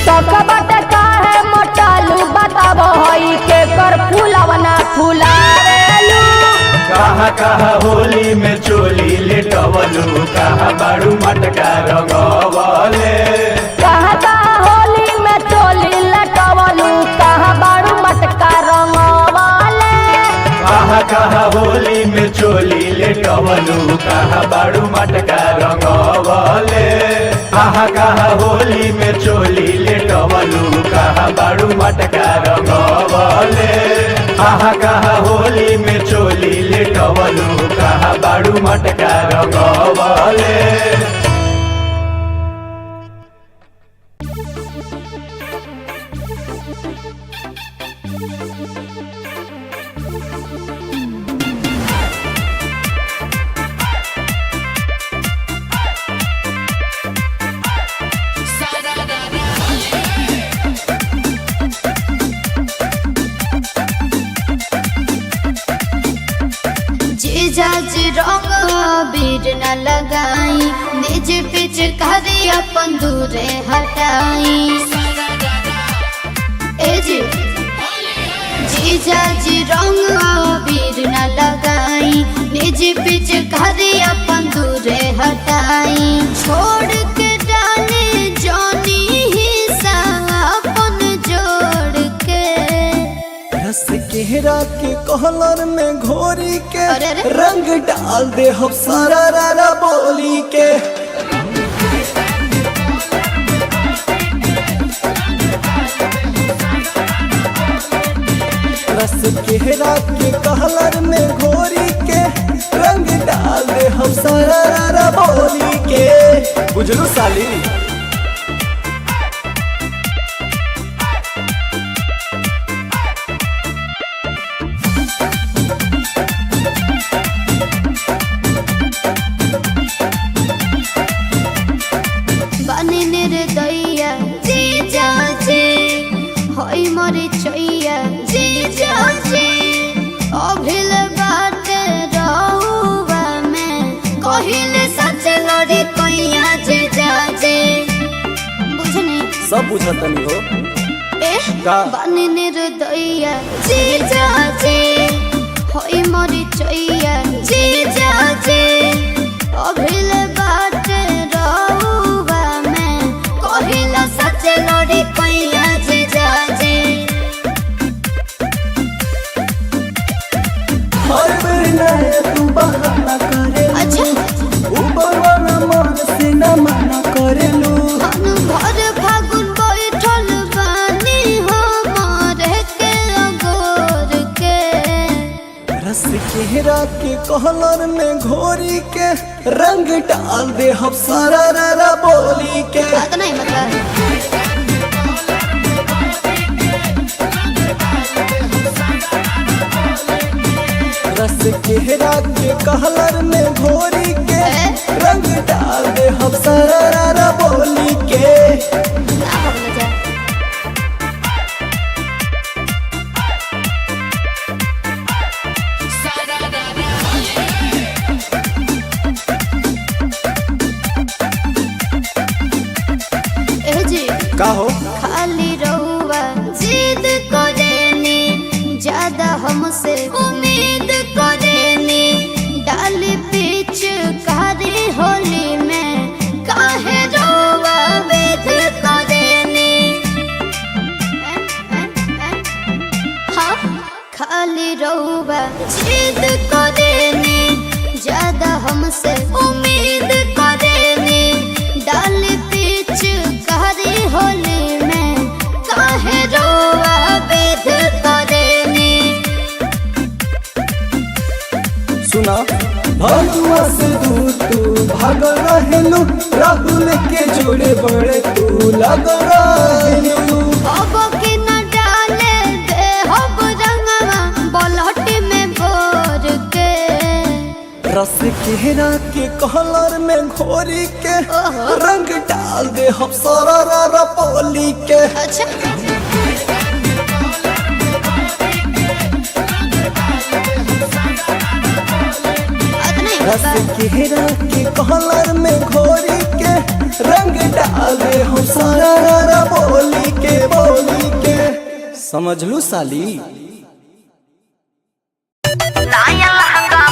सब बट काहे मोटालू, बताबो हई के कर फूलवना फुलावेलू। कहा कहा होली में चोली लेटवलू कहा बाड़ू मटका रंगवले। कहाँ कहाँ होली में चोली लटवलू, कहाँ बारू मटका रंगवाले। कहा कहा होली में चोली लेटवलू कहा बाड़ू मटका रंगवले। कहा कहा होली में चोली लेटवलू कहा बाड़ू मटका रंगवले। कहा कहा होली में चोली लेटवलू कहा बाड़ू मटका रंगवले। जीजा जी रंग अबीर न लगाई, निज पिचकारी अपन दूरे हटाई। ए जी जीजा जी रंग अबीर न लगाई, निज पिचकारी अपन दूरे हटाई। छोड़ के डाले जानी हिस्सा अपन जोड़ के। रस केहरा के कहलर में घोरी के अरे अरे। रंग डाल दे हम सारा रा बोली के। रस केहरा के कहलर में घोरी के रंग डाल दे हम सारा रा बोली के। बुझलू साली। बने निर्दया जी जाजे, होई मोरे चैया जी जाजे। अभिल बात रहुआ में कहिल सच लड़ी कैया जे जाजे। बुझनी सब बुझतनी हो ए का? बने निर्दया जी जाजे, होई मोरे चैया जी जाजे। अभिल बात रहुआ में कहिल सच लड़ी कैया जे जाजे। हर बेर नया तू बहाना करे, अच्छा। ऊपर वाला मन से न मना करेलू। अनु भर फागुन बैठल बानी हमारे के अगोर के। रस केहरा के कहलर में घोरी के रंग डाल दे हम सारा रा बोली के। बात नहीं मतलब। रस केहरा के कहलर में घोरी के रंग डाल दे हम सारा रा बोली के। ना भगल जा। ए जी का हो? खाली रहुआ जिद करेनी, ज्यादा हमसे उम्मीद करेनी। डाल पीछ कारी होली में काहे रहुआ वेद करेनी। हाँ खाली रहुआ जिद करेनी, ज्यादा हमसे उम्मीद करेनी। डाल पीछ कारी होली में काहे रोआ बेद करेनी। सुना भगुआ से दूर तू भागल रहेलू, राहुल के जोड़े बड़े तू लगल रहेलू। अब के न डाले दे हब रंगवा बलहट में बोर के। रस केहरा के कहलर में घोरी के रंग डाल दे हम सारा रा बोली के। अच्छा। रस केहरा के कहलर में घोरी के रंग डाल दे हम सारा रा बोली के बोली के। समझ लू साली। नया लहंगा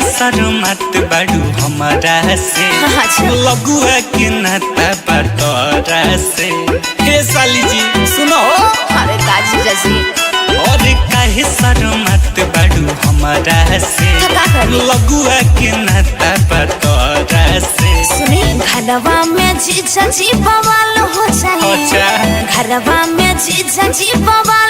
काहे शरमात बाड़ू हमारा से? अच्छा। लगुआ के नाता बतरा से। हे साली जी सुनो। अरे का जीजा जी? और काहे शरमात बाड़ू हमारा से? तो का करी? लगुआ के नाता बतरा से। सुनी, घरवा में जीजा जी बवाल हो जाए। अच्छा। घरवा में जीजा जी बवाल